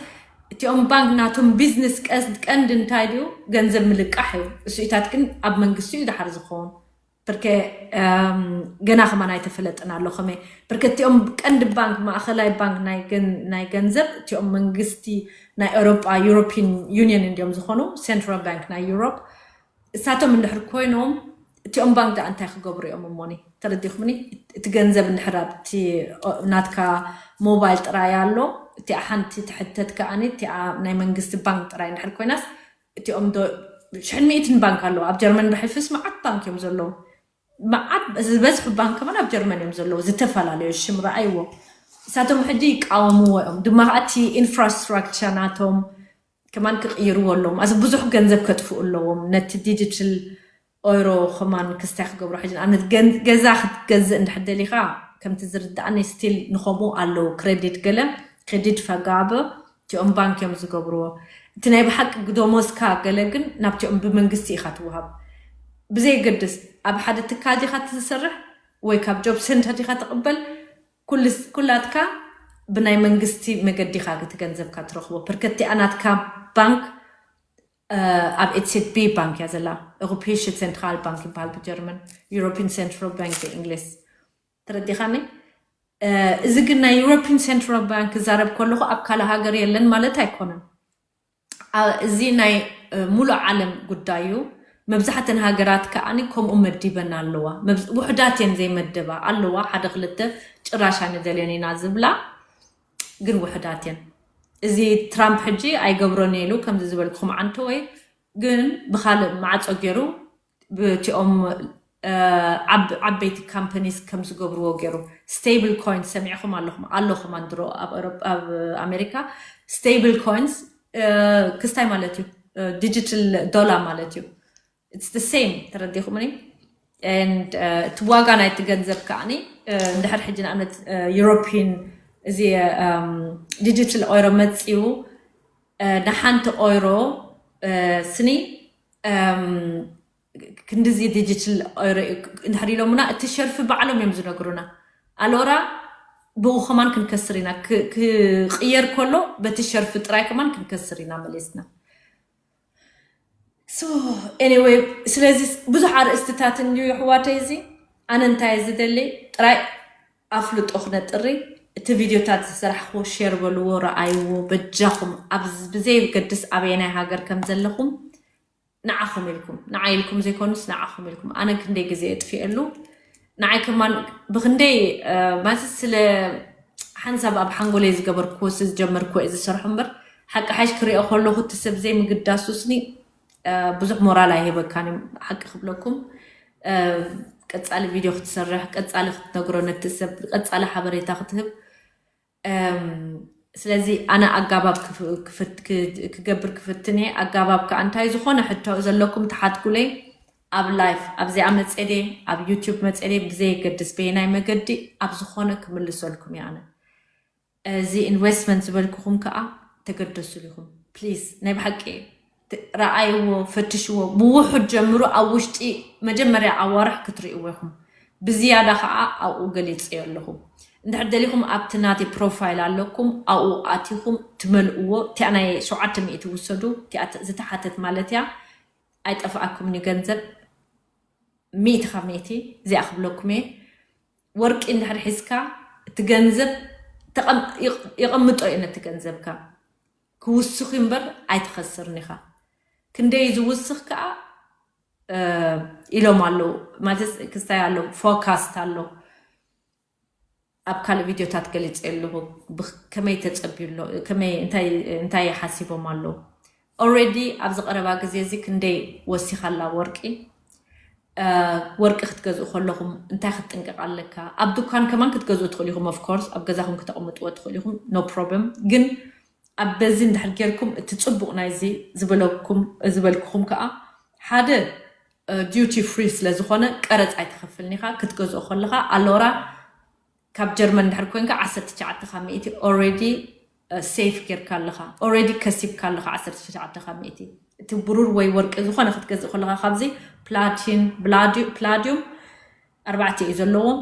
እቲኦም ባንክ ናቶም ቢዝነስ ቀንዲ እንታይ ድዩ ገንዘብ ምልቃሕ እዩ። እሱኢታት ግን ኣብ መንግስቲ እዩ ድሓር ዝኸውን። ብርከ ገና ከማን ኣይተፈለጠን ኣሎ ከመይ ብርከ እቲኦም ቀንዲ ባንክ ማእኸላይ ባንክ ናይ ገንዘብ እቲኦም መንግስቲ ናይ ኤሮጳ ዩሮፒን ዩኒየን እንዲዮም ዝኾኑ ሴንትራል ባንክ ናይ ዩሮፕ እሳቶም እንድሕር ኮይኖም እቲኦም ባንክ ደኣ እንታይ ክገብሩ እዮም እሞኒ ተረዲኹምኒ? እቲ ገንዘብ እንድሕር ኣብቲ ናትካ ሞባይል ጥራይ ኣሎ እቲኣ ሓንቲ ትሕተት ከኣኒ እቲኣ ናይ መንግስቲ ባንክ ጥራይ እንድሕር ኮይናስ እቲኦም ዶ ሽሕን ሚእትን ባንክ ኣለዉ ኣብ ጀርመን ብሕልፍስ መዓት ባንክ እዮም ዘለዉ። መዓት ዝበዝሑ ባንክ ከማን ኣብ ጀርመን እዮም ዘለዉ ዝተፈላለዩ ሽም ረኣይዎ። እሳቶም ሕጂ ይቃወምዎ እዮም ድማ እቲ ኢንፍራስትራክቸር ናቶም ከማን ክቕይርዎ ኣለዎም። ኣዚ ብዙሕ ገንዘብ ከጥፍኡ ኣለዎም ነቲ ዲጂታል ኦይሮ ከማን ክስታይ ክገብሮ ሕጂ ንኣብነት ገዛ ክትገዝእ እንድሕር ደሊኻ ከምቲ ዝርዳእኒ ስቲል ንኸምኡ ኣለዉ ክሬዲት ገለ ክሬዲት ፈጋበ እቲኦም ባንክ እዮም ዝገብርዎ። እቲ ናይ ብሓቂ ግደሞዝካ ገለ ግን ናብቲኦም ብመንግስቲ ኢኻ ትወሃብ ብዘይገድስ ኣብ ሓደ ትካል ዲኻ ትዝሰርሕ ወይ ካብ ጆብ ሴንተር ዲኻ ትቕበል ኩላትካ ብናይ መንግስቲ መገዲ ኢኻ እቲ ገንዘብካ ትረኽቦ። ፐርከቲኣ ናትካ ባንክ ኣብ ኤትሴት ቢ ባንክ እያ ዘላ። ኤውሮፔይሽ ሴንትራል ባንክ ይበሃል ብጀርመን፣ ዩሮፒን ሴንትራል ባንክ ብእንግሊዝ። ተረዲኻኒ? እዚ ግን ናይ ዩሮፒን ሴንትራል ባንክ ክዛረብ ከለኹ ኣብ ካልእ ሃገር የለን ማለት ኣይኮነን። እዚ ናይ ሙሉእ ዓለም ጉዳይ እዩ። መብዛሕተን ሃገራት ከዓኒ ከምኡ መዲበን ኣለዋ። ውሕዳት እየን ዘይመደባ ኣለዋ። ሓደ ክልተ ጭራሽ ኣይንደልዮን ኢና ዝብላ ግን ውሕዳት እየን። እዚ ትራምፕ ሕጂ ኣይገብሮን ኢሉ ከምዚ ዝበልኩም ዓንተወይ ግን ብካልእ ማዕፆ ገይሩ ብቲኦም ዓበይቲ ካምፓኒስ ከም ዝገብርዎ ገይሩ ስቴብል ኮይን ሰሚዕኹም ኣለኹም ኣለኹም ኣንድሮ ኣብ ኣሜሪካ ስቴብል ኮይንስ ክስታይ ማለት እዩ ዲጂታል ዶላር ማለት እዩ። It's the same ተረዲኹምኒ። እቲ ዋጋ ናይቲ ገንዘብ ከዓኒ እንድሕር ሕጂ ንኣብነት ዩሮፒን እዚ ዲጂታል ኦይሮ መፅኡ ንሓንቲ ኦይሮ ስኒ ክንድዚ ዲጂታል ኦይሮ እንድሕር ኢሎምና እቲ ሸርፊ ባዕሎም እዮም ዝነግሩና። ኣሎራ ብኡ ከማን ክንከስር ኢና። ክቕየር ከሎ በቲ ሸርፊ ጥራይ ከማን ክንከስር ኢና መሊስና። So anyway፣ ስለዚ ብዙሕ ኣርእስትታት እንድዩ የሕዋተይ። እዚ ኣነ እንታይ ዝደሊ ጥራይ ኣፍልጦ ክነጥሪ፣ እቲ ቪድዮታት ዝሰራሕክዎ ሼር በልዎ፣ ረኣይዎ በጃኹም። ኣብ ብዘየገድስ ኣበየናይ ሃገር ከም ዘለኹም ንዓኹም ኢልኩም፣ ንዓይ ኢልኩም ዘይኮኑስ ንዓኹም ኢልኩም። ኣነ ክንደይ ግዜ የጥፍኤሉ፣ ንዓይ ከማን ብክንደይ ማለት ስለ ሓንሳብ ኣብ ሓንጎለይ ዝገበርክዎ ዝጀመርክዎ እየ ዝሰርሖ እምበር፣ ሓቂ ሓሽ ክሪኦ ከለኹ እቲ ሰብ ዘይምግዳሱስኒ ብዙሕ ሞራል ኣይህበካን እዩ። ሓቂ ክብለኩም፣ ቀፃሊ ቪድዮ ክትሰርሕ፣ ቀፃሊ ክትነግሮ ነቲ ሰብ፣ ቀፃሊ ሓበሬታ ክትህብ። ስለዚ ኣነ ኣጋባብ ክገብር ክፍትን እየ። ኣጋባብ ከዓ እንታይ፣ ዝኾነ ሕቶ ዘለኩም ትሓትኩለይ ኣብ ላይፍ ኣብዚኣ መፀደ ኣብ ዩቲዩብ መፀደ ብዘየገድስ በየናይ መገዲ ኣብ ዝኾነ ክምልሰልኩም እየ ኣነ። እዚ ኢንቨስትመንት ዝበልኩኹም ከዓ ተገደሱሉ ኢኹም ፕሊዝ። ናይ ብሓቂ ረኣይዎ፣ ፈትሽዎ። ብውሑድ ጀምሩ። ኣብ ውሽጢ መጀመርያ ኣዋርሕ ክትርእይዎ ኢኹም። ብዝያዳ ከዓ ኣብኡ ገሊፀዮ ኣለኹ። እንድሕር ደሊኹም ኣብቲ ናተይ ፕሮፋይል ኣለኩም፣ ኣብኡ ኣቲኹም ትመልእዎ። እቲኣ ናይ ሸውዓተ ሚእቲ ውሰዱ፣ እቲኣ ዝተሓተት ማለት እያ። ኣይጠፍኣኩም እዩ ገንዘብ። ሚእቲ ካብ ሚእቲ እዚኣ ክብለኩም እየ። ወርቂ እንድሕር ሒዝካ እቲ ገንዘብ የቐምጦ እዩ ነቲ ገንዘብካ። ክውስኽ እምበር ኣይትኸስርን ኢኻ። ክንደይ ዝውስኽ ከዓ ኢሎም ኣለዉ ማለት ክስታይ ኣለዉ፣ ፎካስት ኣሎ። ኣብ ካልእ ቪድዮታት ገሊፀ ኣለኹ። ከመይ ተፀብዩ ኣሎ፣ ከመይ እንታይ ሓሲቦም ኣለዉ። ኦልሬዲ ኣብዚ ቀረባ ግዜ እዚ ክንደይ ወሲኻላ ወርቂ። ወርቂ ክትገዝኡ ከለኹም እንታይ ክትጥንቀቕ ኣለካ? ኣብ ድኳን ከማን ክትገዝኡ ትኽእሉ ኢኹም። ኦፍኮርስ ኣብ ገዛኹም ክተቕምጥዎ ትኽእሉ ኢኹም፣ ኖ ፕሮብለም። ግን ኣብ በዚ እንድሕር ጌርኩም እቲ ፅቡቕ ናይዚ ዝበለኩም ዝበልኩኹም ከዓ ሓደ ዲዩቲ ፍሪ ስለ ዝኾነ ቀረፅ ኣይትኸፍልን ኢኻ። ክትገዝኦ ከለኻ ኣሎራ ካብ ጀርመን እንድሕር ኮይንካ ዓሰርተ ትሽዓተ ካብ ሚእቲ ኦልሬዲ ሴፍ ጌርካ ኣለኻ፣ ኦልሬዲ ከሲብካ ኣለኻ ዓሰርተ ትሽዓተ ካብ ሚእቲ። እቲ ብሩር ወይ ወርቂ ዝኾነ ክትገዝእ ከለኻ ካብዚ ፕላቲን ፕላዲዩም ኣርባዕተ እዩ ዘለዎም።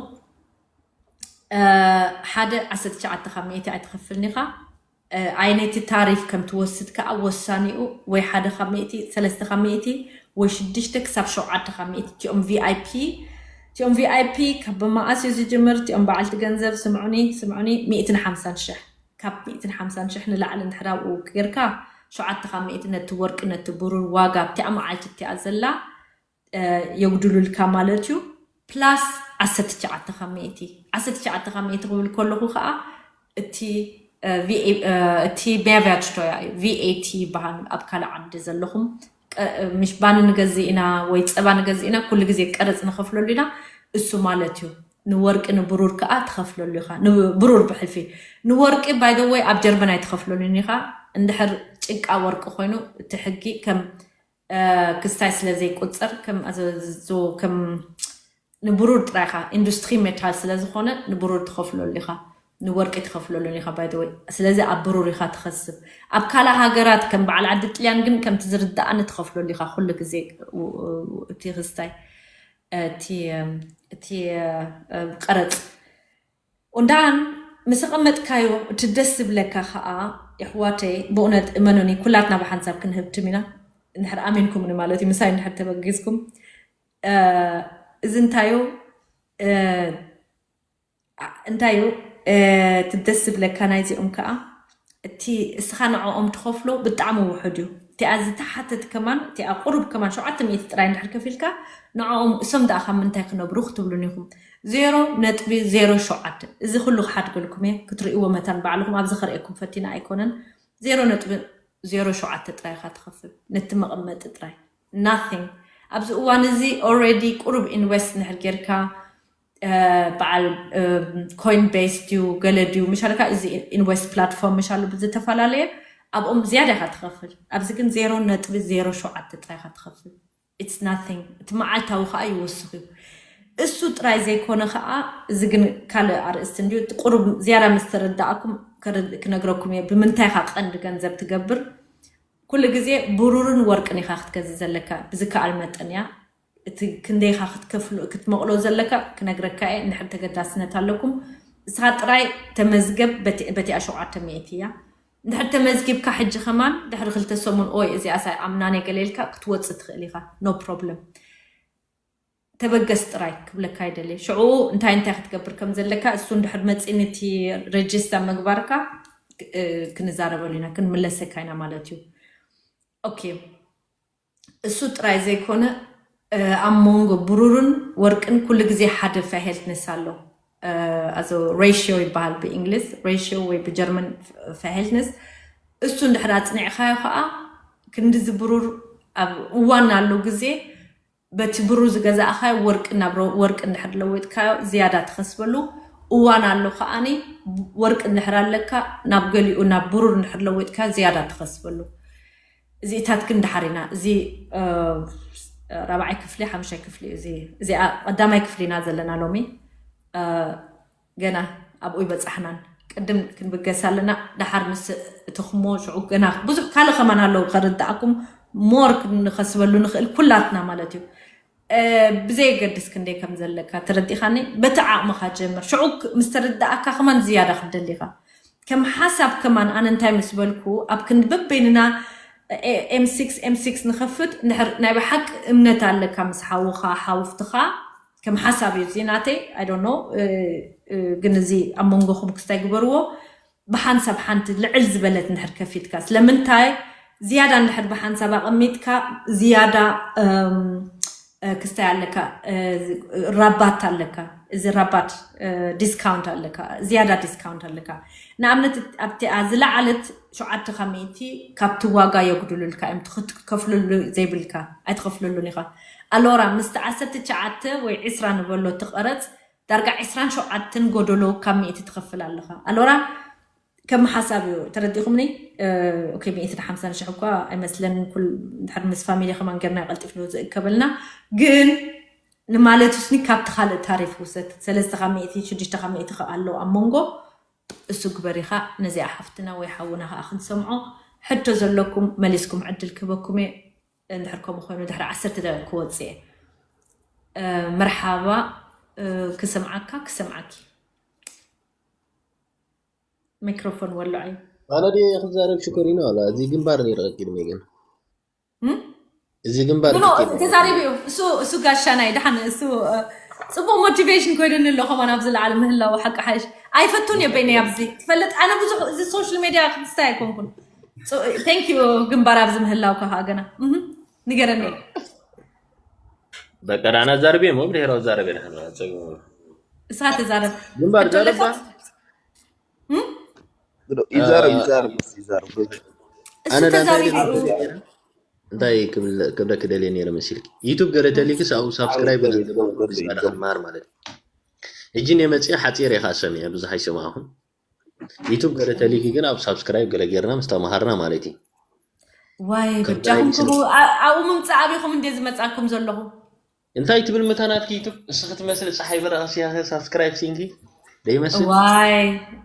ሓደ ዓሰርተ ትሽዓተ ካብ ሚእቲ ኣይትኸፍልን ኢኻ። ኣይ ነቲ ታሪፍ ከም ትወስድ ከዓ ወሳኒኡ ወይ ሓደ ካብ ሚእቲ፣ ሰለስተ ካብ ሚእቲ ወይ ሽዱሽተ ክሳብ ሸውዓተ ካብ ሚእቲ። እቲኦም ቪኣይፒ እቲኦም ቪኣይፒ ካብ መኣስ እዩ ዝጅምር? እቲኦም በዓልቲ ገንዘብ ስምዑኒ ስምዑኒ፣ ሚእትን ሓምሳን ሽሕ። ካብ ሚእትን ሓምሳን ሽሕ ንላዕሊ እንድሕር ኣብኡ ጌርካ ሸውዓተ ካብ ሚእቲ ነቲ ወርቂ ነቲ ብሩር ዋጋ ኣብቲኣ መዓልቲ እቲኣ ዘላ የጉድሉልካ ማለት እዩ። ፕላስ ዓሰርተ ትሽዓተ ካብ ሚእቲ። ዓሰርተ ትሽዓተ ካብ ሚእቲ ክብል ከለኹ ከዓ እቲ እቲ ሜርቨርቸቶያ እዩ፣ ቪኤቲ ይበሃል። ኣብ ካልእ ዓዲ ዘለኹም ምሽ ባኒ ንገዝእ ኢና ወይ ፀባ ንገዝእ ኢና ኩሉ ግዜ ቀረፅ ንኸፍለሉ ኢና። እሱ ማለት እዩ። ንወርቂ ንብሩር ከዓ ትኸፍለሉ ኢኻ። ብሩር ብሕልፊ ንወርቂ ባይ ዘ ወይ ኣብ ጀርመን ኣይትኸፍለሉን ኢኻ። እንድሕር ጭቃ ወርቂ ኮይኑ እቲ ሕጊ ከም ክስታይ ስለ ዘይቁፀር ከም ንብሩር ጥራይ ኢኻ፣ ኢንዱስትሪ ሜታል ስለ ዝኾነ ንብሩር ትኸፍለሉ ኢኻ፣ ንወርቂ ትኸፍለሉን ኢኻ ባይ ዘ ወይ። ስለዚ ኣብ ብሩር ኢኻ ትኸስብ። ኣብ ካልእ ሃገራት ከም በዓል ዓዲ ጥልያን ግን ከምቲ ዝርድኣኒ ትኸፍለሉ ኢኻ ኩሉ ግዜ እቲ ክስታይ እቲ ቀረፅ። ኦንዳን ምስ ኣቐመጥካዮ እቲ ደስ ዝብለካ ከዓ የሕዋተይ፣ ብእውነት እመኑኒ ኩላትና ብሓንሳብ ክንህብትም ኢና። እንድሕር ኣሚንኩምኒ ማለት እዩ፣ ምሳይ እንድሕር ተበጊዝኩም። እዚ እንታዩ እንታዩ እቲ ደስ ዝብለካ ናይዚኦም ከዓ እቲ እስኻ ንዕኦም ትኸፍሎ ብጣዕሚ ውሑድ እዩ። እቲኣ ዝተሓተት ከማን እቲኣ ቁሩብ ከማን ሸውዓተ ሚእቲ ጥራይ እንድሕር ከፊልካ ንዕኦም እሶም ደኣ ካብ ምንታይ ክነብሩ ክትብሉን ኢኹም። ዜሮ ነጥቢ ዜሮ ሸውዓተ። እዚ ኩሉ ክሓድገልኩም እየ ክትርእይዎ መታን ባዕልኹም ኣብዚ ከርእየኩም ፈቲና ኣይኮነን። ዜሮ ነጥቢ ዜሮ ሸውዓተ ጥራይ ኢኻ ትኸፍል ነቲ መቐመጢ ጥራይ። ናቲንግ ኣብዚ እዋን እዚ ኦልሬዲ ቁሩብ ኢንቨስት እንድሕር ጌርካ በዓል ኮይን ቤስ ድዩ ገለ ድዩ ምሻልካ እዚ ኢንቨስት ፕላትፎርም ምሻሉ ብዝተፈላለየ ኣብኦም ዝያዳ ኢኻ ትኸፍል። ኣብዚ ግን ዜሮ ነጥቢ ዜሮ ሸውዓተ ጥራይ ኢኻ ትኸፍል። ኢትስ ናቲንግ። እቲ መዓልታዊ ከዓ ይወስኽ እዩ። እሱ ጥራይ ዘይኮነ ከዓ እዚ ግን ካልእ ኣርእስቲ እንድዩ። እቲ ቁሩብ ዝያዳ ምስ ተረዳእኩም ክነግረኩም እየ ብምንታይ ኢኻ ቀንዲ ገንዘብ ትገብር። ኩሉ ግዜ ብሩርን ወርቅን ኢኻ ክትገዝእ ዘለካ ብዝከኣል መጠን እያ። እቲ ክንደይ ኢኻ ክትከፍሎ ክትመቕሎ ዘለካ ክነግረካ እየ። እንድሕር ተገዳስነት ኣለኩም ንስኻ ጥራይ ተመዝገብ። በቲ- በቲኣ ሸውዓተ ሚእቲ እያ። እንድሕር ተመዝጊብካ ሕጂ ከማን ድሕሪ ክልተ ሰሙን ኦይ እዚኣ ሳይ ኣምናን የገለ ኢልካ ክትወፅእ ትኽእል ኢኻ። No problem። ተበገስ ጥራይ ክብለካ ይደሊ። ሽዑ እንታይ እንታይ ክትገብር ከም ዘለካ እሱ እንድሕር መፂን እቲ ሬጅስተር ምግባርካ ክንዛረበሉ ኢና፣ ክንምለሰካ ኢና ማለት እዩ። ኦኬ፣ እሱ ጥራይ ዘይኮነ ኣብ መንጎ ብሩርን ወርቅን ኩሉ ግዜ ሓደ ፋይሄልትነስ ኣሎ። ኣዞ ሬሽዮ ይበሃል ብእንግሊዝ ሬሽዮ ወይ ብጀርመን ፋይሄልትነስ። እሱ እንድሕር ኣፅኒዕካዮ ከዓ ክንዲዚ ብሩር ኣብ እዋን ኣሎ ግዜ በቲ ብሩር ዝገዛእካዮ ወርቂ ናብ ረ- ወርቂ እንድሕር ለወጥካዮ ዝያዳ ትኸስበሉ እዋን ኣሎ። ከዓኒ ወርቂ እንድሕር ኣለካ ናብ ገሊኡ ናብ ብሩር እንድሕር ለወጥካዮ ዝያዳ ትኸስበሉ። እዚታት ግን ደሓር ኢና። እዚ እ፣ ራብዓይ ክፍሊ ሓሙሻይ ክፍሊ እዩ። እዚ እዚኣ ቀዳማይ ክፍሊ ኢና ዘለና ሎሚ። እ፣ ገና ኣብኡ ይበጻሕናን ቅድም ክንብገስ ኣለና። ደሓር ምስ እትኽሞ ሽዑ ገና ብዙሕ ካልእ ከማን ኣለዉ ከርድኣኩም ሞር ክንኸስበሉ ንኽእል ኩላትና ማለት እዩ። እ፣ ብዘየገድስ ክንደይ ከም ዘለካ ተረዲኻኒ በቲ ዓቕምኻ ጀምር። ሽዑ ክ- ምስ ተረዳእካ ከማን ዝያዳ ክትደሊኻ ከም ሓሳብ ከማን ኣነ እንታይ ምስ በልኩ ኣብ ክንዲ በበይንና ኤም ሲክስ ኤም ሲክስ ንኸፍት እንድሕር ናይ ብሓቂ እምነት ኣለካ ምስ ሓውኻ ሓውፍትኻ ከም ሓሳብ እዩ እዚ ናተይ። I don't know ግን እዚ ኣብ መንጎኹም ክስታይ ግበርዎ። ብሓንሳብ ሓንቲ ልዕል ዝበለት እንድሕር ከፊትካ ስለምንታይ ዝያዳ እንድሕር ብሓንሳብ ኣቐሚጥካ ዝያዳ እም፣ እ፣ ክስታይ ኣለካ እ፣ ራባት ኣለካ እዚ ራባት ዲስካውንት ኣለካ ዝያዳ ዲስካውንት ኣለካ። ንኣብነት ኣብቲኣ ዝለዓለት ሸውዓተ ካብ ሚእቲ ካብቲ ዋጋ የጉድሉልካ እዮም። ትኽት- ክትከፍለሉ ዘይብልካ ኣይትኸፍለሉን ኢኻ። ኣሎራ ምስቲ ዓሰርተ ትሽዓተ ወይ ዕስራ ንበሎ ትቐረፅ ዳርጋ ዕስራን ሸውዓተን ጎደሎ ካብ ሚእቲ ትኸፍል ኣለኻ። ኣሎራ ከም ሓሳብ እዩ ተረዲኹምኒ። ኦኬ፣ ሚእትን ሓምሳን ሽሕ እኳ ኣይመስለን። ኩል ድሕር ምስ ፋሚሊ ከማን ገርና ቀልጢፍሉ ዝእከበልና ግን ንማለት ውስኒ ካብቲ ካልእ ታሪፍ ውሰድ። ሰለስተ ካብ ሚእቲ ሽዱሽተ ካብ ሚእቲ ከ ኣሎ ኣብ መንጎ እሱ ግበሪኻ ነዚኣ ሓፍትና ወይ ሓውና ከዓ ክንሰምዖ ሕቶ ዘለኩም መሊስኩም ዕድል ክህበኩም እየ። እንድሕር ከምኡ ኮይኑ ድሕሪ ዓሰርተ ደቂቕ ክወፅእ እየ። እ፣ መርሓባ። እ፣ ክሰምዓካ ክሰምዓኪ ሚክሮፎን ወልዖ እዩ። ኣነ ድየ ክዛረብ ሽኮሪና ዋላ እዚ ግንባር ነይረ ቀቂድመ ግን እም? እዚ ግንባር ብሎ ቀቂድመ። ተዛሪቡ እዩ። እሱ እሱ ጋሻና እዩ። ደሓን እሱ እ፣ ፅቡቅ ሞቲቬሽን ኮይኑኒ ኣሎ። ከማን ኣብዚ ላዕሊ ምህላው ሓቂ ሓይሽ ኣይፈቱን እየ በይነይ ኣብዚ ትፈልጥ። ኣነ ብዙሕ እዚ ሶሻል ሜድያ ክስታይ ኣይኮንኩን። ቴንክ ዩ ግንባር ኣብዚ ምህላው ከዓ ገና እህ፣ ንገረኒ። በቃ ዳና ዛርቤ ሞ ብድሄራዊ ዛረቤ ዳና ጸጉ እሳ ተዛረብ ግንባር ዛረባ እም? ይዛረብ ይዛረብ ይዛረብ እሱ ኣነ ዳና ተዛሪቡ እንታይ ክብል- ክብለክ ደልየ ነይረ መሲልኪ ዩቱብ ገለ ተሊክስ ኣብኡ ሳብስክራይብ ገለ ዝገበርኩ ብዝያዳ ክንመሃር ማለት እዩ። ሕጂ እኔ መፅየ ሓፂር እየ ከዓ ሰሚዐ ብዙሕ ኣይሰማዕኹን። ዩቱብ ገለ ተሊኪ ግን ኣብ ሳብስክራይብ ገለ ጌርና ምስ ተምሃርና ማለት እዩ። ዋይ ከም በጃኹም ናይ ክቡ ኣ- ኣብኡ ምምፃእ ኣቢኹም እንደ ዝመፃኩም ዘለኹ እንታይ ትብል መታናትኪ ዩቱብ እስኺ ትመስሊ ፀሓይ በረቐ ሲያኸ ሳብስክራይብ ሲንኪ ደይመስል ዋይ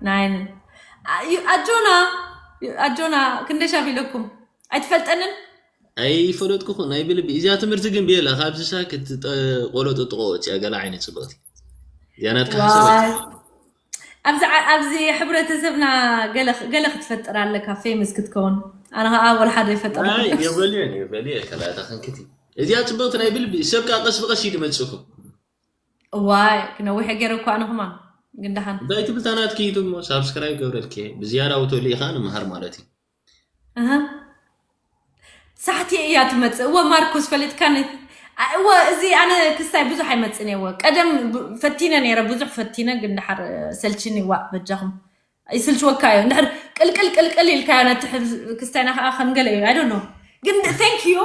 ናይን ኣዩ- ኣጆና ኣጆና ክንደሻ ቢለኩም ኣይትፈልጠንን ኣይፈለጥኩኹ ናይ ብልቢ እዚኣ ትምህርቲ ግን ብየላ ካብዚ ሳክት ቆሎ ጥጥቆ ወፂያ ገላ ዓይነት ፅብቕቲ እዚኣ ናትካ ሓሳብ ዋይ ኣብዚ ዓ- ኣብዚ ሕብረተሰብና ገለ ገለ ክትፈጥር ኣለካ ፌመስ ክትከውን ኣነ ከዓ ወላ ሓደ ይፈጠር ኣይ የበልዮ የበልዮ ከላታ ክንክቲ እዚኣ ፅብቕቲ ናይ ብልቢ ሰብ ከዓ ቀስ ብቀስ እዩ ድመፅእኩም ዋይ ክነዊሐ ገይረ እኳ ኣነ ከማን ግን ደሓን እንታይ ትብል ታናትኪ ዩቱብ ሞ ሳብስክራይብ ገብረልኪ ብዝያዳ ውተሉ ኢኻ ንምሃር ማለት እዩ ኣሃ። ሳሕቲ እያ ትመፅእ እወ ማርኮስ ፈሊጥካኒ ኣ- እወ እዚ ኣነ ክስታይ ብዙሕ ኣይመፅን እየ እወ ቀደም ብ- ፈቲነ ነይረ ብዙሕ ፈቲነ ግን ድሓር ሰልችኒ ዋእ በጃኹም ይስልችወካ እዩ እንድሕር ቅልቅል ቅልቅል ኢልካዮ ነቲ ሕብዝ- ክስታይና ከዓ ከምገለ እዩ ኣይዶ ግን thank you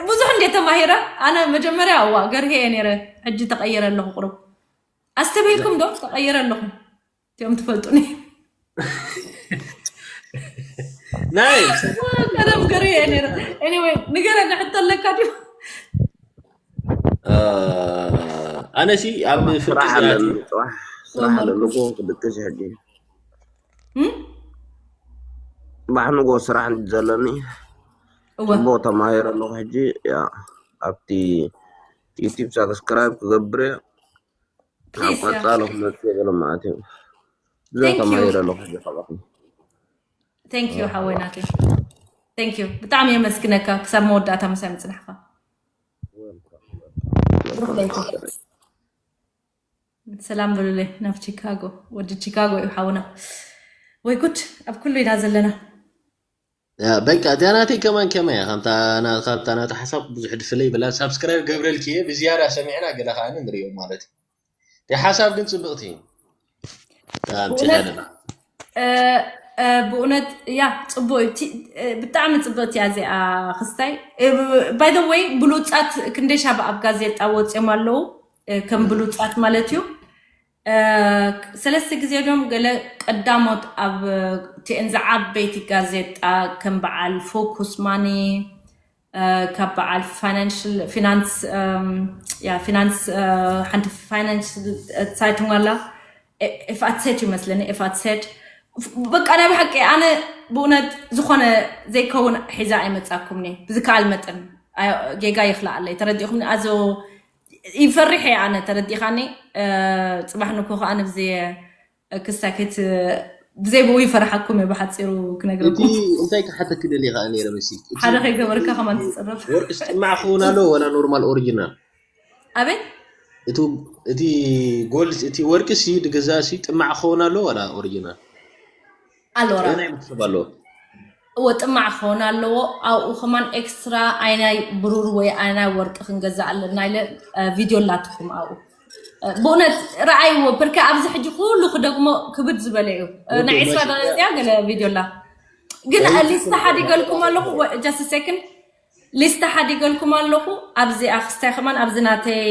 ብዙሕ እንደ ተማሂረ ኣነ መጀመርያ እዋ ገርሄ እየ ነይረ ሕጂ ተቀይረ ኣለኹ ቁሩብ ኣስተብሂልኩም ዶ ተቀይረ ኣለኹም እቲኦም ትፈልጡኒ ናይ ቀደም ገርሄ እየ ነይረ anyway ንገረኒ ሕቶ ኣለካ ድዩ ኣነሲ ኣብ ፍርቂ ስራሕ ሰዓት ኣለኒ እዩ ፅባሕ ስራሕ ኣለኒ እኮ ክልተ ሺሕ ሕጂ እም? ባሕ ንጎ ስራሕ ዘለኒ እወ ፅቡቅ ተማሂረ ኣለኩ ሕጂ ያ ኣብቲ ዩቲብ ሳብስክራይብ ክገብር እየ ናብ ቀጻሎ ክመጽእ ገለ ማለት እዩ። ብዙሕ ተማሂረ ኣለኹ። Thank you ሓወይ ናተይ። Thank you ብጣዕሚ የመስግነካ ክሳብ መወዳእታ ምሳይ ምጽናሕካ። ሰላም በሉለይ ናብ ቺካጎ። ወዲ ቺካጎ እዩ ሓውና። ወይ ጉድ፣ ኣብ ኩሉ ኢና ዘለና። በቃ እዚኣ ናተይ ከማን ከመይ እያ? ካብታ ናታ ሓሳብ ብዙሕ ድፍለ ይብላ። ሳብስክራይብ ገብረልኪ እየ ብዝያዳ ሰሚዕና ገለ ከዓ ንሪኦ ማለት እዩ። እቲ ሓሳብ ግን ፅብቕቲ እዩ። ብእውነት ያ ፅቡቅ እዩ። ብጣዕሚ ፅብቅቲ እያ እዚኣ ክስታይ። By the way ብሉፃት ክንደይ ሻብ ኣብ ጋዜጣ ወፅዮም ኣለዉ ከም ብሉፃት ማለት እዩ። ሰለስተ ግዜ ዶም ገለ ቀዳሞት ኣብ ቲኤን ዝዓበይቲ ጋዜጣ ከም በዓል ፎኩስ ማኒ ካብ በዓል ፋይናንሽል ፊናንስ ያ ፊናንስ ሓንቲ ፋይናንስ ሳይቱን ዋላ ኤፋትሴት ይመስለኒ ኤፋትሴት በቃ ናይ ብሓቂ ኣነ ብእውነት ዝኾነ ዘይከውን ሒዛ ኣይመፃኩምኒ ብዝከኣል መጠን ጌጋ ይኽልኣለይ ተረዲኹምኒ ኣዞ ይፈርሕ እየ ኣነ ተረዲኻኒ ፅባሕ ንኮ ከዓ ንብዚ ክሳክት ብዘይ ብኡ ይፈርሓኩም እየ ብሓፂሩ ክነግረኩም። እንታይ ክሓተኪ ደሊኻ ነይረ መሲ? ሓደ ከይገበርካ ከማን ትፅረፍ። ወርቅስ ጥማዕ ክኸውን ኣለዎ ዋላ ኖርማል ኦሪጂናል? ኣቤት እቲ ጎልድ እቲ ወርቅስ ድገዛ ሲ ጥማዕ ክኸውን ኣለዎ ዋላ ኦሪጂናል? ኣለዎ ራ ናይ መክሰብ ኣለዎ። እዎ ጥማዕ ክኸውን ኣለዎ ኣብኡ ከማን ኤክስትራ ኣይናይ ብሩር ወይ ኣይናይ ወርቂ ክንገዛ ኣለና ኢለ ቪድዮ ላትኩም ኣብኡ ብእውነት ረኣይዎ ፕርከ ኣብዚ ሕጂ ኩሉ ክደግሞ ክብድ ዝበለ እዩ ናይ ዕስራ ደቂቃ ገለ ቪድዮ ላ ግን ሊስታ ሓዲገልኩም ኣለኹ just second ሊስታ ሓዲገልኩም ኣለኹ ኣብዚኣ ክስታይ ከማን ኣብዚ ናተይ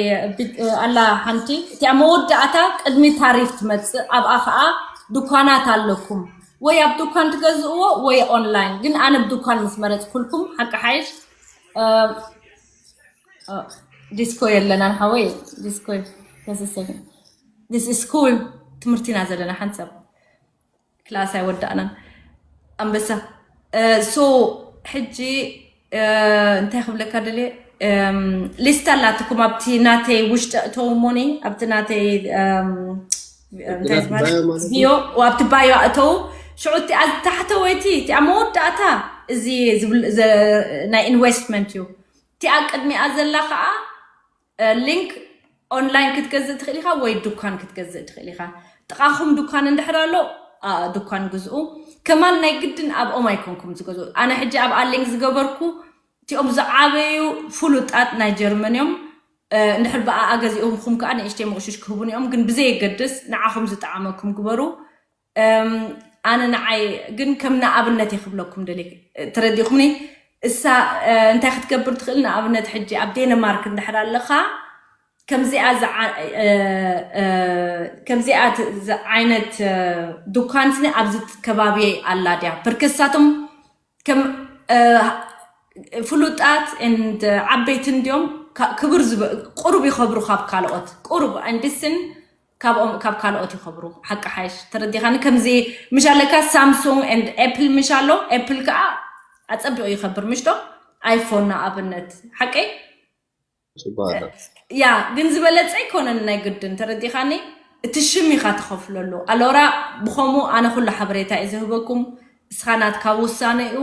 ኣላ ሓንቲ እቲኣ መወዳእታ ቅድሚ ታሪፍ ትመፅእ ኣብኣ ከዓ ድኳናት ኣለኩም ወይ ኣብ ድኳን ትገዝእዎ ወይ ኦንላይን ግን ኣነ ብድኳን ምስ መረፅኩልኩም ሓቂ ሓይሽ ዲስኮ የለናን ሓወይ ዲስኮ ተሰሰግን this is cool ትምህርቲ ኢና ዘለና ሓንሳብ ክላስ ኣይወዳእናን ኣንበሳ so ሕጂ እንታይ ክብለካ ደልየ ሊስታ ኣላትኩም ኣብቲ ናተይ ውሽጢ እተው ሞኒ ኣብቲ ናተይ ቢዮ ኣብቲ ባዮ እተው ሽዑ እቲኣ ታሕተወይቲ እቲኣ መወዳእታ እዚ ናይ ኢንቨስትመንት እዩ እቲኣ ቅድሚኣ ዘላ ከዓ ሊንክ ኦንላይን ክትገዝእ ትኽእል ኢኻ ወይ ድኳን ክትገዝእ ትኽእል ኢኻ ጥቓኹም ድኳን እንድሕር ኣሎ ድኳን ግዝኡ ከማን ናይ ግድን ኣብኦም ኣይኮንኩም ዝገዝኡ ኣነ ሕጂ ኣብኣ ሊንክ ዝገበርኩ እቲኦም ዝዓበዩ ፍሉጣት ናይ ጀርመን እዮም እንድሕር ብኣኣ ገዚኦምኩም ከዓ ንእሽተይ መቑሽሽ ክህቡን እዮም ግን ብዘየገድስ ንዓኹም ዝጠዓመኩም ግበሩ ኣነ ንዓይ ግን ከም ንኣብነት እየ ክብለኩም ደልየ ተረዲእኩምኒ እሳ እንታይ ክትገብር ትኽእል ንኣብነት ሕጂ ኣብ ዴንማርክ እንድሕር ኣለኻ ከምዚኣ ከምዚኣ ዓይነት ዱካን ስኒ ኣብዚ ከባቢ ኣላ ድያ ብርክሳቶም ከም ፍሉጣት ዓበይቲ እንዲዮም ክብር ቁሩብ ይኸብሩ ካብ ካልኦት ቁሩብ ንድስን ካብኦም ካብ ካልኦት ይኸብሩ ሓቂ ሓይሽ ተረዲኻኒ ከምዚ ምሽ ኣለካ ሳምሱንግ ን ኤፕል ምሽ ኣሎ ኤፕል ከዓ ኣፀቢቑ ይኸብር ምሽቶ ኣይፎን ንኣብነት ሓቀይ ያ ግን ዝበለፀ ኣይኮነን ናይ ግድን ተረዲኻኒ እቲ ሽም ኢኻ ትኸፍለሉ ኣሎራ ብኸምኡ ኣነ ኩሉ ሓበሬታ እዩ ዝህበኩም እስኻ ናትካ ውሳነ እዩ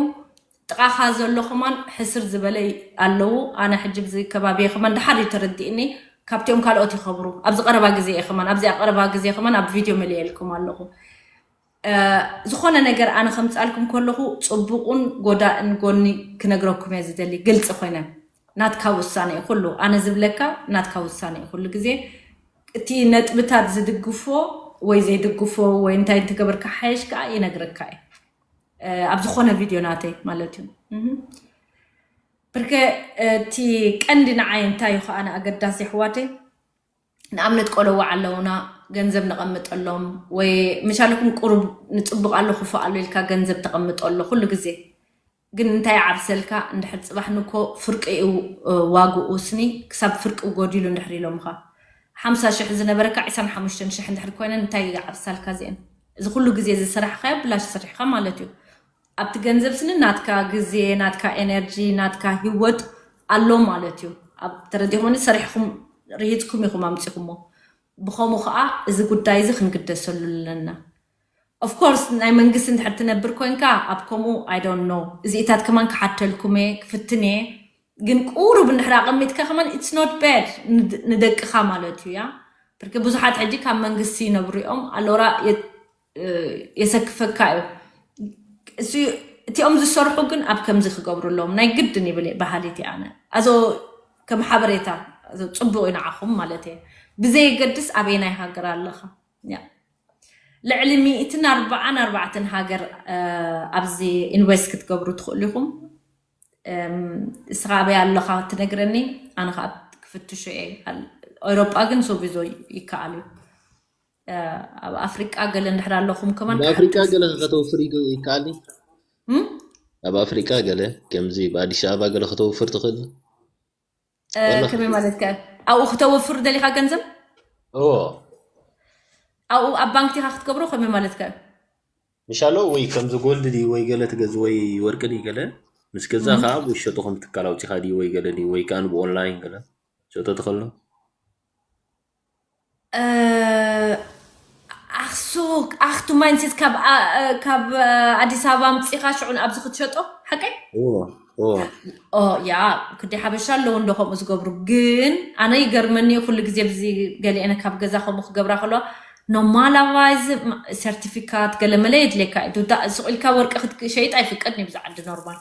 ጥቓኻ ዘሎ ከማን ሕስር ዝበለ ኣለዉ ኣነ ሕጂ ብዚ ከባቢ ከማን ድሓር እዩ ተረዲእኒ ካብቲኦም ካልኦት ይኸብሩ ኣብዚ ቀረባ ግዜ እየ ከማን ኣብዚ ቀረባ ግዜ ከማን ኣብ ቪድዮ መሊኤልኩም ኣለኹ ዝኾነ ነገር ኣነ ከምፃልኩም ከለኹ ፅቡቁን ጎዳእን ጎኒ ክነግረኩም እየ ዝደሊ ግልፂ ኮይነ ናትካ ውሳነ እዩ ኩሉ ኣነ ዝብለካ ናትካ ውሳነ እዩ ኩሉ ግዜ እቲ ነጥብታት ዝድግፎ ወይ ዘይድግፎ ወይ እንታይ እንትገበርካ ሓየሽ ከዓ ይነግረካ እዩ ኣብ ዝኾነ ቪድዮ ናተይ ማለት እዩ ብርከ እቲ ቀንዲ ንዓይ እንታይ እዩ ከዓ ኣገዳሲ ኣሕዋተይ ንኣብነት ቆለዋ ኣለውና ገንዘብ ነቐምጠሎም ወይ ምሻልኩም ቁሩብ ንፅቡቕ ኣሎ ክፉእ ኣሎ ኢልካ ገንዘብ ተቐምጦ ኣሎ ኩሉ ግዜ ግን እንታይ ዓብሰልካ እንድሕር ፅባሕ ንኮ ፍርቂ እዩ ዋግኡ ስኒ ክሳብ ፍርቂ ጎዲሉ እንድሕር ኢሎምኻ ሓምሳ ሽሕ ዝነበረካ ዕስራን ሓሙሽተን ሽሕ እንድሕር ኮይነ እንታይ ዓብሳልካ እዚአን እዚ ኩሉ ግዜ ዝሰራሕካዮ ብላሽ ሰሪሕካ ማለት እዩ ኣብቲ ገንዘብ ስኒ ናትካ ግዜ ናትካ ኤነርጂ ናትካ ህይወት ኣሎ ማለት እዩ ኣብ ተረዲኹምኒ ሰሪሕኩም ርሂፅኩም ኢኹም ኣምፂኹሞ ብኸምኡ ከዓ እዚ ጉዳይ እዚ ክንግደሰሉ ኣለና። Of course ናይ መንግስቲ እንድሕር ትነብር ኮንካ ኣብ ከምኡ I don't know እዚኢታት ከማን ክሓተልኩም እየ ክፍትን እየ። ግን ቁሩብ እንድሕር ኣቐሚጥካ ከማን it's not bad ንደቅኻ ማለት እዩ። ያ ብርክ ብዙሓት ሕጂ ካብ መንግስቲ ይነብሩ እዮም ኣለውራ የሰክፈካ እዩ። እቲኦም ዝሰርሑ ግን ኣብ ከምዚ ክገብሩ ኣለዎም ናይ ግድን ይብል ባህሊት ኣነ ኣዞ ከም ሓበሬታ ጽቡቅ እዩ ንዓኹም ማለት እየ። ብዘየገድስ ኣበየናይ ሃገር ኣለኻ ልዕሊ ሚእትን ኣርባዓን ኣርባዕተን ሃገር ኣብዚ ኢንቨስት ክትገብሩ ትኽእሉ ኢኹም። እስኻ ኣበይ ኣለኻ ትነግረኒ ኣነ ከዓ ክፍትሾ እየ። ኤውሮጳ ግን ሶቪዞ ይከኣል እዩ። ኣብ ኣፍሪቃ ገለ እንድሕር ኣለኹም ከማን ኣብ ኣፍሪቃ ገለ ከተውፍር ይከኣል። ኣብ ኣፍሪቃ ገለ ከምዚ ብኣዲስ ኣበባ ገለ ከተውፍር ትኽእል። ከመይ ማለት ከ ኣብኡ ክተወፍር ደሊካ ገንዘብ እዎ ኣብኡ ኣብ ባንክ ዲካ ክትገብሮ ከመይ ማለት ከ ምሻሎ ወይ ከምዚ ጎልድ ድዩ ወይ ገለ ትገዝ ወይ ወርቂ ድዩ ገለ ምስ ገዛ ከዓ ኣብ ውሸጡ ከም ትካል ኣውፂኻ ድዩ ወይ ገለ ድዩ ወይ ከዓ ብኦንላይን ገለ ሸጦ ትኽእሎ ኣክሱ ኣክቱ ማይንሴት ካብ ካብ ኣዲስ ኣበባ ኣምፂኻ ሽዑን ኣብዚ ክትሸጦ ሓቀይ እዎ እዎ ኦ ያ ክዲ ሓበሻ ኣለዉ እንዶ ከምኡ ዝገብሩ ግን ኣነ ይገርመኒ ኩሉ ግዜ ብዚ ገሊአነ ካብ ገዛ ከምኡ ክገብራ ከለዋ ኖማላቫይዝ ሰርቲፊካት ገለ መለ የድልየካ እዩ ዱዳ ስቕ ኢልካ ወርቂ ክትሸይጥ ኣይፍቀድን እዩ ብዛ ዓዲ ኖርማል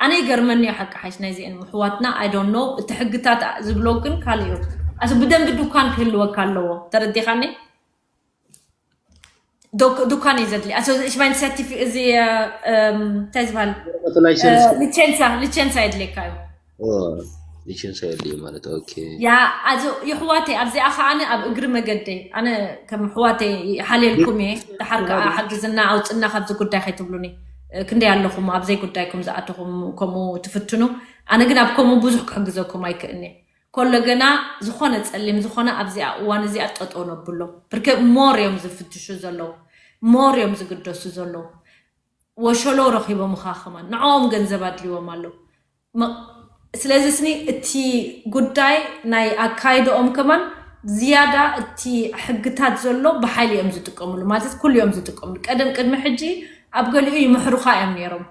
ኣነ ይገርመኒ እዩ ሓቂ ሓሽ ናይዚአን ምሕዋትና I don't know እቲ ሕግታት ዝብሎ ግን ካልእ እዩ ኣሱ ብደንቢ ዱካን ክህልወካ ኣለዎ ተረዲኻኒ ዱካን እዩ ዘድሊ እሽማይን ሰርቲፊ እዚ እንታይ ዝበሃል ሊቸንሳ ሊቸንሳ የድልየካ እዩ ሊቸንሳ የድልዩ ማለት ኦኬ ያ ኣዚ ይሕዋተይ ኣብዚኣ ከዓኒ ኣብ እግሪ መገደይ ኣነ ከም ሕዋተይ ሓልየልኩም እየ ድሓር ከዓ ሓግዝና ኣውፅና ካብዚ ጉዳይ ከይትብሉኒ ክንደይ ኣለኹም ኣብዘይ ጉዳይኩም ዝኣተኹም ከምኡ ትፍትኑ ኣነ ግን ኣብ ከምኡ ብዙሕ ክሕግዘኩም ኣይክእልኒ ኮሎ ገና ዝኾነ ፀሊም ዝኾነ ኣብዚኣ እዋን እዚኣ ጠጠው ነብሎ ብርከ ሞር እዮም ዝፍትሹ ዘለዉ ሞር እዮም ዝግደሱ ዘለዉ ወሸሎ ረኺቦም ኻ ከማን ንዕኦም ገንዘብ ኣድልዎም ኣሎ ስለዚ ስኒ እቲ ጉዳይ ናይ ኣካይደኦም ከማን ዝያዳ እቲ ሕግታት ዘሎ ብሓይሊ እዮም ዝጥቀምሉ ማለት ኩሉ እዮም ዝጥቀምሉ ቀደም ቅድሚ ሕጂ ኣብ ገሊኡ ይምሕሩኻ እዮም ነይሮም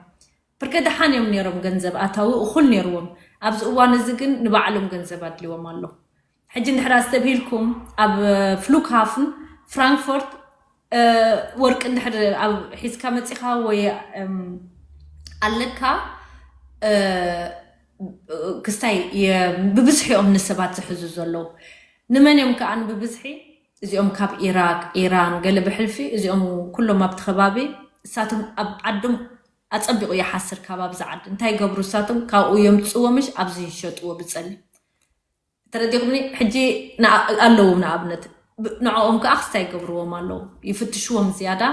ብርከ ደሓን እዮም ነይሮም ገንዘብ ኣታዊ እኹል ነይርዎም ኣብዚ እዋን እዚ ግን ንባዕሎም ገንዘብ ኣድልዎም ኣሎ ሕጂ እንድሕር ኣስተብሂልኩም ኣብ ፍሉክሃፍን ፍራንክፎርት ወርቂ እንድሕር ኣብ ሒዝካ መፂኻ ወይ ኣለካ ክስታይ ብብዝሒ እዮም ንሰባት ዝሕዙ ዘለዉ ንመን እዮም ከዓ ብብዝሒ እዚኦም ካብ ኢራቅ ኢራን ገለ ብሕልፊ እዚኦም ኩሎም ኣብቲ ከባቢ እሳቶም ኣብ ዓዶም ኣፀቢቑ ይሓስር ካብ ኣብዚ ዓዲ እንታይ ይገብሩ እሳቶም ካብኡ የምፅዎምሽ ኣብዚ ይሸጥዎ ብፀሊ ተረዲኹምኒ ሕጂ ኣለዉ ንኣብነት ንዕኦም ከዓ ክስታይ ይገብርዎም ኣለዉ ይፍትሽዎም ዝያዳ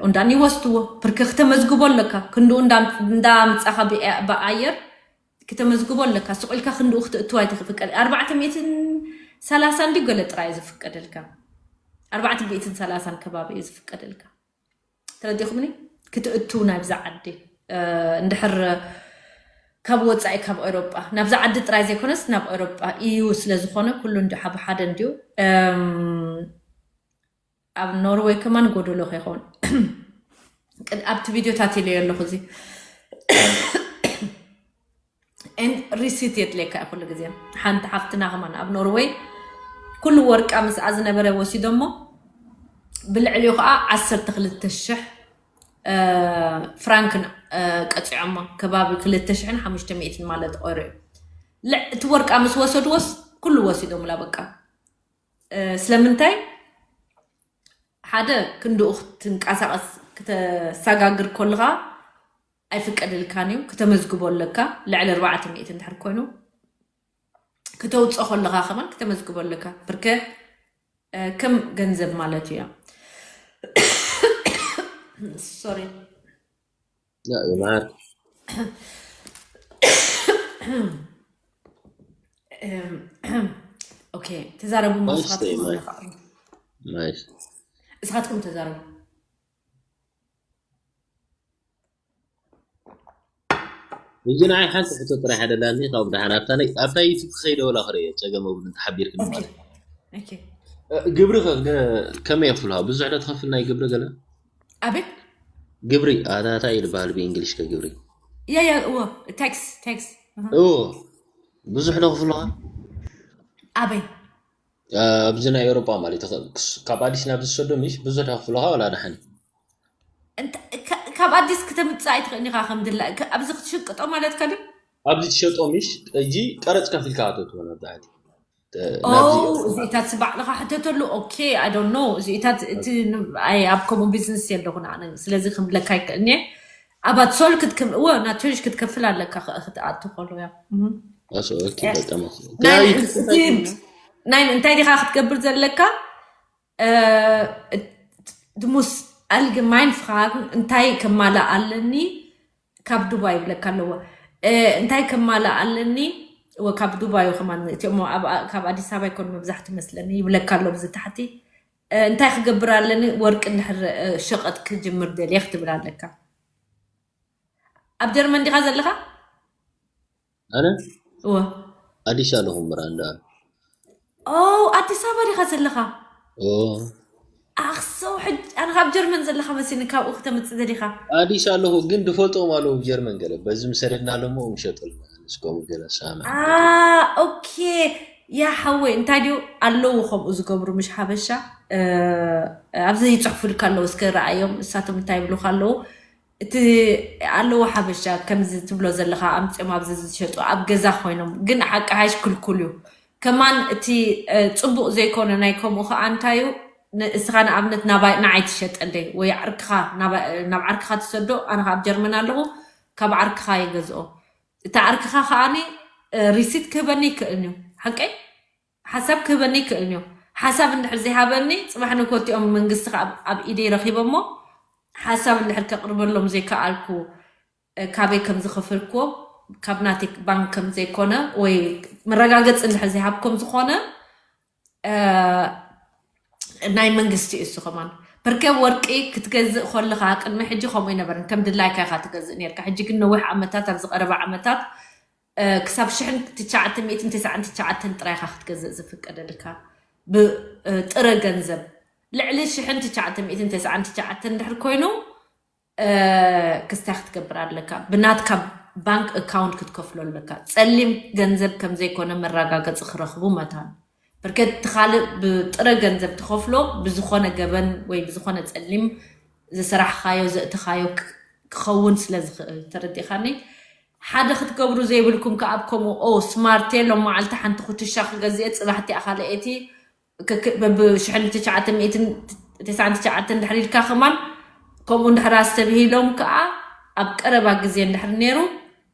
እንዳን ይወስድዎ ብርክ ክተመዝግቦ ኣለካ ክንድኡ እንዳምፃኻ ብኣየር ክተመዝግቦ ኣለካ ስቑ ኢልካ ክንድኡ ክትእትዋ ይትፍቀድ ኣርባዕተ ሚእትን ሰላሳ እንዲ ገለ ጥራይ ዝፍቀደልካ ኣርባዕተ ሚእትን ሰላሳን ከባቢ እዩ ዝፍቀደልካ ተረዲኹምኒ ክትእቱ ናብዛ ዓዲ እንድሕር ካብ ወፃኢ ካብ ኤሮጳ ናብዛ ዓዲ ጥራይ ዘይኮነስ ናብ ኤሮጳ እዩ ስለ ዝኾነ ኩሉ እንዲ ሓደ እንዲዩ ኣብ ኖርወይ ከማን ጎደሎ ከይኸውን ኣብቲ ቪድዮታት ኢለዮ ኣለኹ እዚ ሪሲት የድልየካ እዩ ኩሉ ግዜ ሓንቲ ሓፍትና ከማን ኣብ ኖርወይ ኩሉ ወርቃ ምስኣ ዝነበረ ወሲዶሞ ብልዕሊኡ ከዓ ዓሰርተ ክልተ ሽሕ ፍራንክን ቀፂዖሞ ከባቢ ክልተ ሽሕን ሓሙሽተ ሚእትን ማለት ኦሮ እዩ እቲ ወርቃ ምስ ወሰድዎስ ኩሉ ወሲዶምላ በቃ ስለምንታይ ሓደ ክንድኡ ክትንቀሳቀስ ክተሰጋግር ከለካ ኣይፍቀደልካን እዩ ክተመዝግቦ ኣለካ ልዕሊ ኣርባዕተ ሚእቲ እንድሕር ኮይኑ ክተውፅኦ ከለካ ከማን ክተመዝግቦ ኣለካ ብርከ ከም ገንዘብ ማለት እዩ ሶሪ ይምዓር ኦኬ ተዛረቡ ማይስ ማይስ እስኻትኩም ተዛረቡ እዚ ንዓይ ሓንቲ ሕቶ ጥራሕ ኣደላኒ ካብ ደሓን ኣብታ ናይ ኣብታ ዩቱብ ክኸይደ ወላ ክርኢ ጸገም ኣብሉ እንተሓቢርክኒ ማለት እዩ Okay. ግብሪ ከ ከመይ የኽፍልካ? ብዙሕ ዶ ትኸፍል ናይ ግብሪ ገለ? ኣቤት? ግብሪ ኣታታ እዩ ዝበሃል ብእንግሊሽ ከ ግብሪ? Yeah, yeah, እዎ፣ tax, tax. እዎ። ብዙሕ ዶ ክፍልካ? ኣበይ? ኣብዚ ናይ ኤውሮጳ ማለት እዩ። ካብ ኣዲስ ናብ ዝሰዶ ምሽ ብዙሕ ዶ ክፍልካ ወላ ደሓን? ካብ ኣዲስ ክተምፅእ ኣይትኽእልኒ ኢኻ ከም ድላ ኣብዚ ክትሽቅጦ ማለት ከ ድዩ? ኣብዚ ትሸጦ ምሽ እጂ ቀረፅ ከፊልካ ኣተትዎ ናብ ታሕቲ። እዚኢታት ባዕልኻ ሕተተሉ። Okay, I don't know። እዚኢታት እቲ ኣብ ከምኡ ቢዝነስ የለኹን ኣነ፣ ስለዚ ክምለካ ይክእልኒ። ኣባት ሶል ክትከፍል እወ ናትሽ ክትከፍል ኣለካ ክትኣቱ ከሎ ያ ኣሶ ኦኬ በቃ ማለት ናይ ናይ እንታይ ዲኻ ክትገብር ዘለካ? ድሙስ ኣልግማይን ፍራግ እንታይ ከማላ ኣለኒ ካብ ዱባይ ይብለካ ኣለዎ። እንታይ ከማላ ኣለኒ ወ ካብ ዱባይ ከማን እቲኦም ካብ ኣዲስ ኣበባ ይኮን መብዛሕቱ መስለኒ ይብለካ ኣሎ ብዚ ታሕቲ። እንታይ ክገብር ኣለኒ ወርቂ እንድሕር ሸቐጥ ክጅምር ደልየ ክትብል ኣለካ። ኣብ ጀርመን ዲኻ ዘለኻ? ኣነ እወ። ኣዲስ ኣለኹ ምራንዳ ኦ ኣዲስ ኣበባ ዲኻ ዘለኻ? ኦ ኣክሰው ሕጅ ኣነ ካብ ጀርመን ዘለኻ መሲኒ ካብኡ ክተምፅእ ደሊኻ? ኣዲስ ኣለኹ ግን ድፈልጦም ኣለዉ ጀርመን ገለ በዚ ምሰደድና ኣለሞ ምሸጠልና ንስከሙ ገለ ሳመ ኦኬ። ያ ሓወይ እንታይ ድዩ ኣለዉ ከምኡ ዝገብሩ ምሽ ሓበሻ ኣብዚ ይፅሕፉልካ ኣለዉ እስከ ረኣዮም እሳቶም እንታይ ይብሉካ ኣለዉ። እቲ ኣለዎ ሓበሻ ከምዚ ትብሎ ዘለኻ ኣምፅኦም ኣብዚ ዝሸጡ ኣብ ገዛ ኮይኖም ግን ሓቂ ሓይሽ ክልኩል እዩ። ከማን እቲ ፅቡቅ ዘይኮነ ናይ ከምኡ ከዓ እንታይ እዩ? እስኻ ንኣብነት ናባይ ንዓይ ትሸጠለይ ወይ ዓርክኻ ናብ ዓርክኻ ትሰዶ ኣነ ኣብ ጀርመን ኣለኹ ካብ ዓርክኻ ይገዝኦ። እቲ ዓርክኻ ከዓኒ ሪሲት ክህበኒ ይክእል እዩ ሓቀይ ሓሳብ ክህበኒ ይክእል እዩ። ሓሳብ እንድሕር ዘይሃበኒ ፅባሕ ንኮቲኦም መንግስቲ ኣብ ኢደይ ረኪቦ እሞ ሓሳብ እንድሕር ከቅርበሎም ዘይከኣልኩ ካበይ ከም ዝኸፈልክዎ ካብ ናተይ ባንክ ከም ዘይኮነ ወይ መረጋገፂ እንድሕር ዘይሃብኩም ዝኾነ ናይ መንግስቲ እዩ እሱ ከማን ፐርከ ወርቂ ክትገዝእ ከለካ ቅድሚ ሕጂ ከምኡ ይነበርን ከም ድላይካ ኢካ ትገዝእ ነርካ። ሕጂ ግን ነዊሕ ዓመታት ኣብዚ ቀረባ ዓመታት ክሳብ ሽሕን ትሽዓተ ሚእትን ተስዓን ትሽዓተን ጥራይ ኢኻ ክትገዝእ ዝፍቀደልካ ብጥረ ገንዘብ። ልዕሊ ሽሕን ትሽዓተ ሚእትን ተስዓን ትሽዓተን እንድሕር ኮይኑ ክስታይ ክትገብር ኣለካ። ብናትካ ባንክ ኣካውንት ክትከፍሎ ኣለካ። ፀሊም ገንዘብ ከምዘይኮነ መረጋገፂ ክረኽቡ መታን። ብርከት እቲ ካልእ ብጥረ ገንዘብ ትኸፍሎ ብዝኾነ ገበን ወይ ብዝኾነ ፀሊም ዝሰራሕኻዮ ዘእተኻዮ ክኸውን ስለ ዝኽእል ተረዲኻኒ። ሓደ ክትገብሩ ዘይብልኩም ከኣብ ከምኡ ኦ ስማርቴ ሎም መዓልቲ ሓንቲ ኩትሻ ክገዝኤ ፅባሕቲ ኣኻልኤቲ ብሽሕን ትሽዓተ ሚእትን ተስዓን ትሽዓተን ድሕር ኢልካ ከማን ከምኡ እንድሕር ኣስተብሂሎም ከዓ ኣብ ቀረባ ግዜ እንድሕር ነይሩ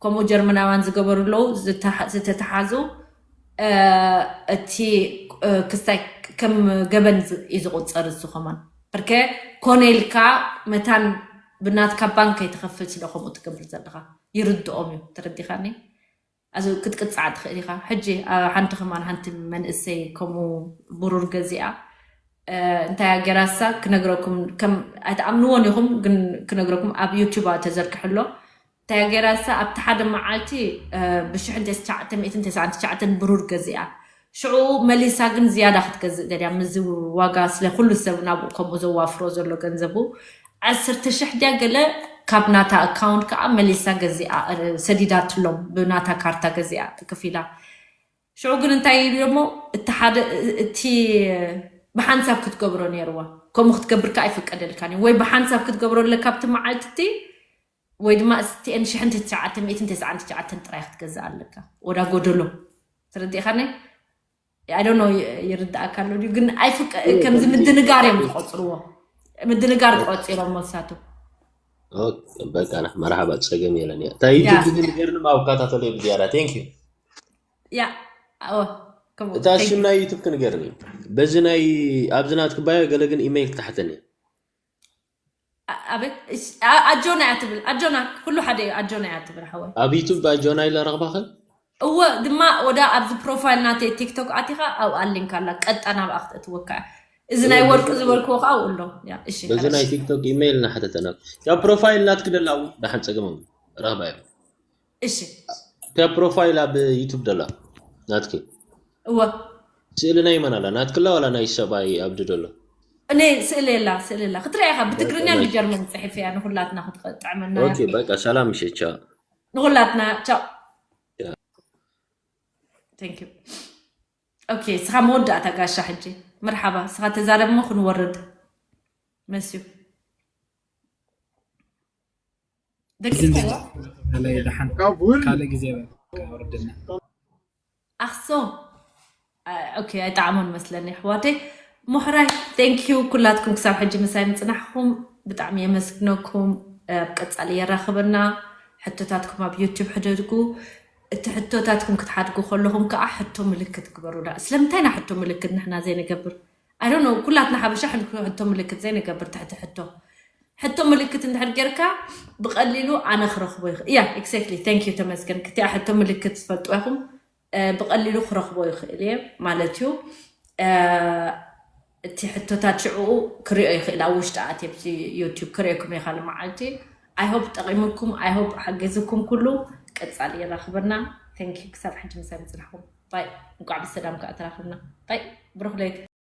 ከምኡ ጀርመናውያን ዝገበሩ ኣለዉ ዝተተሓዙ እቲ ክስታይ ከም ገበን እዩ ዝቁፀር እሱ ከማን ብርከ ኮነ ኢልካ መታን ብናትካ ባንክ ከይትኸፍል ስለ ከምኡ ትገብር ዘለካ ይርድኦም እዩ ተረዲኻኒ። ኣዚ ክትቅጻዕ ትኽእል ኢኻ። ሕጂ ሓንቲ ከማን ሓንቲ መንእሰይ ከምኡ ብሩር ገዚኣ እንታይ ገራሳ ክነግረኩም ከም ኣይትኣምንዎን ኢኹም ግን ክነግረኩም ኣብ ዩቲዩብ ተዘርግሐ ኣሎ። እንታይ ገራሳ ኣብቲ ሓደ መዓልቲ ብሽሕን ተስዓተ ሚእትን ተስዓን ትሽዓተን ብሩር ገዚኣ ሽዑ መሊሳ ግን ዝያዳ ክትገዝእ ደልያ ምዚ ዋጋ ስለ ኩሉ ሰብ ናብኡ ከምኡ ዘዋፍሮ ዘሎ ገንዘቡ ዓሰርተ ሽሕ ድያ ገለ ካብ ናታ ኣካውንት ከዓ መሊሳ ገዚኣ ሰዲዳትሎም ብናታ ካርታ ገዚኣ ክፊላ። ሽዑ ግን እንታይ ኢሉ ሞ እቲ ሓደ እቲ ብሓንሳብ ክትገብሮ ነይርዋ። ከምኡ ክትገብር ከዓ ኣይፍቀደልካን እዩ ወይ ብሓንሳብ ክትገብሮ ኣለካ ኣብቲ መዓልቲ እቲ ወይ ድማ ስቲኤን ሽሕን ትሽዓተ ሚእትን ተስዓን ትሽዓተን ጥራይ ክትገዝእ ኣለካ ወዳ ጎደሎ ተረዲእካኒ። I don't know ይርዳእካ ኣሎ ድዩ ግን ኣይፍቀ ከምዚ ምድንጋር እዮም ዝቆፅርዎ። ምድንጋር ቆፂሮም መሳቱ በቃ መርሓባ ፀገም የለን እያ። እታ ዩቱብ ግን ገርኒ ማብካታተሎ ብዝያዳ thank you። ያ ከምኡ እታ ሽም ናይ ዩቱብ ክንገርኒ በዚ ናይ ኣብዚ ናትክባዮ ገለ ግን ኢሜይል ክታሕተኒ ኣቤት ኣጆና እያ ትብል ኣጆና ኩሉ ሓደ እዩ ኣጆና እያ ትብል ሓወይ። ኣብ ዩቱብ ኣጆና ኢለ ረኽባኸ እወ ድማ ወደ ኣብዚ ፕሮፋይል ናተይ ቲክቶክ ኣቲኻ ኣብኣ ሊንክ ኣላ ቀጣ ናብኣ ክትእትወካ እያ። እዚ ናይ ወርቂ ዝበልክዎ ከዓ ኣብኡ ኣሎ። እሺ በዚ ናይ ቲክቶክ ኢሜይል እናሓተተና ካብ ፕሮፋይል ናትክ ደላ እውን ደሓን ፀገም ረኽባ እያ። እሺ ካብ ፕሮፋይል ኣብ ዩቱብ ደላ ናትክ እወ ስእሊ ናይ መን ኣላ? ናትክላ ዋላ ናይ ሰብኣይ ኣብዲ ደሎ? እኔ ስእሊ የላ ስእሊ የላ ክትሪኣ ኢኻ። ብትግርኛን ብጀርመን ፅሒፍ እያ ንኹላትና ክትጠዕመና እያ። ኦኬ በቃ ሰላም ምሸት ቻው። ንኹላትና ቻው። Thank you። ኦኬ ስኻ መወዳእታ ጋሻ ሕጂ። መርሓባ ስኻ ተዛረብ እሞ ክንወርድ መስዩ። ደቂስካዮ? ደሓን ካልእ ግዜ ወርድና። ኣኽሶ ኦኬ ኣይጠዓሞን መስለኒ ኣሕዋተይ። ምሕራይ thank you ኩላትኩም ክሳብ ሕጂ ምሳይ ምፅናሕኩም ብጣዕሚ የመስግነኩም። ኣብ ቀፃሊ የራኽበና። ሕቶታትኩም ኣብ ዩቱብ ሕደድጉ። እቲ ሕቶታትኩም ክትሓድጉ ከለኹም ከዓ ሕቶ ምልክት ግበሩና። ስለምንታይ ኢና ሕቶ ምልክት ንሕና ዘይንገብር? I don't know ኩላትና ሓበሻ ሕቶ ምልክት ዘይንገብር ትሕቲ ሕቶ። ሕቶ ምልክት እንድሕር ጌርካ ብቐሊሉ ኣነ ክረኽቦ ይኽእል እያ። Exactly thank you ተመስገን። ክቲኣ ሕቶ ምልክት ትፈልጡ ኢኹም። ብቐሊሉ ክረኽቦ ይኽእል እየ ማለት እዩ። እቲ ሕቶታት ሽዕኡ ክሪኦ ይኽእል ኣብ ውሽጢ ኣትየ ዩቱብ ክሪኦኩም እየ ካልእ መዓልቲ። I hope ጠቒሙኩም I hope ሓገዝኩም ኩሉ። ቀፃሊ የራኽበና። Thank you ክሳብ ሕጂ ምሳይ ምፅናሕኩም። ባይ እንኳዕ ብሰላም ከዓ ተራኽብና። ባይ ብሩኽ ለይቲ።